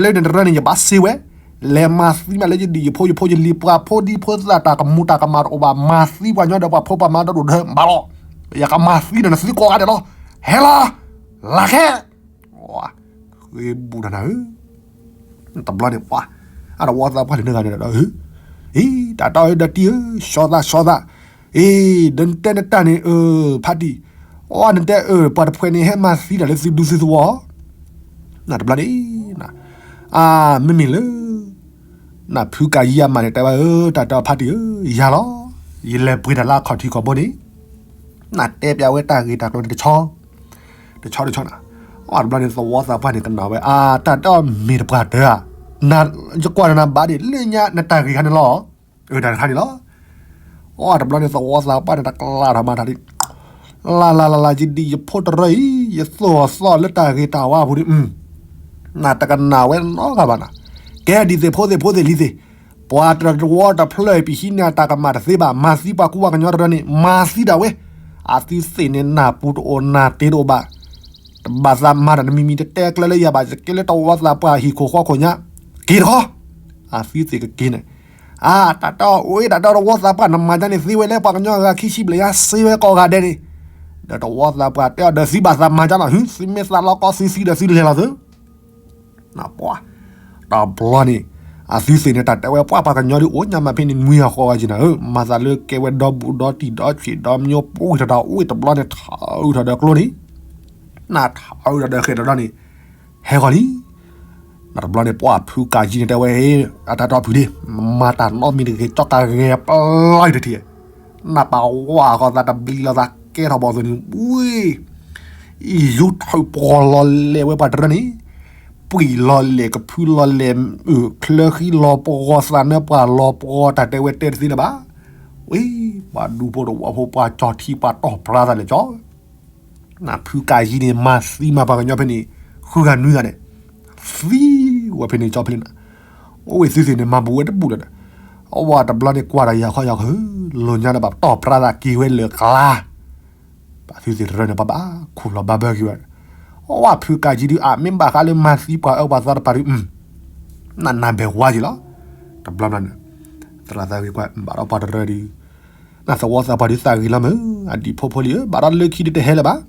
လၢနတရၢန့ၣ် ယဘၣ်စ့ဝဲ, လဲၤမၤသံမးလၢယဒံၣ်ယဖိယဖိယလံၤ ပှၤဖိဒံဖိသၣ်တၢ်ကမူၤတၢ်ကမၣ်တအိၣ်ဘၣ် မၤသံပှၤကညီဒီးပှၤဖိပှၤမါဒီဒိၣ်ဒီထၢဘၣ်လီၤ, ယကမၤသံဒီးနသုကိးဂၤဒဲးလီၤ, ဟဲလီၤ, လၢခဲ ဃ့ဘူးနၤနၤဧၢ, တဘျီန့ၣ်ပှၤ, အတဝီသးပှၢ်လၢနဂၤန့ၣ်ဒီး, အံၤ တၢ်တီဧၢဒီးတံၢ်ဧၢ, ဆှီသးဆှီသး, အံၤ ဒီးနတဲနတၢ်န့ၣ် အၢ ဖးတံၢ်, အီ နတဲအၢ ပှၤတဖှဲးန့ၣ် ဟဲမၤသံတၢ်လၢသုဒူသုသဝီ, နတဘျီန့ၣ်, အါ မ့မ့ၢ်လၢ နဖုကးယံအမါန့ၣ် တဲဝဲဧၢ တၢ်တီဖးတံၢ်ဧၢ, ယၤလီၤ, ယလဲၤပှ့ၤတၢ်လၢအခီၣ်ထံးခီၣ်ဘိန့ၣ်, နတဲပျးဝဲတၢ်ဂ့ၢ်တၢ်ကျိၤန့ၣ်တဆီ, တဆီတဆီနၤ, အတဘျီန့ၣ် သဝီသးပှၢ်န့ၣ် ကနၣ်ဝဲ အါ တၢ်တီမ့ၢ်တပှၢ်တၢၢ်ဧါ, ယကွၢ်နၤဘၣ်ဒံး လၢညါနတၢ်ဂ့ၢ်ခါန့ၣ်လီၤ, အၢ တၢ်တခါန့ၣ်လီၤ, အတဘျီန့ၣ် သဝီသးပှၢ်န့ၣ် တကလးထီၣ်မၤတၢ်ဒံး, လၢ်လၢ်လၢ်လၢ် ယဒံၣ်ယဖိတရၢအံၤ ယသိၣ်အသီၣ်လၢတၢ်ဂ့ၤတၢ်ဝါအပူၤန့ၣ်, နတကနၣ်ဝဲနီတဂၤဘၣ်နၤ, ကဲဒံးသ့ၣ်ဖိသ့ၣ်ဖိသ့ၣ်လံၤသ့ၣ်, ပှၤတဝီတဖျၢၣ်အံၤ ပဟံးန့ၢ်အတၢ်ကမၣ်တသ့ဘၣ်, မၤသံပှၤကူပှၤကညီတရၢန့ၣ် မၤသံဒၣ်ဝဲ, အသုသ့ၣ်န့ၣ် နၢ်ပူၤတအိၣ်နၢ်တ့တအိၣ်ဘၣ်, တဘၣ်သးမၤတၢ်နမံၤမံၤ တတဲကျၢၤလၢယၤဘၣ်, ယကဲလၢတဝီသးပှၢ်ဟံၣ်ခိၣ်ဃီခိၣ်ညါ, က့ၤတခီ, အသုသ့ၣ်ကက့ၤန့ၣ်, အါ တၢ်တီအိၣ် တၢ်တီတဝီသးပှၢ် နမၤကါန့ၣ် သ့ဝဲလၢပှၤကညီဂၤခံဆံဘျဲၣ်ညါ စ့ဝဲကိးဂၤဒဲးန့ၣ်, ဒီးတဝီသးပှၢ်တဲအီၤဒီး သုဘၣ်သးမၤကါနီၤ ဟု သုမ့ၢ်သးလီၤကီသုသံဒီးသုလဲၤလီၤသု ပှၤ, တဘျီန့ၣ်, အသုသ့ၣ်န့ၣ် တၢ်တဲဝဲပှၤပှၤကညီဒုးအိၣ်ညါမးဖဲန့ၣ် နွံဂၤဃိးဂၤက့ၤနၤဧၢ, မၤသးလၢကဲဝဲဒီဘူးဒီတံၢ်ဒီဆံးဒီမျိုး ပူၤတၢ်တၢ်အိၣ်တဘျီန့ၣ် ထးအုးထီၣ်ဒီးကျိန့ၣ်, နထးအုးထီၣ်ဒီးဃဲၤဒီးဒီန့ၣ်, ဟဲဂီၤလံ နတဘျီန့ၣ် ပှၤဖုကၤယံန့ၣ်တဲဝဲ, အတၢ်တီဖုဒ့, မၤတၢ်နီတမံၤတဂ့ၤ ကၠီကၤဂဲၤပျီအံၤတထံၣ်, နပာ်ဝဲဃီသးတဘျံးလီၤသးကဲထီၣ်ဘီၣ်သိၣ်န့ၣ်, ဝံၤ, အံၤယူထၢၣ်ပှီၤလီၤလဲၤဝဲပှၤတရၢန့ၣ်, ပှ့ၤလီၤလဲၣ် ကဖုလီၤလဲၣ် ချၢဃံလီၤပဂီၤ သးနၢပှၤလီၤပဂီၤ တၢ်တဲဝဲတဲတသ့လၢၤဘၣ်. ဝံၤ ပှၤဒူဖိတဝီဖိ ပှၤကၠီထံပှၤတီၢ်ပြါသးလဲၣ်ကၠီ နဖုကးယံၤန့ၣ် မၤသံမၤပှၤကညီဖဲန့ၣ် ဃုဂၤနွံဂၤန့ၣ် သံဝဲဖဲန့ၣ်ကၠီဖဲန့ၣ်နၤ. အိၣ်ဝဲသုသ့ၣ်န့ၣ် မၤဘူးဝဲတဘူးလၢၤဒီး အဝဲတဘျီန့ၣ်ကွၢ်ဒီးယၤခီယၤခီ လိာ်ညါဒီးဘၣ်တီၢ်ပြါသးက့ၤဝဲလၢကျါ ပှၤသုသ့ၣ်တရၢန့ၣ် ပှၤဘၣ်ခူၣ်လီၤဘၣ်ဘၢက့ၤဝဲ အဝဲဖုကးယံၤဒုး အမ့ၢ်ဘၣ်ဃးလၢမၤသံပှၤအၢပှၤသီတပၤဒုး နနၢ်ဘဲၣ်ဝါက့ၤလီၤ. တဘျီဘျီန့ၣ် သရၣ်သးဂ့ၤကွၢ် ဘၣ်ဒီးပှၤတရၢဒုး နသဝီသးပှၢ်ဒုးသးဂ့ၤလီၤမ့ၢ် အဒံၣ်ဖိဖိလံဧၢ ဘၣ်ဒီးလၢခံဒုးတဟဲလၢၤဘၣ်.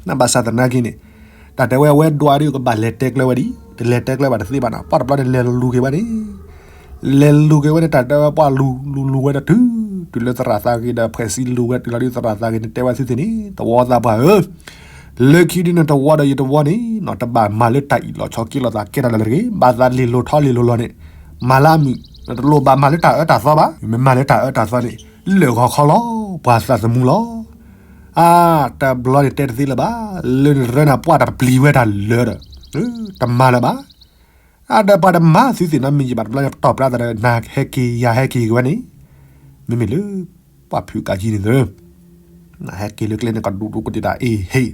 နဘၣ်ဆၣ်သနာ်က့န့ၣ် တၢ်တဲဝဲအဝဲဒွးဒုးကဘၣ်လဲၤတဲကျၢၤဝဲဒံး တလဲၤတဲကျၢၤဘၣ်တသ့ဘၣ်နီၤ ပှၤတဘျီန့ၣ်လဲၤလူၤက့ၤဝဲန့ၣ် လဲၤလူၤက့ၤဝဲန့ၣ် တၢ်တဲဝဲပှၤလူၤလူၤလူၤဝဲဒီးတုၤ တုၤလၢသရၣ်သးဂ့ၤဒီးဖှဲးစံလူၤဝဲတုၤလီၤဒုး သရၣ်သးဂ့ၤန့ၣ်တဲဝဲသုသ့ၣ်န့ၣ် သဝီသးပှၢ်ဧၢ လၢခံဒုးနတဝီဒီးယတဝီန့ၣ်နီၤ တဘၣ်မၤလၢတၢ်အ့ၣ်လိာ်ဆိးက့လိာ်သးကဲထီၣ်လၢၤတဂ့ၤ ဘၣ်သးလ့ၤလိာ်ထီလ့ၤလိာ်လီၤန့ၣ် မၤလၢအမုာ် နတလိၣ်ဘၣ်မၤလၢတၢ်အၢတၢ်သီဘၣ် မ့ၢ်မၤလၢတၢ်အၢတၢ်သီန့ၣ် လၢာ်ဂီၤခီလီၤ ပှၤသးသမူလီၤ. အါ တဘျီန့ၣ်တဲတသ့လၢၤဘၣ် လၢနရၢနၤပှၢ်တၢ်တပျံၤဝဲတၢ်လၢာ်ဒီး တမၤလၢၤဘၣ်. အါ ဒီးပှၤတမၤသုသ့ၣ်နီတမံၤယံၤဘၣ် တဘျီန့ၣ်ပတီၢ်ပြါသးဒီး နဟဲက့ၤယၤဟဲက့ၤက့ၤဝဲန့ၣ် မ့မ့ၢ်လၢ ပှၤဖုကးယံၤန့ၣ်သၢ နဟဲက့ၤလၢကျဲန့ၣ် ကဒူးဒူးကဒံးတၢ်အ့ၣ်ဟ့ၣ်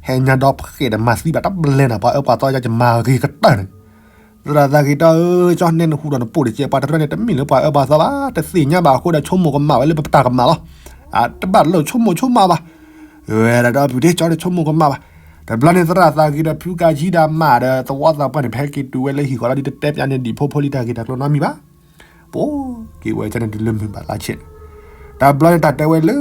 ဟဲညါဒီးဖှဲးဒီးမၤသံဘၣ်တဘျဲနၤ ပှၤအၢပှၤသီယါကမၤဂ့ၤကတၢၢ်န့ၣ် သရၣ်သးဂ့ၤတၢ်ဧၢ ကၠီနဲနဟူဒီးနပိာ်တကဲ ပှၤတရၢန့ၣ် တမ့ၢ်လၢပှၤအၢပှၤသီဘၣ် တသ့ၣ်ညါဘၣ်အဃိဒီး ဆိကမိၣ်ကမၣ်ဝဲလၢပတၢ်ကမၣ်လီၤ. တဘၣ်လိာ်ဆိကမိၣ်ဆိကမးဘၣ်. ဝဲဒၣ်ဒီပုၢ်ဒ့ကၠီန့ၣ်ဆိကမိၣ်ကမၣ်ဘၣ်. တဘျီန့ၣ်သရၣ်သးဂ့ၤဒီးဖုကးယံၤဒီးမးဒီး သဝီသးပှၢ်န့ၣ် ပဟဲက့ၤတုၤဝဲလၢဟံၣ်ဃီလီၤဒုး တတဲပၠးန့ၢ်ဒံၣ်ဖိဖိလံတၢ်ဂ့ၢ်တၢ်ကျိၤနီတမံၤဘၣ်. ပိာ်က့ၤဝဲကန့ၣ်ဒုးလၢမုၢ်ဘၣ်လါဆဲးန့ၣ် တဘျီန့ၣ်တၢ်တဲဝဲလၢ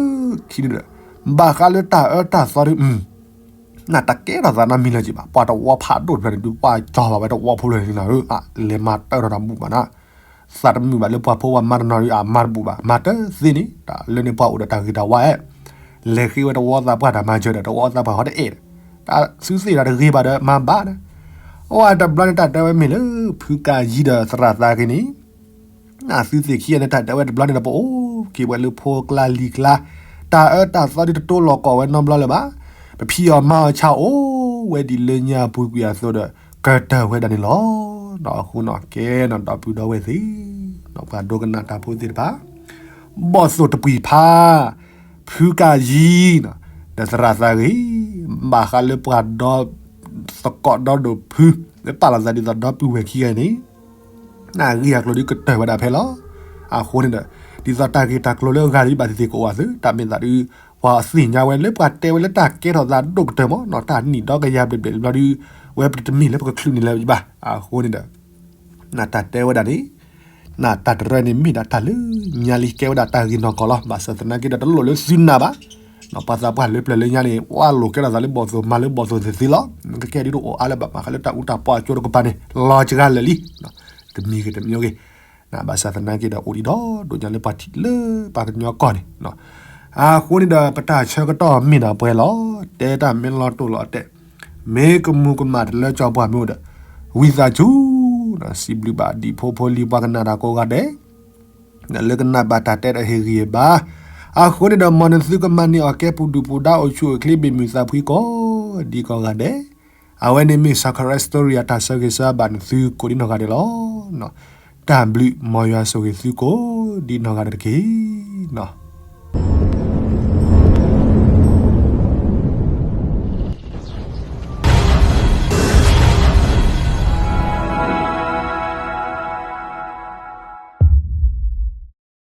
ခံန့ၣ်ဒီး ဘၣ်ဃးလၢတၢ်အၢတၢ်သီဒုး နတၢ်ကဲထီၣ်သးနီတမံၤလၢၤက့ၤဘၣ် ပှၤတဝီဖးဒိၣ်တဖျၢၣ်န့ၣ်ဒုး ပှၤကၠီဘၣ်ဝဲတဝီဖိလၢာ်န့ၣ်လီၤဧၢ အလဲၤမၤတၢ်ထီၣ်တၢ်ဘူၣ်ဘၣ်နၤ သးတမုာ်ဘၣ်လၢပှၤဖိပှၤမါတနီၤဒုး အမၤတဘူၣ်ဘၣ် မၤတသ့န့ၣ် တၢ်လၢန့ၣ်ပှၤအိၣ်ဒီးတၢ်ဂ့ၤတၢ်ဝါအဲၣ် လဲၤဃ့ဝဲတဝီသးပှၢ်တၢ်မၤစၢၤဒီး တဝီသးပှၢ်ဟီတအဲၣ်ဒီး တၢ်သုသ့ၣ်ဒီးတဂ့ၤဘၣ်ဒီးမၤဘၣ်ဒီး အဝဲတဘျီန့ၣ်တၢ်တဲဝဲမ့ၢ်လၢ ဖုကးယံၤဒီးသရၣ်သးဂ့ၤန့ၣ် အသုသ့ၣ်ခံဂၤန့ၣ် တၢ်တဲဝဲတဘျီန့ၣ်ဒီး ပအိၣ်က့ၤဝဲလၢဖိကျါလံၤကျါ, တၢ်အၢတၢ်သီဒုးတတိလိာ်ကီးဝဲနီတဘျီလၢၤဘၣ်. ပဖံးအီၣ်မၤအီၣ်ဆၣ်အိၣ်ဝဲဒ်လၢညါအပူၤကွံာ်အသိးဒီး ကတၢၢ်ဝဲဒၣ်န့ၣ်လီၤ. အဃိန့ၣ်ကဲနီၤ ဒီပုၢ်ဒီဝဲၢ်သ့ၣ်, ပှၤဒိကနၣ်တၢ်ဖိသ့ၣ်တဖၣ်, ဘီၣ်သိၣ်တပှံၤဖး, ဖုကၢ်ယံၤ, ဒီးသရၣ်သးဂ့ၤ, ဘၣ်ဃးလၢပှၤဒီသကိးဒီဒိၣ်ဖု လၢပာ်လီၤသးဒ်သိးဒီပုၢ်ဝဲၢ်ခံဂၤန့ၣ် နဂ့ၢ်အကျိၤဒုးကတၢၢ်ဝဲဒၣ်ဖဲလီၤ. အဃိန့ၣ်ဒီး ဒ်သိးတၢ်ဂ့ၢ်တၢ်ကျိၤလၢအဂၤဒ်ဘၣ်သ့ၣ်သ့ၣ်ကအိၣ်အသိး တၢ်မ့ၢ်သးဒုး ပှၤသ့ၣ်ညါဝဲလၢပှၤတဲဝဲလၢတၢ်ကဲထီၣ်သးဒိၣ်ကတၢၢ်မး တၢ်နံၣ်ဒီကယၤဘျဲၣ်ဘျဲၣ်တဘျီဒုး ဝဲပတမ့ၢ်လၢပကချုးန့ၢ်လၢၤဘၣ်. အဃိန့ၣ်ဒီး နတၢ်တဲဝဲဒၣ်န့ၣ် နတၢ်တရၢန့ၣ်မ့ၢ်ဒၣ်တၢ်လၢညါလံ ကဲဝဲဒၣ်တၢ်ဂ့ၢ်နီၢ်ကီၢ်လီၤ. ဘၣ်ဆၣ်သနာ်က့ဒီးတလိၣ်လၢသုနၢ်ဘၣ် ပှၤသးပှၢ်လၢပျၢၤလၢညါန့ၣ် ဝဲလိာ်ကဲထီၣ်သးလၢဘီၣ်သိၣ်မၤလၢဘီၣ်သိၣ်သ့သ့လီၤ. ကကဲဒ်တအိၣ်အါလၢၤဘၣ် ဘၣ်ဃးလၢတၢ်အူတၢ်ပီအကၠိတကပၤန့ၣ် လီၤစှၤလၢာ်လံ တမံၤဂ့ၤတမံၤဂ့ၤ, ဘၣ်ဆၣ်သနာ်က့ဒီးအိၣ်ဒံးဒီးဒိၣ်ညါလၢပှၤထံၣ်လၢပှၤကညီကီၢ်န့ၣ် အဃိန့ၣ်ဒီးပတၢ်ဆၢကတီၢ်မ့ၢ်ဒၣ်ပှဲၤလီၤ. တဲတၢ်မ့ၢ်လီၤတိၢ်လီၤတဲာ်, မ့ၢ်ကမူၤကမၣ်တလၢကၠီပှၢ်မ့ၢ်အိၣ်ဒီး ဝံသးစူၤ စံးဘျုးဘၣ်ဒံၣ်ဖိဖိလံၤပှၤကနၣ်တၢ်ကိးဂၤဒဲး လၢကနၣ်ဘၣ်တၢ်တဲဒီးဟ့ၣ်ဂံၢ်ဘါ, အဃိန့ၣ်ဒီးမ်နသုကမၤန့ၢ်အီၤကဲပူၤဒုၣ်ပူၤဒါအိၣ်ဆူၣ်အိၣ်ချ့ဘၣ်မုာ်သးဖှံကိးဒံကိးဂၤဒဲး, အဝဲန့ၣ်မ့ၢ် Sakura Story အတၢ်ဆၢဂ့ၤဆၢဝါဘၣ်နသုကိးဒံနီၢ်ဂၤဒဲးလီၤ. တၢ်ဘျုး မ်ယွၤဆိၣ်ဂ့ၤသုကိးဒံနီၢ်ဂၤဒဲးတက့ၢ်.